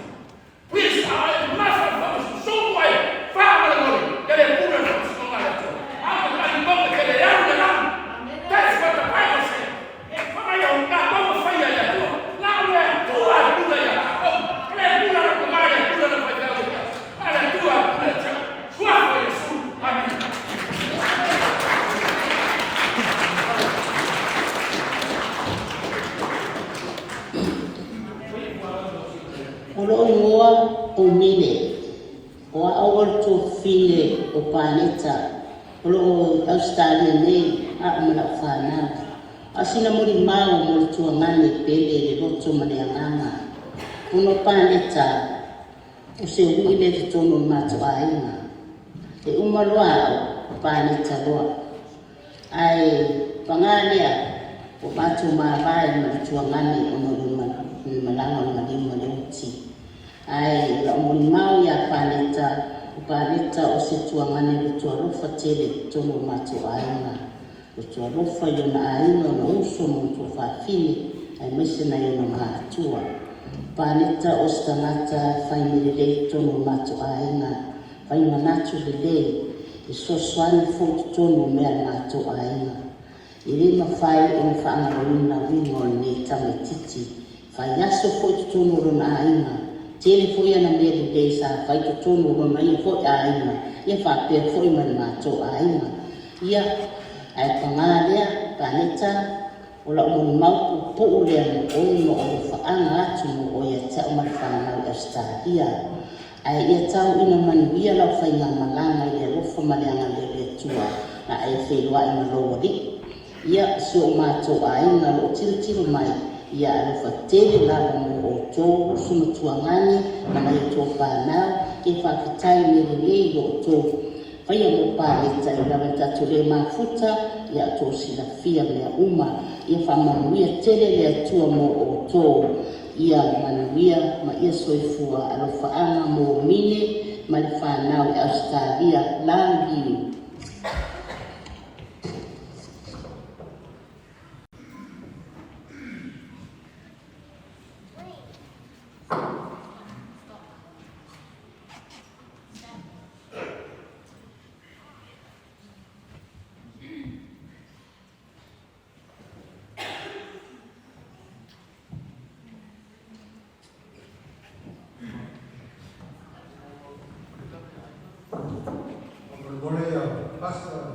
Please a e mafaufau susu ai faamolemole ke le pule o le faamasinoga a le Atua. A o te tali ke le au le lagi. That's what the Bible said. Fai mai o tatou ua faia e le Atua. Na o le Atua e pule ia tatou. E le pule lona tama e le pule lona faifeau ia te au. A le Atua e pule ia te au. Suafa o Iesu. Amene. O lou igoa o Mele, o a'u o le tuafafine o Paneta, o lo o i Ausetalia nei a'u ma la'u fanau. A o sina molimau mo le tuagane pele i le loto ma le agaga. Ona o Paneta, o se ui'i lea i totonu o le matou aiga. E uma loa a'u, Paneta loa. Ae pagā lea, ua matou mavae ma le tuagane ona o le malaga o le maliu ma le oti. Ae o la'u molimau iā Paneta, o Paneta o se tuagane loto alofa tele i totonu o matou aiga. Loto alofa i ona aiga, ona uso ma ona tuafafine, aemaise nai ona matua. O Paneta o se tagata fai mea lelei i totonu o matou aiga, fai manatu lelei, e fesoasoani foi i totonu o mea a le matou aiga. E le mafai ona faagaloina uiga o lenei tamaitiiti. Fai aso foi i totonu o lona aiga. Tele foi ana mea lelei sa fai i totonu o lona ia foi aiga, ia faapea foi ma le matou aiga. Ia, ae pagā lea, Paneta, o la'u molimau puupuu lea mo oe ma o alofaaga atu mo oe ia te a'u ma le fanau i Ausetalia. Ae ia tau ina manuia lau faigamalaga i le alofa ma le agalelei o le Atua na e feiloai ma lou Alii. Ia, si o matou aiga o lo o tilotilo mai, ia alofa tele lava mo outou uso ma tuagane ma nai a outou fanau, ia faafetai mea lelei i lo outou faia mo paleta i lava i tatou le mafuta, ia outou silafia mea uma. Ia faamanuia tele le Atua mo outou. Ia manuia ma ia soifua alofaaga mo Mine ma le fanau i Ausetalia. Love you. Faamolemole ia Pastor.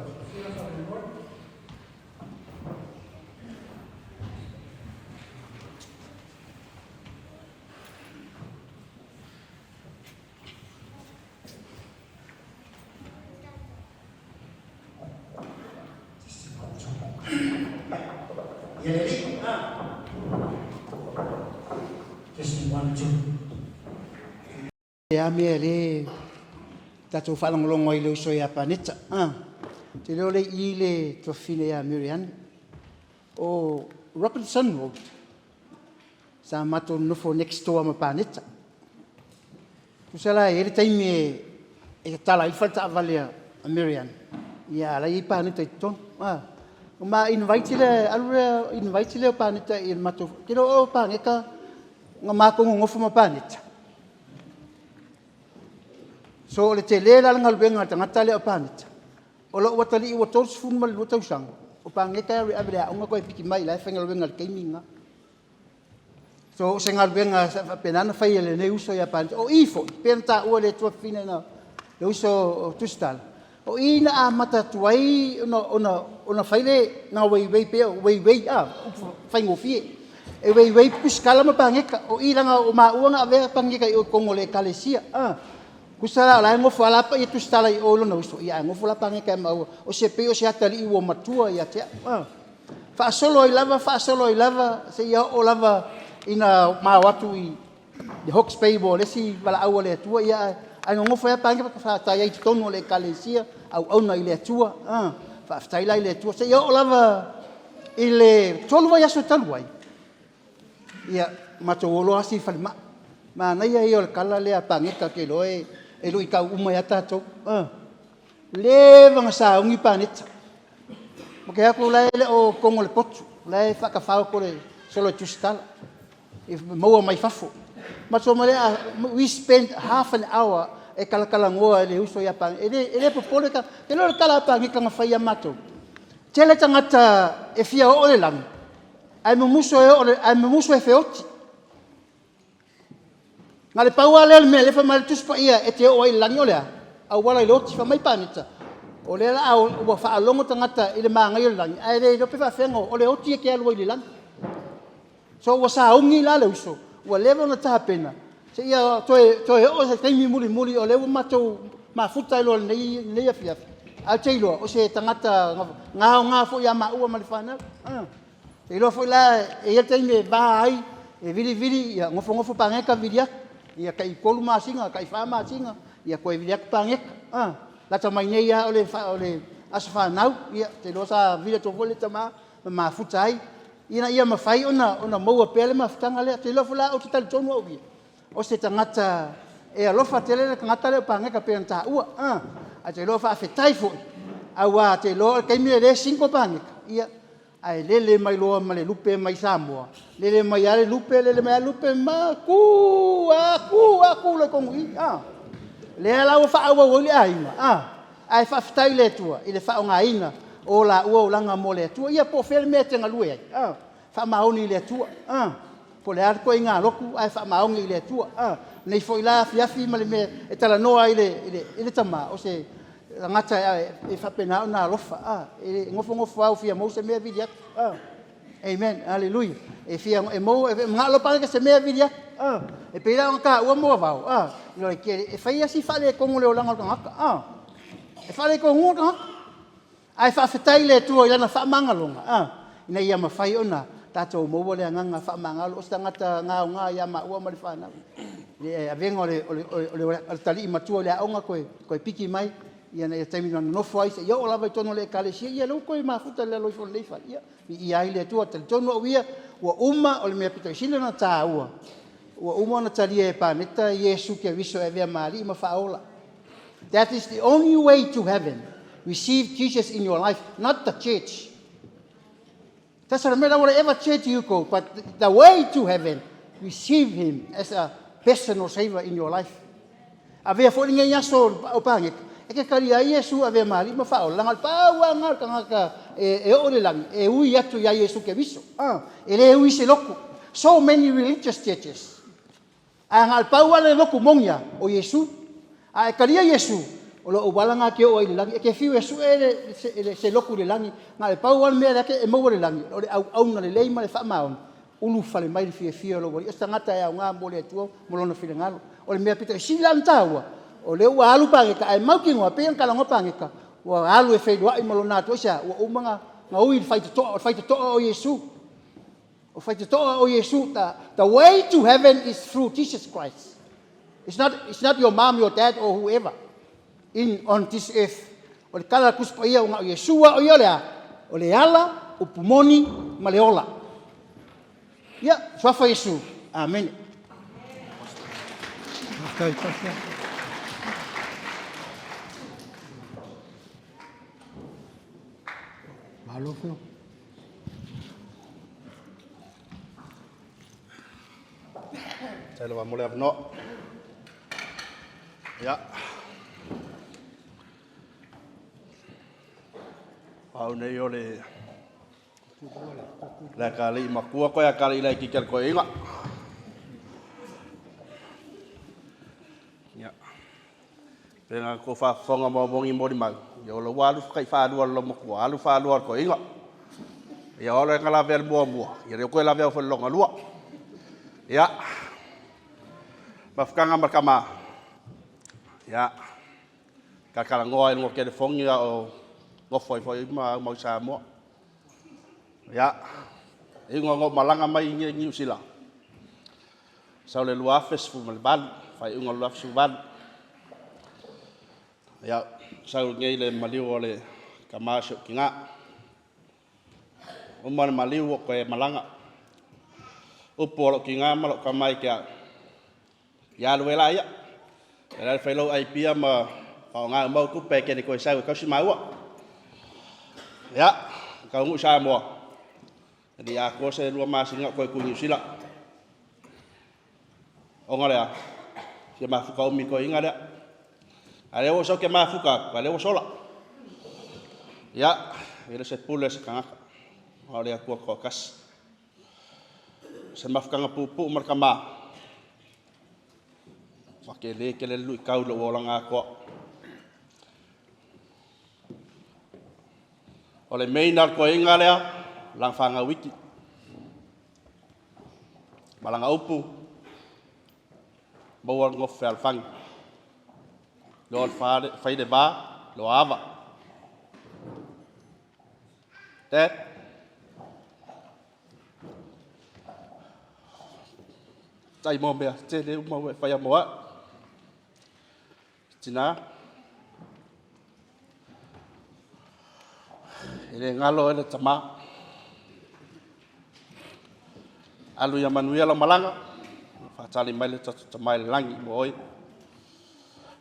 Ia le Alii, a. Testing 1, 2. E a mea le tatou faalogologo ai i le uso ia Paneta. Ah, te leo le i le tuafafine ia Mary-Ann. O Robinson Road, sa matou nonofo next door ma Paneta. Tusa la e i ai le taimi e tatala ai le fale taavale a Mary-Ann, ia a la e i ai Paneta i totonu. Ah, ma invite le, alu lea invite lea o Paneta i le matou, te iloa o Paneta na matou nonofo ma Paneta. So o le tele la o le galuega a le tagata lea o Paneta, o lou atalii ua 32 tausaga, o Paneta e alu e ave i le aoga toe piki mai o la e faigaluega i le taimi lena. So o se galuega sa faapena ona fai e lenei uso ia Paneta. O i foi, pei ona taua e le tuafafine le uso o Tusitala, o i na amata atu ai ona fai le na weiwei pei o weiwei, a, upu faigofie. E weiwei Tusitala ma Paneta. O i leaga o maua na avea Paneta i o i totonu o le Ekalesia. A, tusa la o la e nofo lava la Tusitala i o i lona uso, ia ae nofo la Paneta ia maua. O se pei o se atalii ua matua ia te au. A, faasolo ai lava, faasolo ai lava, seia oo lava ina ma o atu i le Hawke's Bay mo le isi valaau a le Atua, ia ae nonofo ai lava Paneta sa i ai i totonu o le Ekalesia, auauna i le Atua. A, faafetai la i le Atua. Seia oo lava i le 3 vaiaso talu ai, ia, matou o loa asi i le falemai. Manaia ia o le tala lea a Paneta ou te iloa e luitau uma ai lava tatou. A, leva ona sauni Paneta. Ou te o atu la e le o i totonu o le potu, o la e faatafao solo e Tusitala, e maua mai fafo. Matou omai lea, we spend half an hour e talatalanoa e le uso ia Paneta. E le popole, te iloa o le tala a Paneta na fai ia matou. Tele tagata e fia oo i le lagi, ae mumusu e, oo, ae mumusu e feoti. Na o le pau lava lea o le mea lea e fai mai le Tusi Paia e te oo ai i le lagi o le a? Auala i le oti. Fai mai Paneta, o lea la ua faalogo tagata i le manaia o le lagi, ae le iloa pe faafefea ona oo. O le oti e te alu ai i le lagi. So ua sauni la le uso, ua leva ona tapena, seia toe oo i se taimi mulimuli o lea ua matou mafuta ai loa i lenei afiafi. Ae ou te iloa, o se tagata na aoga foi ia maua ma le fanau. Ou te iloa foi la e i ai le taimi e va ai, e vilivili, ia nofonofo Paneta vili atu, ia tai 3 masina, tai 4 masina, ia toe vili atu Paneta. Lata mai nei lava o le aso fanau, ia, ou te iloa sa vili atu foi le tama ma mafuta ai, ina ia mafai ona maua pea le mafutaga lea. Ou te iloa foi la, ou te talitonu au ia, o se tagata e alofa tele le tagata lea o Paneta pei ona taua. Ae ou te iloa faafetai foi, aua ou te iloa o le taimi lea e single Paneta, ia, ae lele mai loa ma le lupe mai Samoa, lele mai lava le lupe, lele mai lava le lupe, ma tu a, tu a, tu loa i totonu i i. Lea la ua faaauau ai le aiga, ae faafetai i le Atua i le faaaogaina o laua olaga mo le Atua. Ia po o fea le mea e te galue ai, faamaoni i le Atua. Po o le a le ituaiga lotu, ae faamaoni i le Atua. Nei foi la afiafi ma le mea e talanoa ai i le tama, o se tagata e faapena ona alofa. E nofonofo lava ua fia maua se mea vili atu. Amen. Hallelujah. E fia e maua e manao loa Paneta i se mea vili atu. E pei la ona taua moavao, e fai lava si faaletonu o le olaga o le tagata. E faaletonu le tagata. Ae faafetai i le Atua i lana faamagaloga, ina ia mafai ona tatou maua le agaga faamagalo. O se tagata na aoga ia maua ma le fanau. Le avega o le talii matua i le aoga toe piki mai, ia na ia taimi na nonofo ai seia oo lava i totonu o le Ekalesia, ia lea ua toe mafuta i lalo ifo o lenei fale. Ia, viia ai le Atua. Talitonu au ia, ua uma, o le mea pito i sili ona taua, ua uma ona talia e Paneta Iesu Keriso e avea ma Alii ma Faaola. That is the only way to heaven. Receive Jesus in your life, not the church. Doesn't matter whatever church you go, but the way to heaven, receive him as a personal savior in your life. Avea foi lenei aso o Paneta, e te talia ai Iesu avea ma Alii ma Faaola, leaga o le pau lava lena o le tagata e oo i le lagi, e ui atu ia Iesu Keriso. E le ui i se lotu. So many religious churches. Ae na o le pau lava le lotu moni lava, o Iesu. A e talia Iesu, o lou auala lena e te oo ai i le lagi. E te fiu e sue se lotu i le lagi, na o le pau lava le mea lea e maua i le lagi, o le auauna lelei ma le faamaoni, ulufale mai le fiafia o lou Alii. O se tagata e aoga mo le Atua mo Lona finagalo. O le mea pito sili la ona taua, o lea ua alu Paneta, ae mautinoa, pei ona talanoa Paneta, ua alu e feiloai ma lona Atua. Aisea? Ua uma ona ui i le faitotoa, o le faitotoa o Iesu. O faitotoa o Iesu, the way to heaven is through Jesus Christ. It's not your mom, your dad or whoever in on this earth. O le tala a le Tusi Paia o na o Iesu lava o ia o le a? O le ala, upu moni ma le ola. Ia, suafa Iesu. Amene. Faafetai, Pastor. Malo, Phil. Faafetai lava mo le avanoa. Ia. Au nei o le le akalii matua koe akalii laitiiti a le toeaina. Ia. Pe na tou faafofoga ma omoni molimau, ia o la ua alu faifaarua le loomatua, alu faalua le toeaina. Ia o le na lavea le muamua, ia lea ua toe lavea foi le lona lua. Ia, mafutaga ma le tama, ia, talatalanoa i luga o telefoni a o nofo ai foi ma aumau i Samoa. Ia, e iu ina ou malaga mai i Niu Sila, sau le 2018, faaiuga o le 2018. Ia, sau nei le maliu o le tama o si ou tina. Uma le maliu ua ou toe malaga. Upu o lou tina ma lou tama ia te au, ia alu ai laia. Ia la fai lou ai pia ma faaaoga uma au tupe e te le toe sau e tausi maua. Ia, taunuu i Samoa, e le i atoa se 2 masina o toe tu i Niu Sila. Ona lea, fia mafuta umi i toeaiina lea. A lea ua sau ke mafuta atu, a lea ua sola. Ia, e le se pule se tagata, a o le Atua toatasi. Se mafutaga puupuu ma le tama, ua tele tele le luitau i lou olaga atoa. O le main a le toeaina lea, lana fanau iti. Ma lana upu, maua le nofo fealofani. Loa le fai le va, loa ava. Dad, tai mo mea tele uma ua e whaia mo au. Tina, e le galo e le tama. Alu ia manuia lau malaga, faatali mai le tatou tama i le lagi mo oe.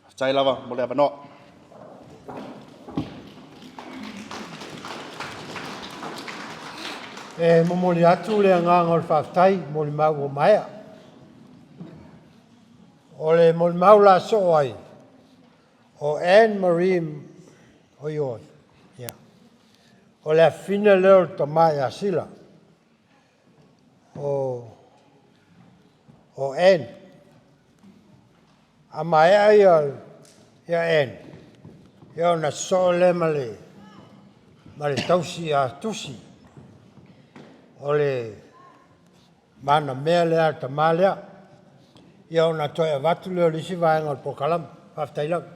Faafetai lava mo le avanoa. E momoli atu le agaga o le faafetai mo le mau ua maea. O le molimau la soo ai, o Anne Marie o ioe. Ia. O le afafine lea o le tama ia Sila. O, o Anne. A maea ia, ia Anne, ia ona sosoo lea ma le, ma le tausi a Tusi. O le manamea lea a le tama lea. Ia ona toe avatu lea o le isi vaega o le polokalame. Faafetai lava.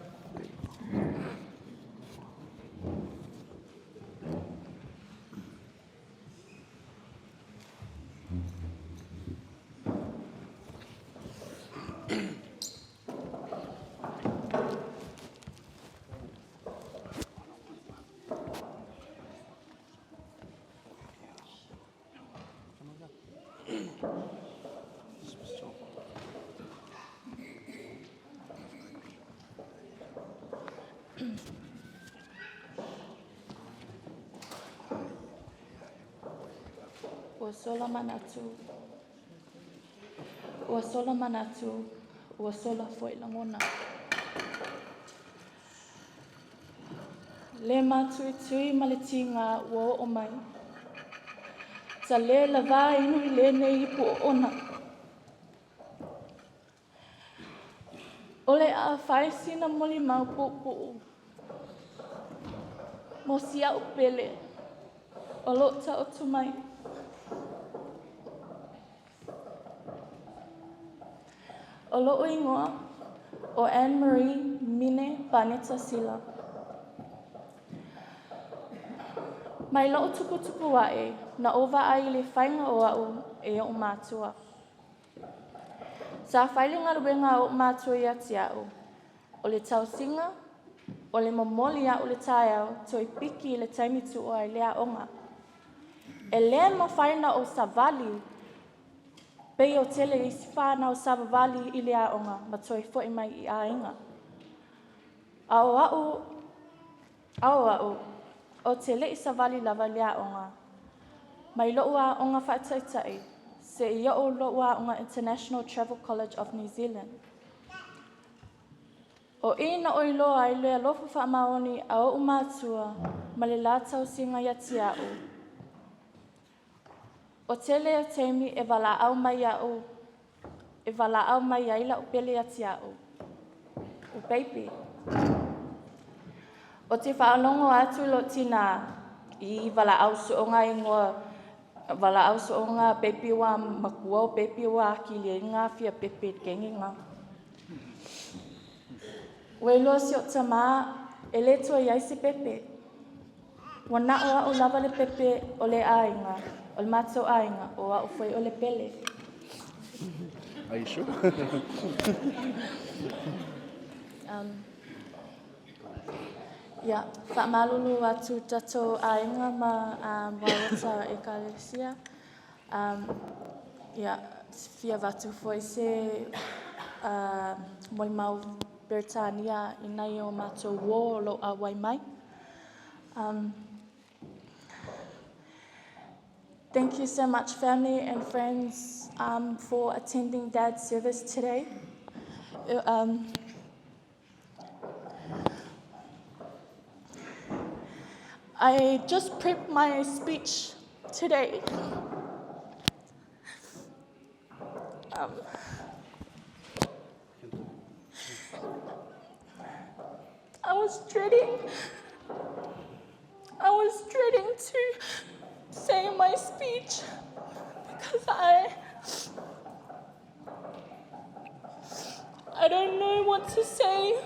Ua sola manatu, ua sola manatu, ua sola foi lagona. Le mātuitui ma le tīgā ua oo mai. Ta le lavā inu i lenei ipu oona. O le a fai sina molimau puupuu mo si a'u pele o lo o taoto mai. O lo'u igoa ʻo Anne Marie Mine Paneta Sila. Mai loʻu tuputupu aʻe, na ou vaai i le faiga o aʻu e oʻu mātua. Sa fai le galuega a oʻu mātua ia te aʻu, o le tausiga, o le momoli aʻu le taeao toe piki i le taimi tuʻu ai le aoga. E lē mafai na ou savali pei o tele isi whānau savavali i le aoga ma toe foʻi mai i aiga. A o aʻu, a o aʻu, o te leʻi savali lava i le aoga. Mai loʻu aoga faataitaʻi, se i oʻu loʻu aoga International Travel College of New Zealand. O i na ʻoi loa ai le alofa faamaoni a oʻu mātua ma le lā tausiga ia te aʻu. O tele o taimi e walaʻau mai iaʻu, e walaʻau mai ai laʻu pele ia te aʻu. O baby. O te faalogo atu i lou tinā i walaʻau soo ngā ingoa walaʻau soo ngā baby ua makua o baby ua akili ai ngā fia pepe kengi ngā. Ua iloa si oʻu tamā, e lē toe i ai se pepe. Ua naʻo aʻu lava le pepe o le ʻāina, o le mātou ʻāina, o aʻu foi o le pele. Are you sure? Ia, faamalulu atu tatou ʻāiga ma Wairata Ekalesia. Ia, fia avatu foi se molimau Peretania i nai o matou uō o lou ʻauai mai. Thank you so much, family and friends, for attending Dad's service today. I just prepped my speech today. I was dreading, I was dreading to say my speech because I, I don't know what to say.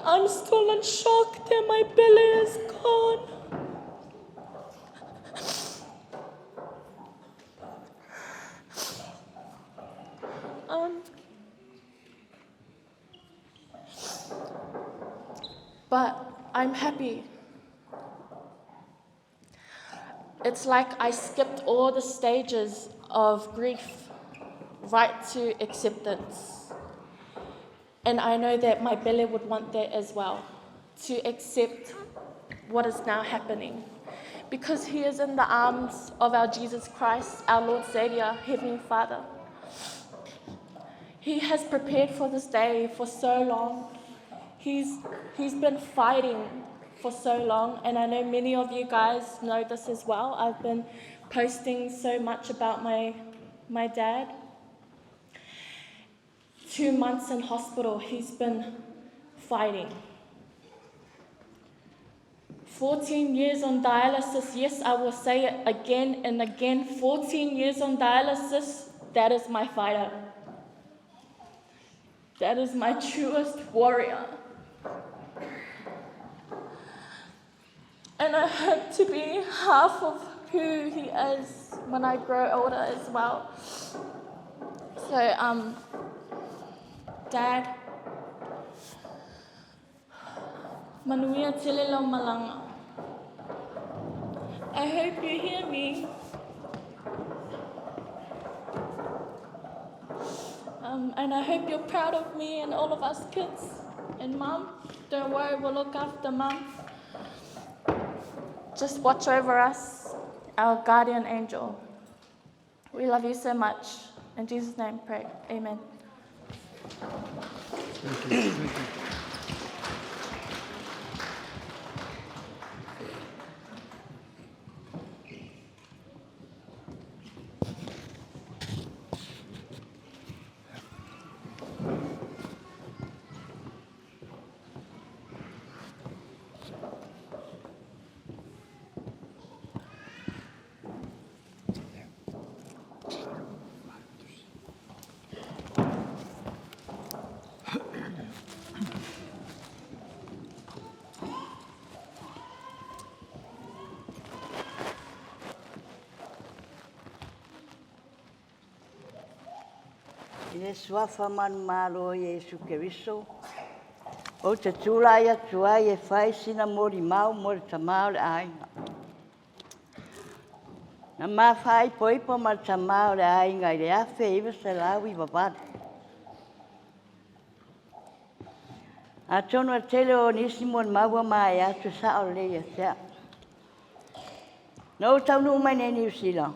I'm still in shock that my belly is gone. But I'm happy. It's like I skipped all the stages of grief right to acceptance. And I know that my belly would want that as well, to accept what is now happening. Because he is in the arms of our Jesus Christ, our Lord Savior, Heavenly Father. He has prepared for this day for so long. He's, he's been fighting for so long, and I know many of you guys know this as well. I've been posting so much about my, my dad. 2 months in hospital, he's been fighting. 14 years on dialysis, yes, I will say it again and again 14 years on dialysis, that is my fighter. That is my truest warrior. And I hope to be half of who he is when I grow older as well. So, Dad, manuia tele lau malaga. I hope you hear me. And I hope you're proud of me and all of us kids. And Mum, don't worry, we'll look after Mum. Just watch over us, our guardian angel. We love you so much. In Jesus' name, pray. Amen. Thank you. Thank you. I le suafa manumalo o Iesu Keriso, ou te tulai atu ai e fai sina molimau mo le tama o le aiga. Na ma faaipoipo ma le tama o le aiga i le 1998. Atonu e tele o nisi molimau ua maea atu e sao lelei ia te au. Na ou taunuu mai nei i Niu Sila,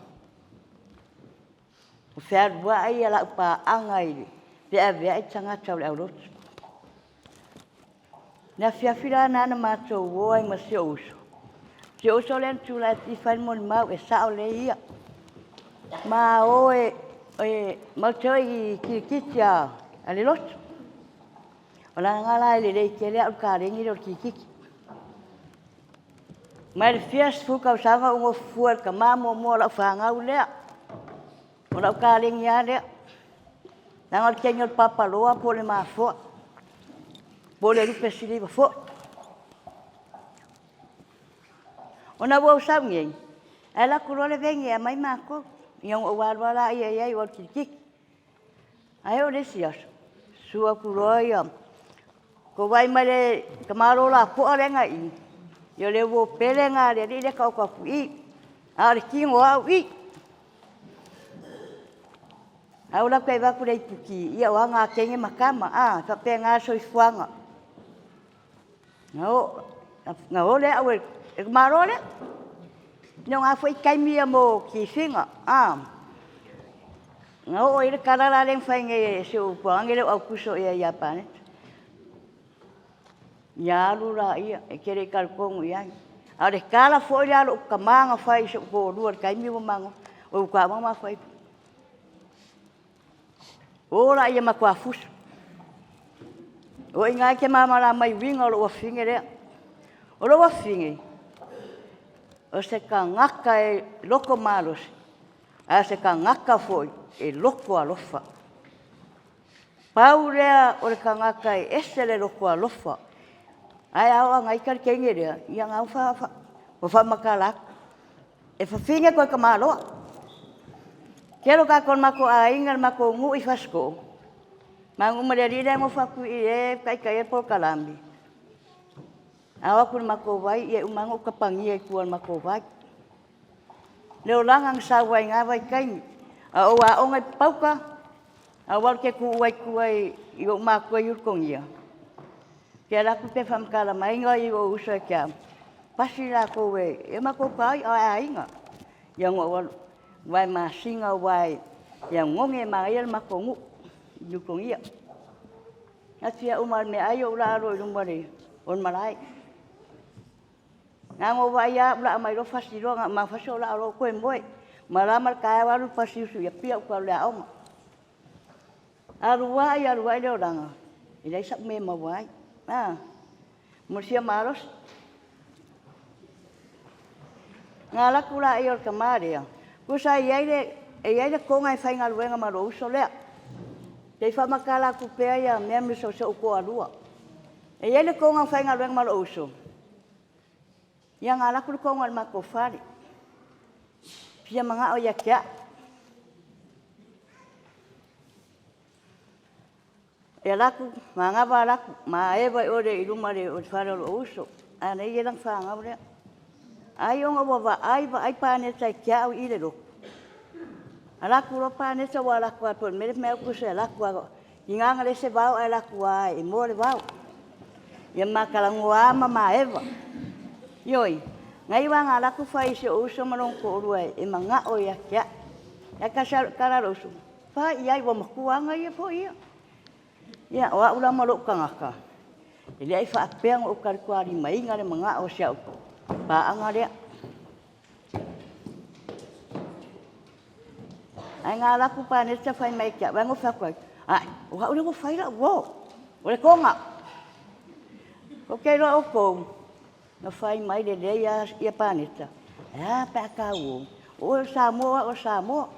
ua fealuai lau paaga i le feaveai tagata o le aulotu. Le afiafi la lena na matou o ai ma si ou uso. Si ou uso lea na tulai atu i fai le molimau e sao lelei ia. Ma o e, e matou te o i kirikiti a, a le lotu. O lana la e lelei tele au le kalegi lea o le kirikiti. Mai le fia sefulu tausaga ou nofo fua i le tama muamua o lau fanau lea. O lau kalegi lava lea. Leaga o le teine o le papaloa po o le mafoa, po o le lupe siliva foi. Ona ua ou sau nei, ae alu atu loa le veni e aumai matou. Ia ona ou alu lava lea i ai o le kirikiti. Ae oo i le isi aso, susu atu loa ia, tou vaai mai le tamaloa lapoa lea na i i, ia o le uo pele lena a le alii lea e taoto atu i i, a o le tino lava o i. Ae ou alu atu e avatu le iputi, ia o aga a teine ma tama, a, e faapena le soifuaga. Na o, na o le au e le tamaloa lea. Ia o na foi taimi ia mo tifiga, a. Na oo i le tala la lea na fai nei e si ou tuaage lea o Aukuso ia ia Paneta. Ia alu laia, e te le i talitonu i ai. A o le tala foi lea a lou tama na fai i si ou toalua i le taimi ua ma o uta ma fai. O laia matua fusu. O i ina e te malamalama i uiga o lou afine lea. O lou afine, o se tagata e loto malosi, ae o se tagata foi e loto alofa. Pau lea o le tagata e ese le loto alofa. Ae a oo ina ita le teine lea, ia na ua faamatala atu. E fafine toe tamaloa. Tele o tatou le matou aiga, le matou nuu i Fasitoo, ma nuu ma le alii lea e nofo atu i i e taitaia le polokalame. A o atu i le matou vai, ia e uma lava ona ou tapagia i tua o le matou vai. Le olaga na sau ai i na vaitaimi, a o ou aoga i Papauta, a ou alu ou te tuua ai i tua i ou matua i Ulutogia, ou te alu atu pe faamatala mai nai ou uso ia te au, pasi latou e matou aiga. Ia ona ou alu, aua e masina aua e oneone e manaia le matou nuu i Ulutogia. Atia uma o le meaai ou laa loa i luma o le malae. Na ona ou vaai lava ou laa mai loa fasi loa, na ona fasi ou laa loa ou toe moe. Malama le taeao alu le pasi usu i Apia ou toe alu i le aoga. Alu ai, alu ai le olaga, e leai sau mea e maua ai. A, mo le fia malosi. Na alu atu laia o le tama lea, tusa e i ai le, e i ai le toga e faigaluega ma lou uso lea. Se i faamatala atu pea ia mea ma so o toalua. E i ai le toga e faigaluega ma lou uso, ia na alu atu le toga i le matou fale, fia manao ia te au. E alu atu, manava alu atu, maeva i o i luma o le fale o lou uso, a na i ai lana fanau lea. Ai ona ua vaai vaai Paneta i te au i le lotu. Alu atu loa Paneta ua alu atu lava pei o le mea lea fai mai ai Aukuso e alu atu lava. Tiga na leai se vao ae alu atu lava e moa le vao. Ia ma talanoa lava ma maeva. Ioe, na iu lava ina alu atu fai i si ou uso ma lona toalua e manao ia te au. Ae tasi lava lau tala a lou uso, fai i ai ua matua lava ia foi ia. Ia, o au la ma lou tagata, e leai faapea ona ou talitualimaina le manao o si au paaga lea. Ae na alu atu Paneta fai mai ia te au, ae na ou fai atu ai, ai, o au lea ua fai lau uo, o le toga. Ou te iloa outou, na fai mai lelei lava ia Paneta, e a pe a ta uo, o oe o le Samoa o au o le Samoa.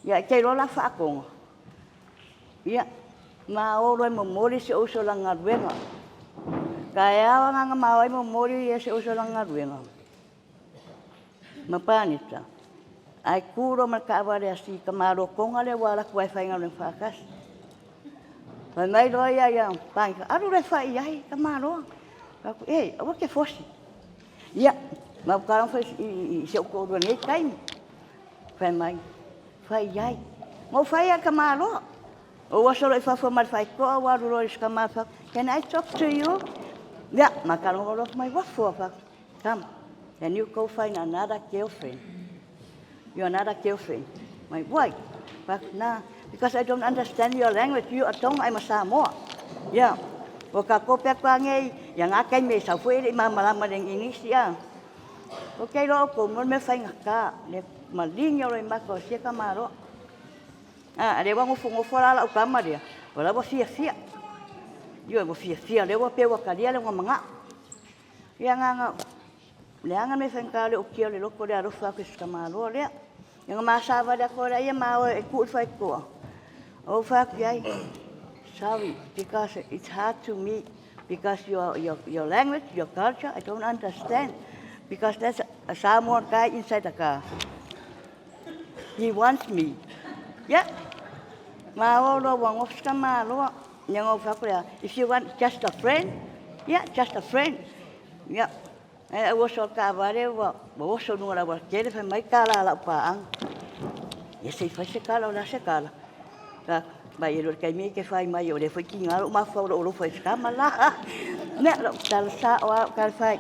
Ia e te iloa la faatoga. Ia, ma o loa e momoli si ou uso i lana galuega. Taeao agaga ma o ai momoli ia si ou uso i lana galuega. Ma Paneta, ae tu loa ma le taavale a si tamaloa Toga lea ua alu atu ai e faigaluega faatasi. Fai mai loa ia ia Paneta, alu loa e fai i ai tamaloa. Fai atu, e, aua te fosi. Ia, ma ou tala fai i si ou toalua i lenei taimi. Fai mai, fai i ai. Na ou fai lava i le tamaloa. Ou oso loa i fafo ma le faitoa ou alu loa i si tama fai atu, can I talk to you? Ia, ma talanoa loa mai uafu fai atu, come, can you go find another girlfriend? Your another girlfriend. Mai, why? Fai atu, nah, because I don't understand your language. You are Tonga, I'm a Samoa. Yeah. O ka kope atu a nei, ia ngā taimi e sau foi e le i māmalama le English a. O te iloa o kou mo le mea faigata, le maligi o loi maka o sia tamaloa. A, lea ua nofonofo la lau tama lea, o la ua fiafia. Ioe, ua fiafia, lea ua pei ua talia lona manao. Ia na, na, leaga mea faigata o le okia o le loto lea alofa atu i si tamaloa lea. Ia na ma savali atu ai laia ma o e tuu i le faitotoa. Ou fai atu i ai, sorry, because it's hard to me, because your, your, your language, your culture, I don't understand. Because there's a Samoan guy inside the car. He wants me. Yeah. Ma o loa ua nofo ka maloa. Ia na ou fai atu lea, if you want just a friend, yeah, just a friend. Yeah. Ae au oso o le taavale ua oso i luga o le aualatele fai mai tala a lau paaga. Ia se i fai se tala, o le a se tala? Fai atu, mai e le o le taimi e te fai mai o lea foi tiga lou mafaufau i lou alofa i se tama la. Ia, lou tala sao lava ou tala fai.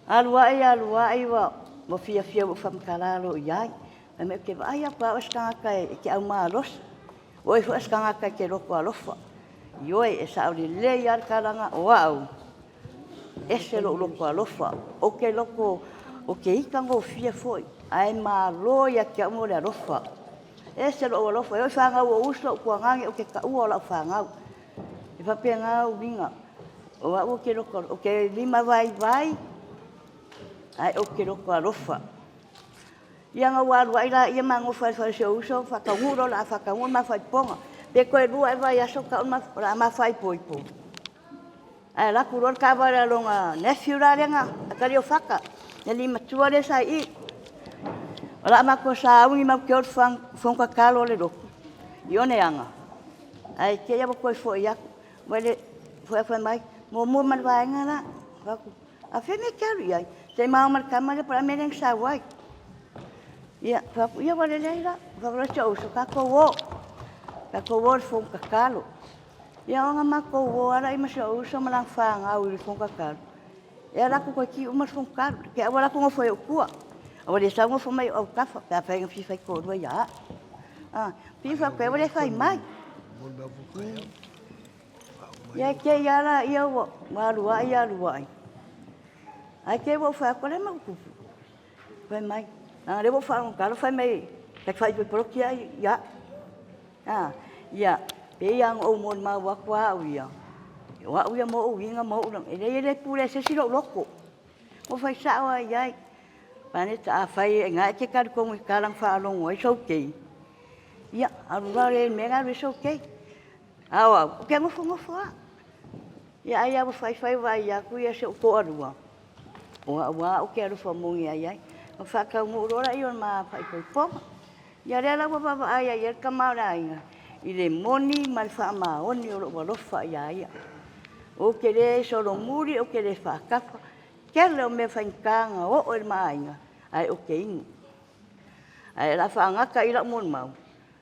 Alu ai, alu ai ua fiafia ua ou faamatala loa i ai. Fai mai ou te vaai atu lava o oe o se tagata e te aumalosi. O oe foi o se tagata e te loto alofa. Ioe, e sao lelei lava le tala o au, ese lou loto alofa. Ou te loto, ou te ita gofie foi, ae malo ia te au mo le alofa. Ese lou alofa, e oo i fanau o uso, ou tuagage, ou te taua o lau fanau. E faapena uiga, o au ou te loto, ou te lima vaivai, ae ou te loto alofa. Ia na ua alu ai laia ma nofo ai i le fale o si ou uso, faataunuu loa o le a faataunuu le ma faaipoipoga. Pe toe lua ea vaiaso tau o le a ma faaipoipo. Ae alu atu loa le taavale a lona nephew la lea na Kaliofata, le alii matua lea sa i i. O le a matou sauni matou te o i le fono tatalo a le lotu i Oneaga, ae te i lava ua toe foi atu. Mai le foi atu fai mai, muamua ma le vaega la. Fai atu, a fea mea e te alu i ai? Se i maua ma le tama lea po o le a le mea lea na sau ai. Ia, fai atu, ia ua lelei la. Fai atu loa si ou uso, tatou o. Tatou o i le fono tatalo. Ia ona matou o lava lea ma si ou uso ma lana fanau i le fono tatalo. E alu atu toeitiiti uma le fono tatalo. Te au alu atu nofo ai ou tua. A ua le sau nofo mai ou autafa pe afai na fia faitoalua ia au. Ah, fia faapea ua le fai mai. Ia te i ala ia ua alu ai alu ai. Ae te i ua ou fai atu, o le a le mea ua tupu? Fai mai, leaga o lea ua ou faalogo talo fai mai, ta te faaipoipo ai ia au. Ah, ia, pei lava ona ou molimau atu lava au ia, o au ia ma ou uiga ma ou, e leai e le pule e se isi lou loto. Ua fai sao lava i ai. Paneta, afai e na e te talitonu i tala na faalogo ai sou kei, ia, alu loa lea i le mea lena alu ai sou kei. A o au, ou te nofonofo lava. Ia ai lava ua faifai vaai atu ia si ou toalua, o au lava ou te alofa moni lava i ai. Ona faataunuu loa lea o le ma faaipoipoga. Ia lea la ua vaavaai ai i ai le tama o le aiga i le moni ma le faamaoni o lou alofa ia ia. Ou te le solomuli, ou te le faatafa, tele o mea faigata na oo i le ma aiga, ae ou te inu. Ae o le a faagata i lau molimau,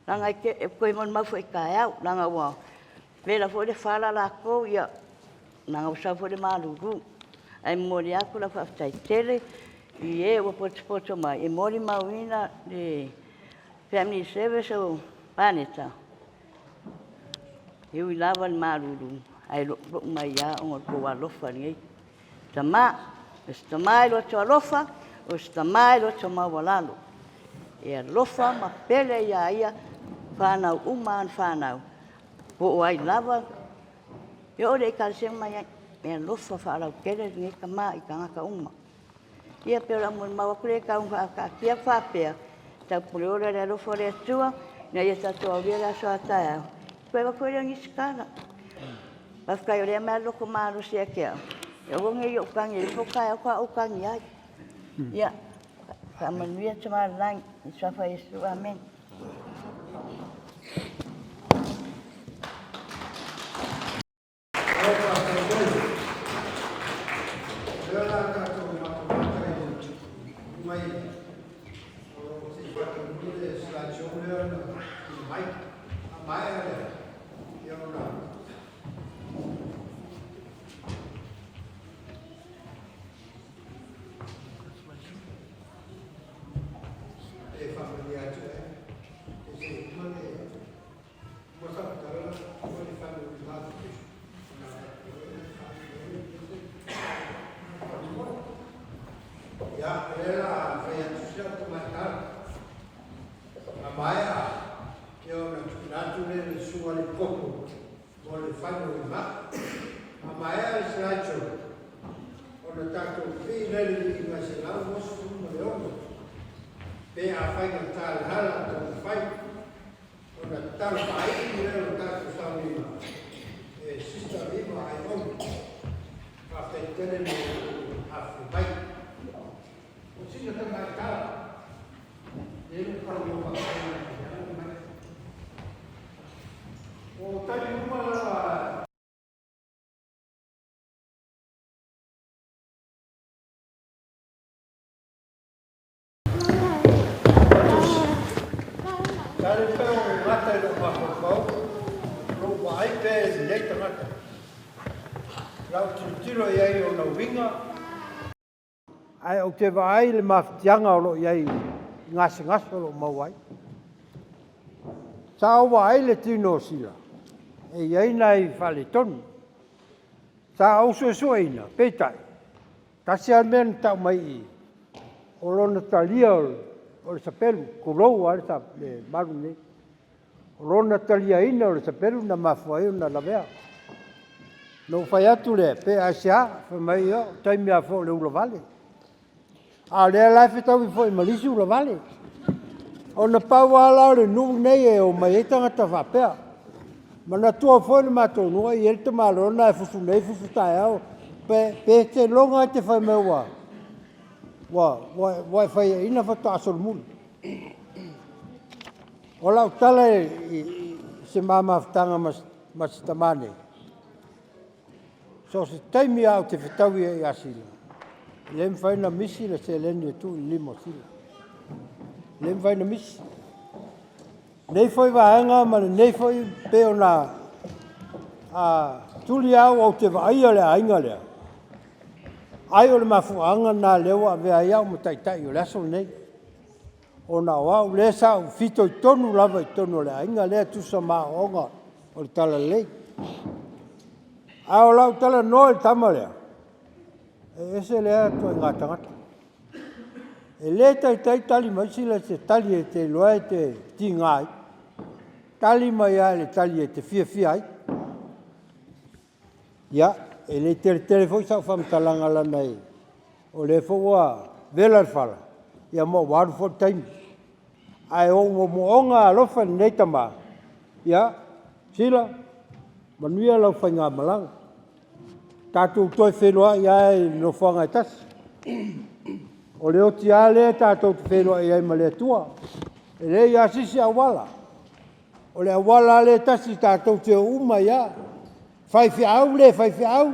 leaga e toe molimau foi taeao, leaga ua vela foi le fala latou, ia, leaga ua sau foi le malulu. Ae momoli atu lau faafetai tele i e ua potopoto mai e molimauina le Family Service o Paneta, e ui lava i le malulu, ae loulou mai lava ona o le tou alofa i lenei tama. O se tama e loto alofa, o se tama e loto maualalo. E alofa ma pele ia ia fanau uma ana fanau, po o ai lava, e oo i le ekalesia mai ai, e alofa faalautele lenei tama i tagata uma. Ia pei o lau molimau atu lea e tau faataatia faapea, taupuleola le alofa o le Atua, ina ia tatou aulia le aso a taeao. Toe avatu ai lea o nisi tala. Faafetai o lea mea loko malosi ia te au. E aua ne i ou tagi e ifo taeao faatoa ou tagi ai. Ia, faamanuia Tamalagi i le suafa o Iesu. Amene. o lo o se i faataunuu le slide show lea na tuuina mai. A maea lea, ia ona E faamanuia atu ai, e se i uma le uma sau tala, uma le family remark. Ia, o lea la fai atu si au tamaitala. A maea, ia ona tuuina atu lea i le susuga i le koko mo le final remark. A maea le slide show, ona tatou pii lea i le viiga 126, pe afai na tala la taumafai, ona tatalo faaiu lea o le tatou sauniga e Sister Viva Aiono. Faafetai tele mo le tou afifio mai. O sina tamaitala, lea ua talanoa faapena i le ala mai. O taimi uma lava. Sa le mafai ona ou gata i lou mafaufau, lou vaai pea i lenei tagata. Lau tilotilo i ai i ona uiga. Ae ou te vaai i le mafatiaga o lo o i ai i gasegase o lo o maua ai. Sa ou vaai i le tino o Sila, e i ai nai faaletonu. Sa ou suesueina, peitai, tasi lava le mea na tau mai i i, o lona talia o le sapelu, tulou lava le malu nei, o lona taliaina o le sapelu na mafua ai ona lavea. Na ou fai atu lea, pe aisea? Fai mai, ia, o taimi lava foi o le ulavale. A o lea la e fetaui foi ma le isi ulavale. Ona pau lava la o le nuu lenei e omai ai tagata faapea. Manatua foi le matou nuu e i ai le tamaloa lena e fusu nei fusu taeao, pe, pe te logo lava e te fai mai ua, ua, ua, ua e faiaina faatoa solomuli. O lau tala i, i, i se ma mafutaga ma, ma si tamā nei, So o se taimi lava ou te fetaui ai ia Sila, e le mafai ona misi le seleni e tuu i le lima o Sila. E le mafai ona misi. Nei foi vaega ma lenei foi pei ona a, tuli au ou te vaaia le aiga lea, ai o le mafuaaga lena lea ua avea ai au ma taitai o le aso lenei. Ona o au lea sa ou fitoitonu lava i totonu o le aiga lea e tusa ma aoaoga o le Talalelei. A o lau talanoa i le tama lea, e ese lea ituaiga tagata. E le taitai tali mai sila se tali e te iloa e te tiga ai. Tali mai lava i le tali e te fiafia ai. Ia, e le tele tele foi sau faamatalaga lana e, o lea foi ua vela le fala, ia ma ua alu foi le taimi. Ae o ou moomooga alofa i lenei tama, ia, Sila, manuia lau faigamalaga. Tatou toe feiloai lava i le nofoaga e tasi. O le oti lava lea tatou te feiloai ai ma le Atua. E leai lava se isi auala. O le auala lava lea e tasi tatou te o uma ai lava. Faifeau, le faifeau,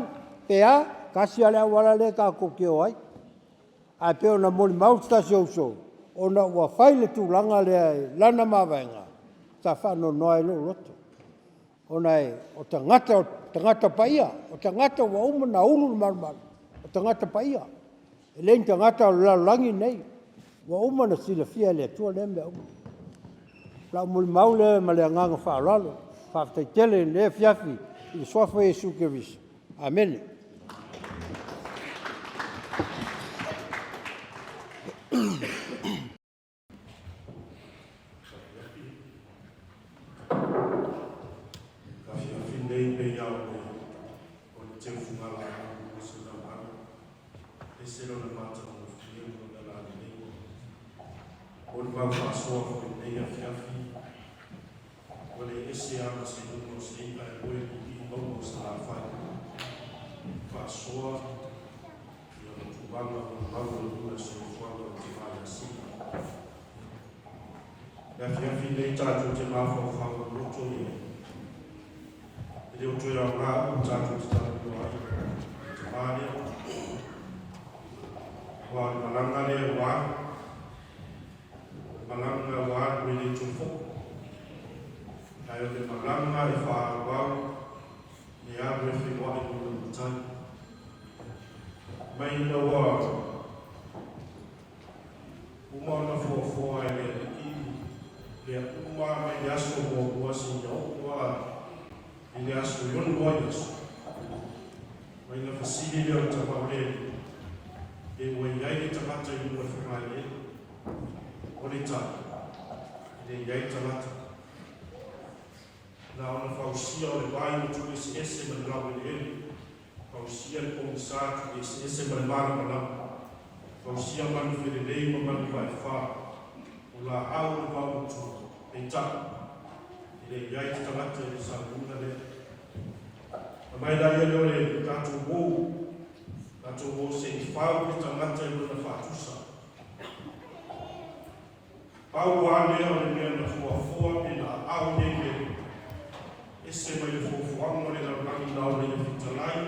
pe a, tasi lava le auala lea tatou te o ai. Ae pei ona molimau se tasi o uso, ona ua fai le tulaga lea i lana mavaega, sa faanoanoa ai lou loto. Ona e, o tagata, o tagata paia, o tagata ua uma ona ulu le malumalu, o tagata paia. E le ni tagata o le lalolagi lenei, ua uma ona silafia e le Atua lea mea uma. O lau molimau lea ma le agaga faaaloalo. Faafetai tele i lenei afiafi i le Suafa o Iesu Keriso. Amene. Afiafi nei pei a o le o le teufuga laau o se lauaga, ese lona matagofie ma lona lalelei. O le mau faasoa foi i lenei afiafi, ua le ese lava ma se luga o se i'a e moe i mauga o Salafai. Faasoa ia ma tulaga o le mau o le luna soifuaga o te Maiasina. Le afiafi nei tatou te mafaufau o loto i ai. E le o toe aoga upu tatou te talanoa ai i le tamā lea. Aua o le malaga lea ua alu. malaga ua alu e le toe foʻi, ae o le malaga e faaauau le alu e feiloai ma lona Matai. Mai ina ua uma ona fuafua e le Alii mea uma mai le aso muamua seia oo lava i le aso e ono ai aso, mai na fesili lea o le tama o le Alii, pe ua i ai le tagata i luga o le fogaeleele? O le tali, e le i ai tagata. Na ona fausia o le vai ua tuueseese ma le laueleele, fausia le pogisa tuueseese ma le malamalama, fausia manu felelei ma manu vaefā, o laau o le vaomatua, peitai, e le i ai te tagata i le saunoaga lea. Na mai la ia lea o le tatou uō, tatou uō se i fau le tagata i lona faatusa. Pau lava lea o le mea na fuafua pe na aao i ai le ese mai le fuafuaga o le lalolagi na ona ia fetalai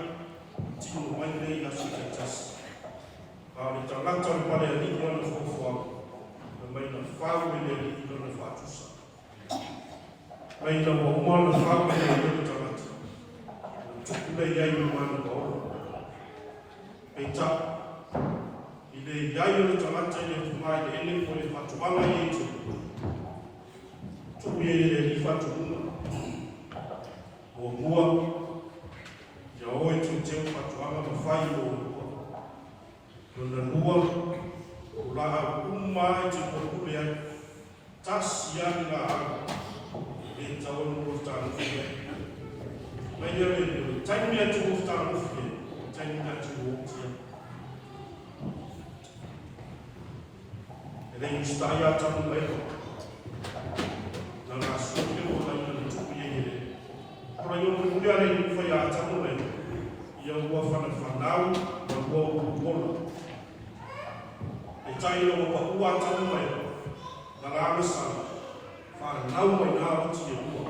tino mai nei aso taitasi. A o le tagata o le palealii lana fuafuaga, na mai na fau e le alii lona faatusa. Mai ina ua uma ona fau e le alii le tagata, ona tupu lea i ai o le mana paola. Peitai, i le i ai o le tagata i le fogaeleele po o le faatoaga i Eteni, tuu i ai e le Alii faatonuga, Muamua, ia o e teuteu faatoaga ma fai i lou lua. Lona lua, o laau uma e te pulepule ai, tasi lava le laau e le tatau ona ou fetagofi i ai. Mai lea o le taimi a te ua fetagofi ai, o le taimi lena te ua oti ai. E le i usitaia Atamu ma Eva, na ngā sui o laina na tupu i ai e le. Ko la io mulimuli a le i whai a Atamu ma Eva, ia ua whanawhanau ma ua ulu ola. E tai ina ua paʻu Atamu ma Eva, na la agasala, whanau mai nā oti e lua.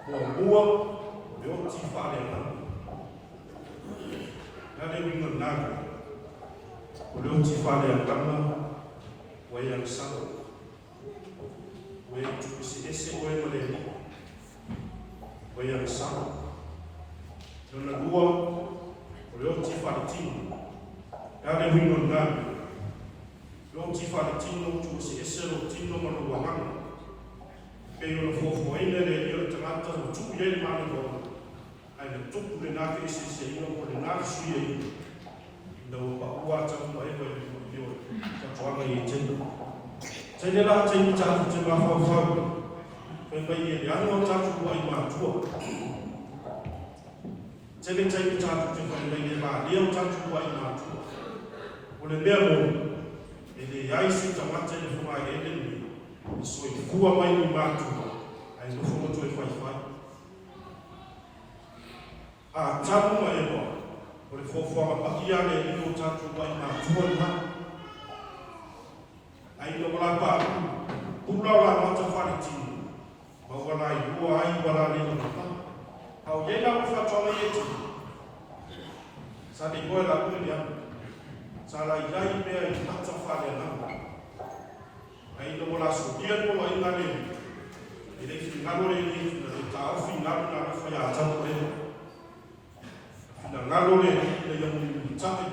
Muamua, o le oti faaleagaga. Le a le uiga lena lea? O le oti faaleagaga ua e agasala. Ua e tuueseese oe ma le Alii. Ua e agasala. Lona lua, o le oti faaletino. Le a le uiga lena lea? Le oti faaletino, tuueseese lou tino ma lou agaga. E pei ona fuafuaina e le Alii o le tagata ua tuu i ai le manaia, ae na tupu lena feeseeseaiga po o lena fesuiaiga ina ua paʻu Atamu ma Eva i luma i o fatuaga i Etena. Tele la taimi tatou te mafaufau ai, fai mai e leaga o tatou luaʻi matua. Tele taimi tatou te fai mai e valea o tatou luaʻi matua. O le mea moni, e leai se tagata i le fogaeleele lenei e soifua mai ni matua ae nofo ma toe faifai. Atamu ma Eva, o le fuafuaga paia a le Alii o tatou luaʻi matua lena. Ae ina ua la paʻu, pula o la mata faaletino, ma ua lailua ai ua la le lavapa. A o i ai la ua faatoaga i e tino? Sa le igoa e la ua le leaga. Sa la i ai pea i mata faaleagaga. Ae ina ua la solia le poloaiga a le Alii, e le i finagalo le Alii e le taofi i galu na alofa ia Atamu ma Eva. Na finagalo le Alii ina ia mulimulitaʻi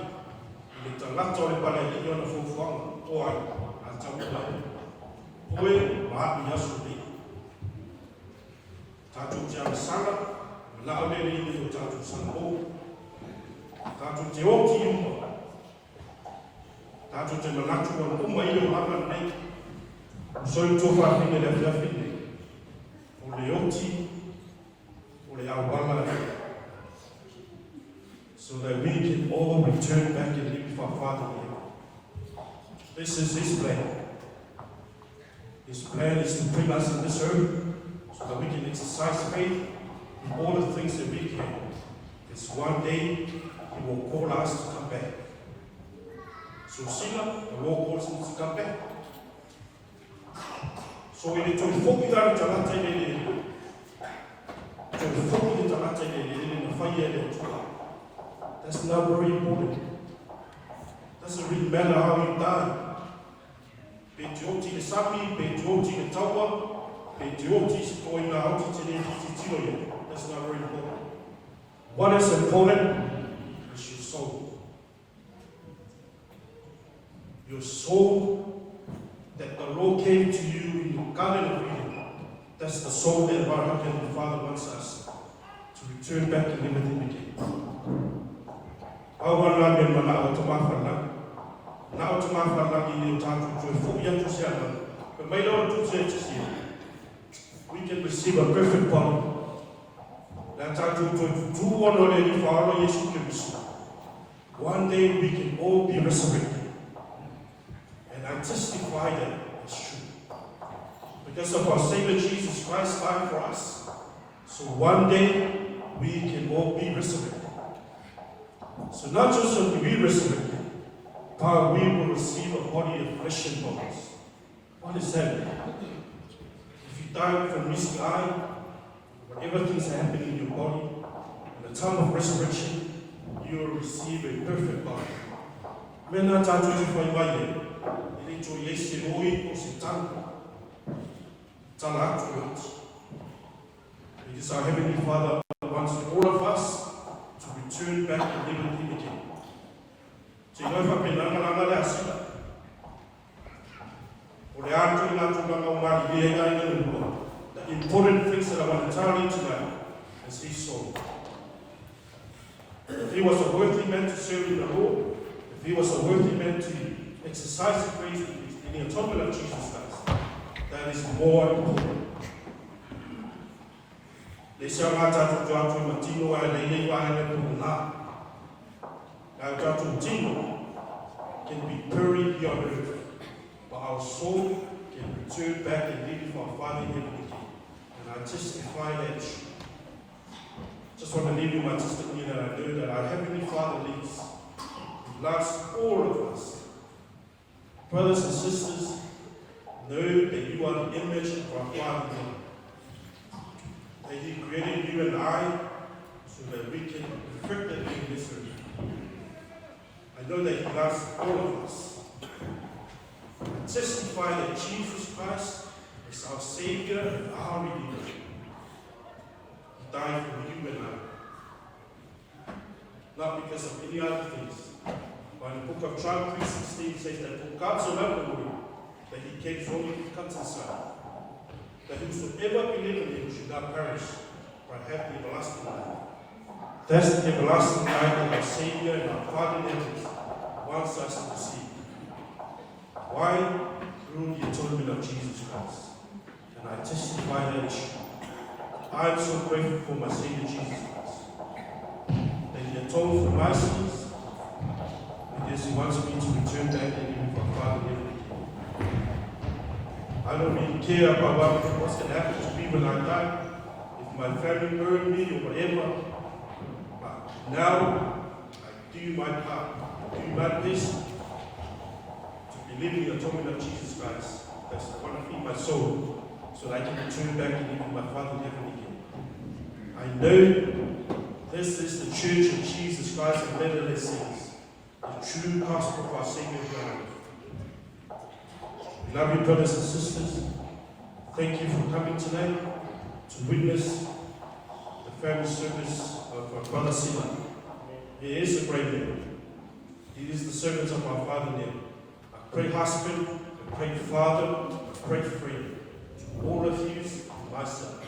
i le tagata o le palealii ona fuafuaga, o ai, Atamu ma Eva. Oe ma aʻu i aso nei. Tatou te agasala, manao le Alii ina ia o tatou saga ou. Tatou te oti i uma. Tatou te manatu ua uma i le olaga lenei. O soi tua faafine le afiafi lenei. O le oti o le auala so that we can all return back and live with our Father in heaven. This is His plan. His plan is to bring us in this earth so that we can exercise faith in all the things that we can. It's one day He will call us to come back. So sila, the Lord calls him to come back. So i le toe foʻi la le tagata i le eleele, toe foʻi le tagata i le eleele na faia e le Atua. That's not very important. Doesn't really matter how you die. Pe te oti le sami, pe e te oti i le taua, pe e te oti i se toenga oti te le te titiro i ai. That's not very important. What is important is your soul. Your soul that the Lord came to you in the Garden of Eden. That's the soul that our Heavenly Father wants us to return back and live with Him again. Pau lava lena mea manao ai tamafalagi. Manao tamafalagi i le o tatou toe fo'i atu se agaga. Fai mai lea o le Tusi a Efesia, We can receive a perfect body. Le a tatou toe tutū ona o le Alii Faaola Iesu Keriso. One day we can all be resurrected. And I testify that it's true. Because of our Savior Jesus Christ died for us. So one day we can all be resurrected. So not just will we be resurrected, but we will receive a body of flesh and bones. What is that? If you die with a missing eye, whatever things are happening in your body, in the time of resurrection, you will receive a perfect body. Mena tātou te whai mai e, e le tō i se roi o se tau, tala atu e oti. Because our Heavenly Father wants all of us to return back and live with Him again. Te iloa e faapena le asila. O le a toe ngā tūranga o malilie ai ngā le lua. The important things that I want to tell you tonight is his soul. If he was a worthy man to serve in the Lord, if he was a worthy man to exercise the grace in the atonement of Jesus Christ, that is more important. Le se ngā tātou te atu i matino ai le nei wā le pō nā. Ngā tātou tino can be buried here on earth, but our soul can return back and live with our Father in heaven again. And I testify that true. Just want to leave you my testimony that I know that our Heavenly Father lives. He loves all of us. Brothers and sisters, know that you are the image of our Father in heaven. That He created you and I so that we can perfect it in this earth. I know that He loves all of us. I testify that Jesus Christ is our Savior and our Redeemer. He died for you and I. Not because of any other things. But in the book of John 3.16 says that for God so loved the world that he gave his only begotten Son, that whosoever believe in him should not perish, but have the everlasting life. That's the everlasting life that our Savior and our Father in heaven wants us to receive. Why? Through the atonement of Jesus Christ. And I testify that it's true. I am so grateful for my Savior Jesus Christ. That he atoned for my sins, because he wants me to return back and live with our Father in heaven again. I don't really care about what, what's going to happen to me when I die, if my family burn me or whatever. But now, I do my part, I do my best to believe in the atonement of Jesus Christ. Because I want to feed my soul so that I can return back and live with my Father in heaven again. I know this is the church of Jesus Christ of Latter-day Saints, the true gospel of our Savior God. We love you, brothers and sisters. Thank you for coming tonight to witness the family service of our brother Sila. He is a great man. He is the servant of our Father in heaven. A great husband, a great father, a great friend to all of you and myself.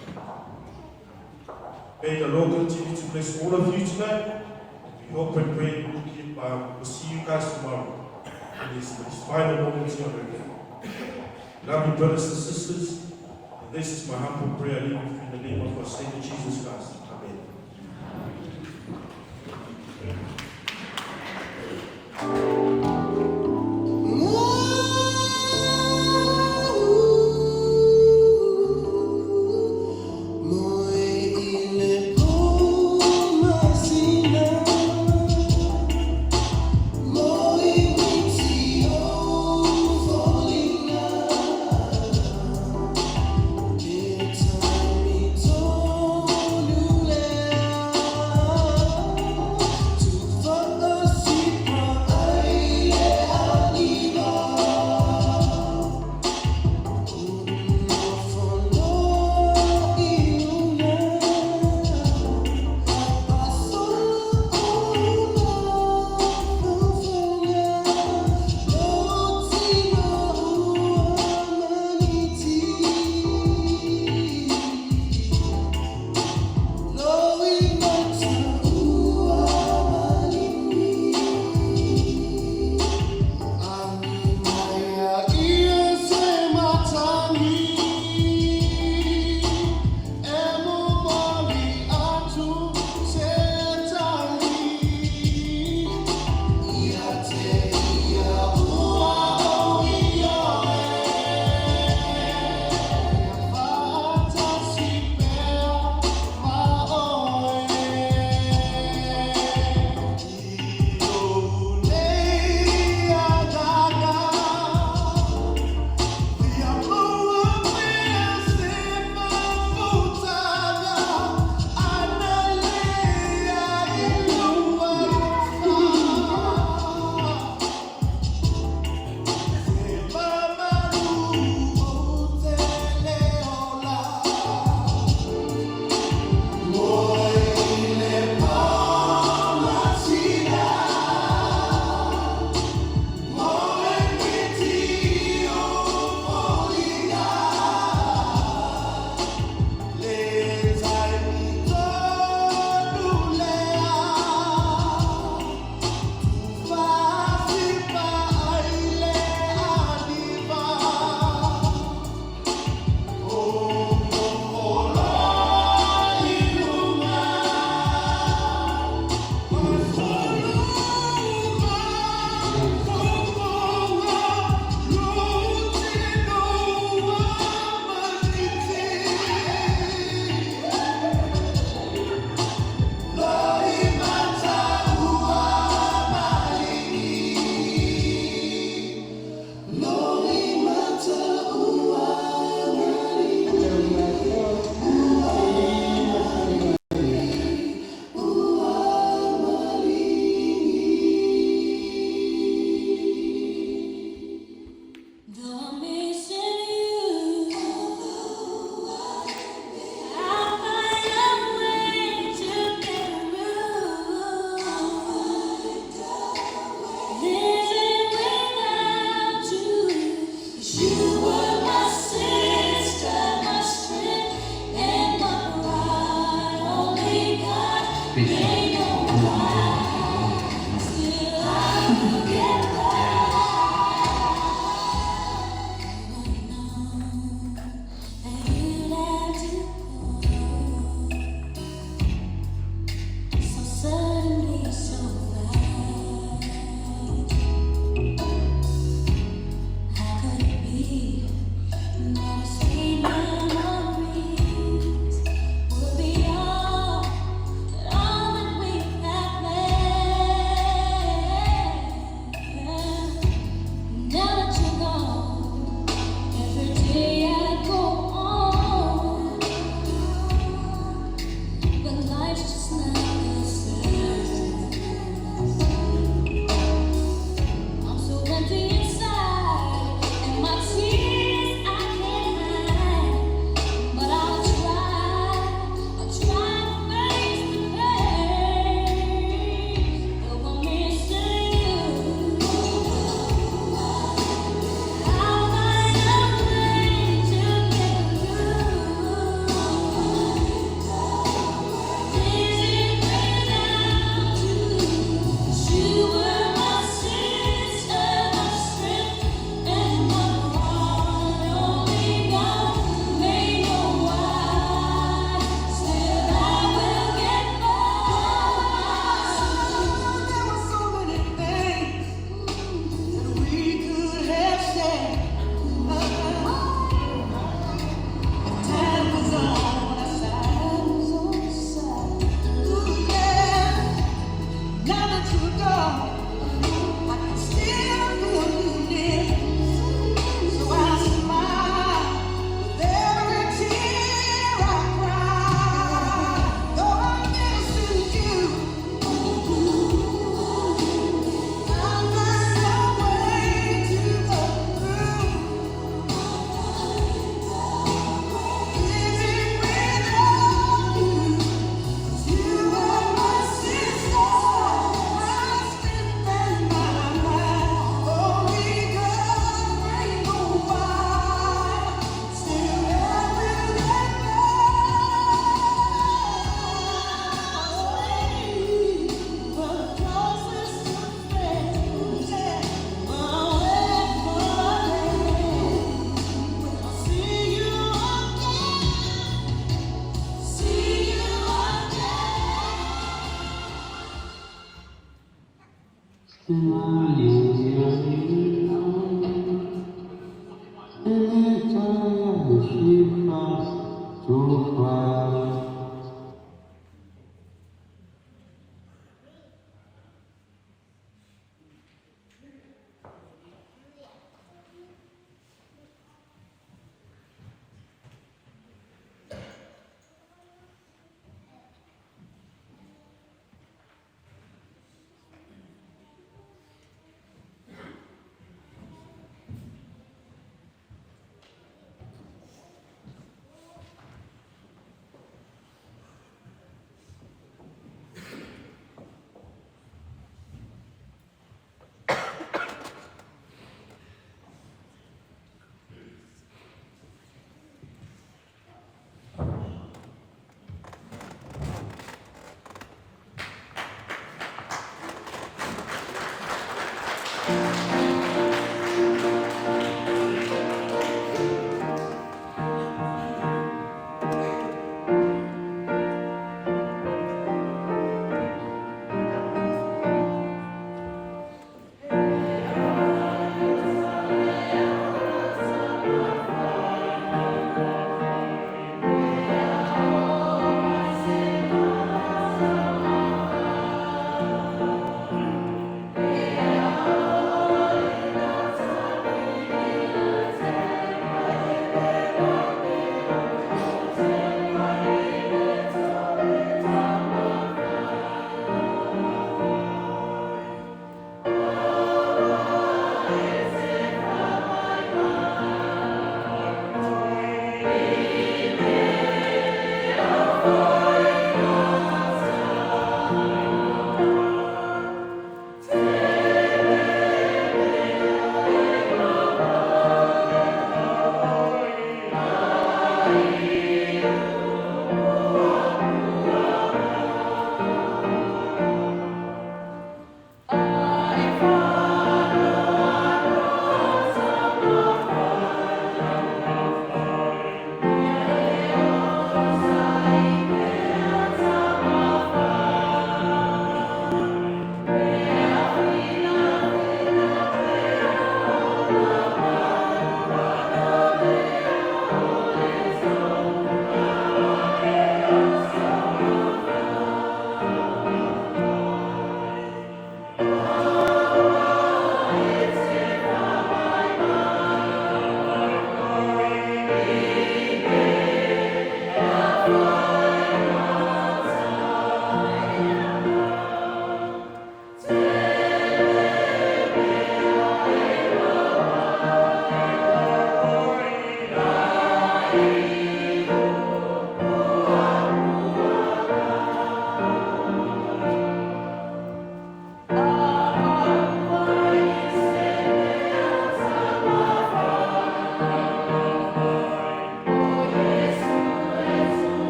May the Lord continue to bless all of you tonight. And we hope and pray we'll, keep, we'll see you guys tomorrow in his, his final moments here on earth. Love you, brothers and sisters. And this is my humble prayer, I leave you in the name of our Savior Jesus Christ. Amen. lead us to Christ.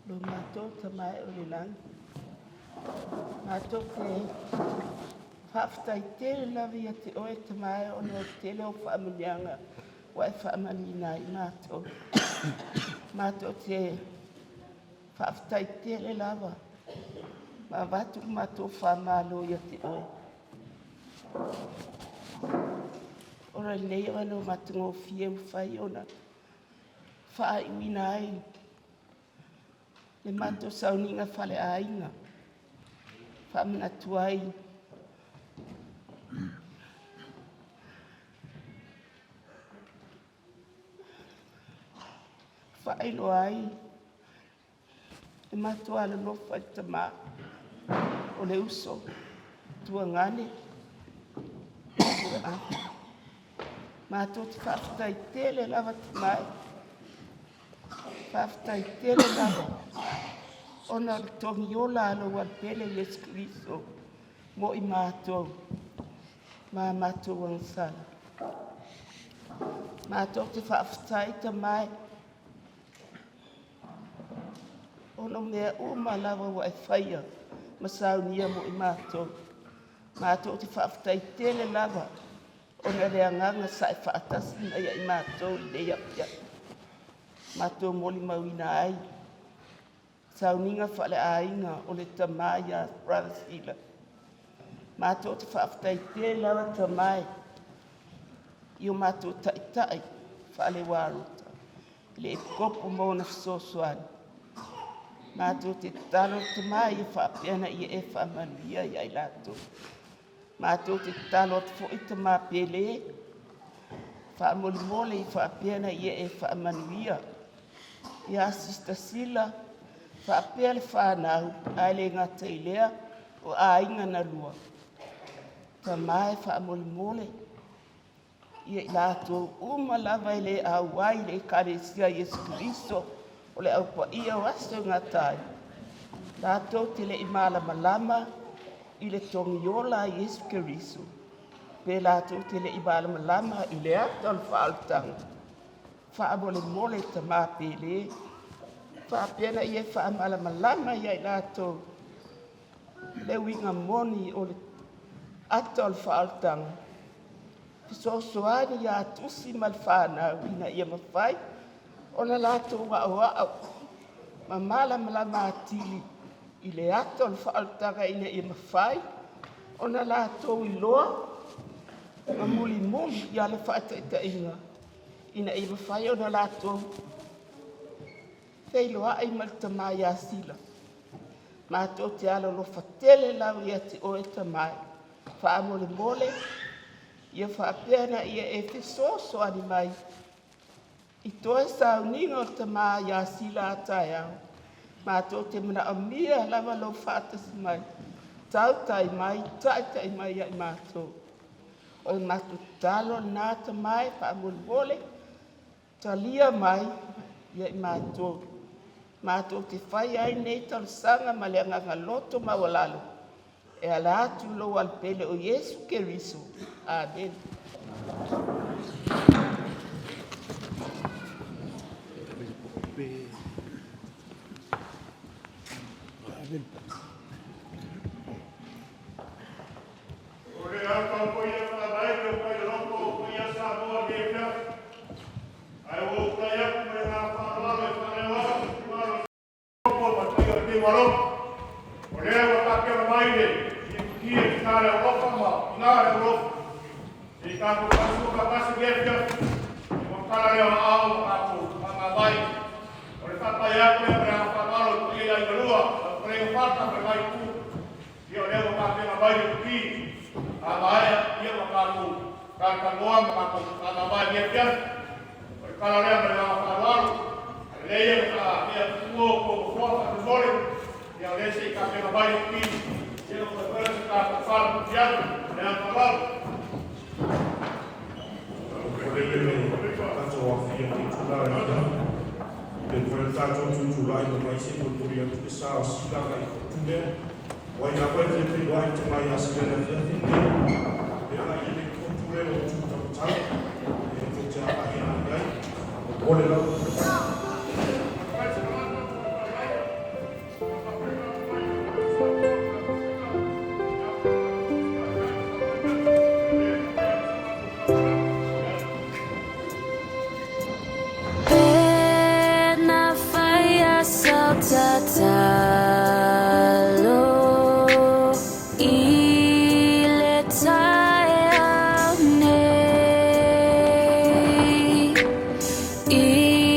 Lo matou Tama e o le lagi, matou te faafetai tele lava ia te oe Tama e ona o le tele o faamanuiaga ua e faamaliina ai matou. Matou te faafetai tele lava ma avatu le matou faamalo ia te oe. Ona lenei avanoa matagofie ua mafai ona faaiuina ai. Le matou sauniga faleaiga faamanatu ai faailoa ai le matou alolofa i le tamā o le uso tuagane matou te faafetai tele lava tamā e. Faafetai tele lava ona o le togi ola a lou Alepele Iesu Keriso mo i matou ma matou agasala. Matou te faafetai Tama e ona o mea uma lava ua e faia ma saunia mo i matou. Matou te faafetai tele lava ona le agaga sa e faatasi mai ia i matou i lenei afiafi. Matou molimauina ai sauniga faaleaiga o le tama ia Brother Sila. Matou te faafetai tele lava tama e i o matou taitai faaleuarota i le epikopo ma ona fesoasoani. Matou te tatalo tama ia faapea na ia e faamanuia ia i latou. Matou te tatalo atu foi Tama Pele, faamolemole i faapea na ia e faamanuia ia Sister Sila faapea le fanau, ae le gata i lea o aiga na lua. Tama e faamolemole ia i latou uma lava e le auai i le Ekalesia Iesu Keriso o le Au Paia o aso e gata ai, latou te le i malamalama i le togiola a Iesu Keriso, pe latou te le i malamalama i le ata o le faaolataga. Faamolemole Tama Pele, faapea na ia faamalamalama ia i latou le uiga moni o le ata o le faaolataga, fesoasoani ia Tusi ma le fanau ina ia mafai ona latou aoao ma malamalama atili i le ata o le faaolataga ina ia mafai ona latou iloa ma mulimuli ia le faataitaiga ina ia mafai ona latou feiloai ma le Tama ia Sila. Matou te alolofa tele lava ia te oe Tama e. Faamolemole ia faapea na ia e fesoasoani mai i toe sauniga o le Tama ia Sila a taeao. Matou te manaomia lava lou faatasi mai, tautai mai, taitai mai ia i matou. O le matou tatalo lena Tama e, faamolemole, talia mai ia i matou. Matou te fai ai nei talosaga ma le agaga loto maualalo e ala atu i lou Alepele o Iesu Keriso. Amene. O le au tau paia faavae o Pailoloto o paia Samoa i lenei afiafi. Ae ua ou tulai atu ma le agaga faaaloalo e faaleo au finagalo o ma paia o lenei Malo. O lea ua tapena mai le lipoti e tina le alofa ma ina le alofa. Se i tatou tautua faatasi i lenei afiafi. E matala lea o aao ma tatou faamavae. O le faapai atu lea ma le agaga faaaloalo i paia ia i lua, lau fetalaiga Fata ma le Vaitu. Ia o lea ua tapena mai le lipoti a maea ia ua tatou talatalanoa ma tatou faamavae i lenei afiafi. O le tala lea ma le agaga faaaloalo. Lelei ia ma taea tutuo o tou nofoa faamolemole. Ia o lea se i tapena mai le lipoti. Ia ona toe fai lea o se tatou fala atu ma le agaga faaaloalo. O le le tatou afia te tula i ia. Pe mafai ona tatou tutulai ma mai se molimoli atu le sa o Sila agai i Fotu lea. O ai lava e fia feiloai i tama ia Sila i le afiafi lenei, e agai i le Fotu lea o tu taumatau, e tou te agai agai ai. Momoli lava. Pe na faia sau tatalo i le taeao nei i.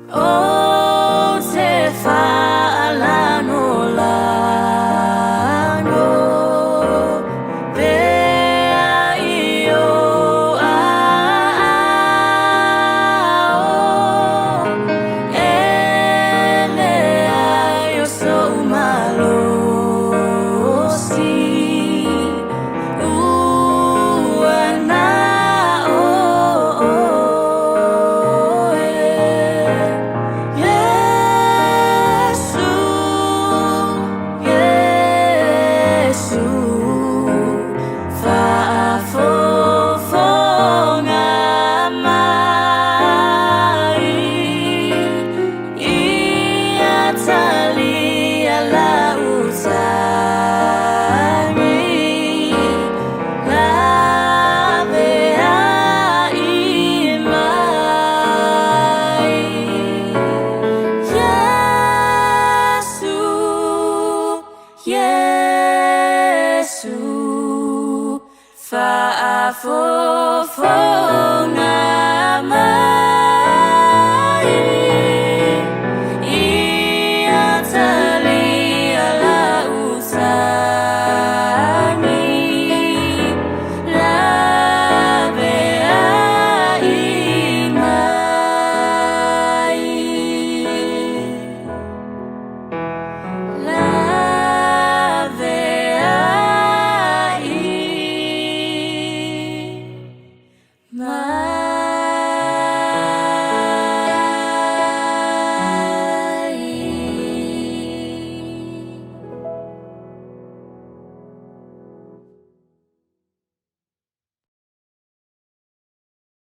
O.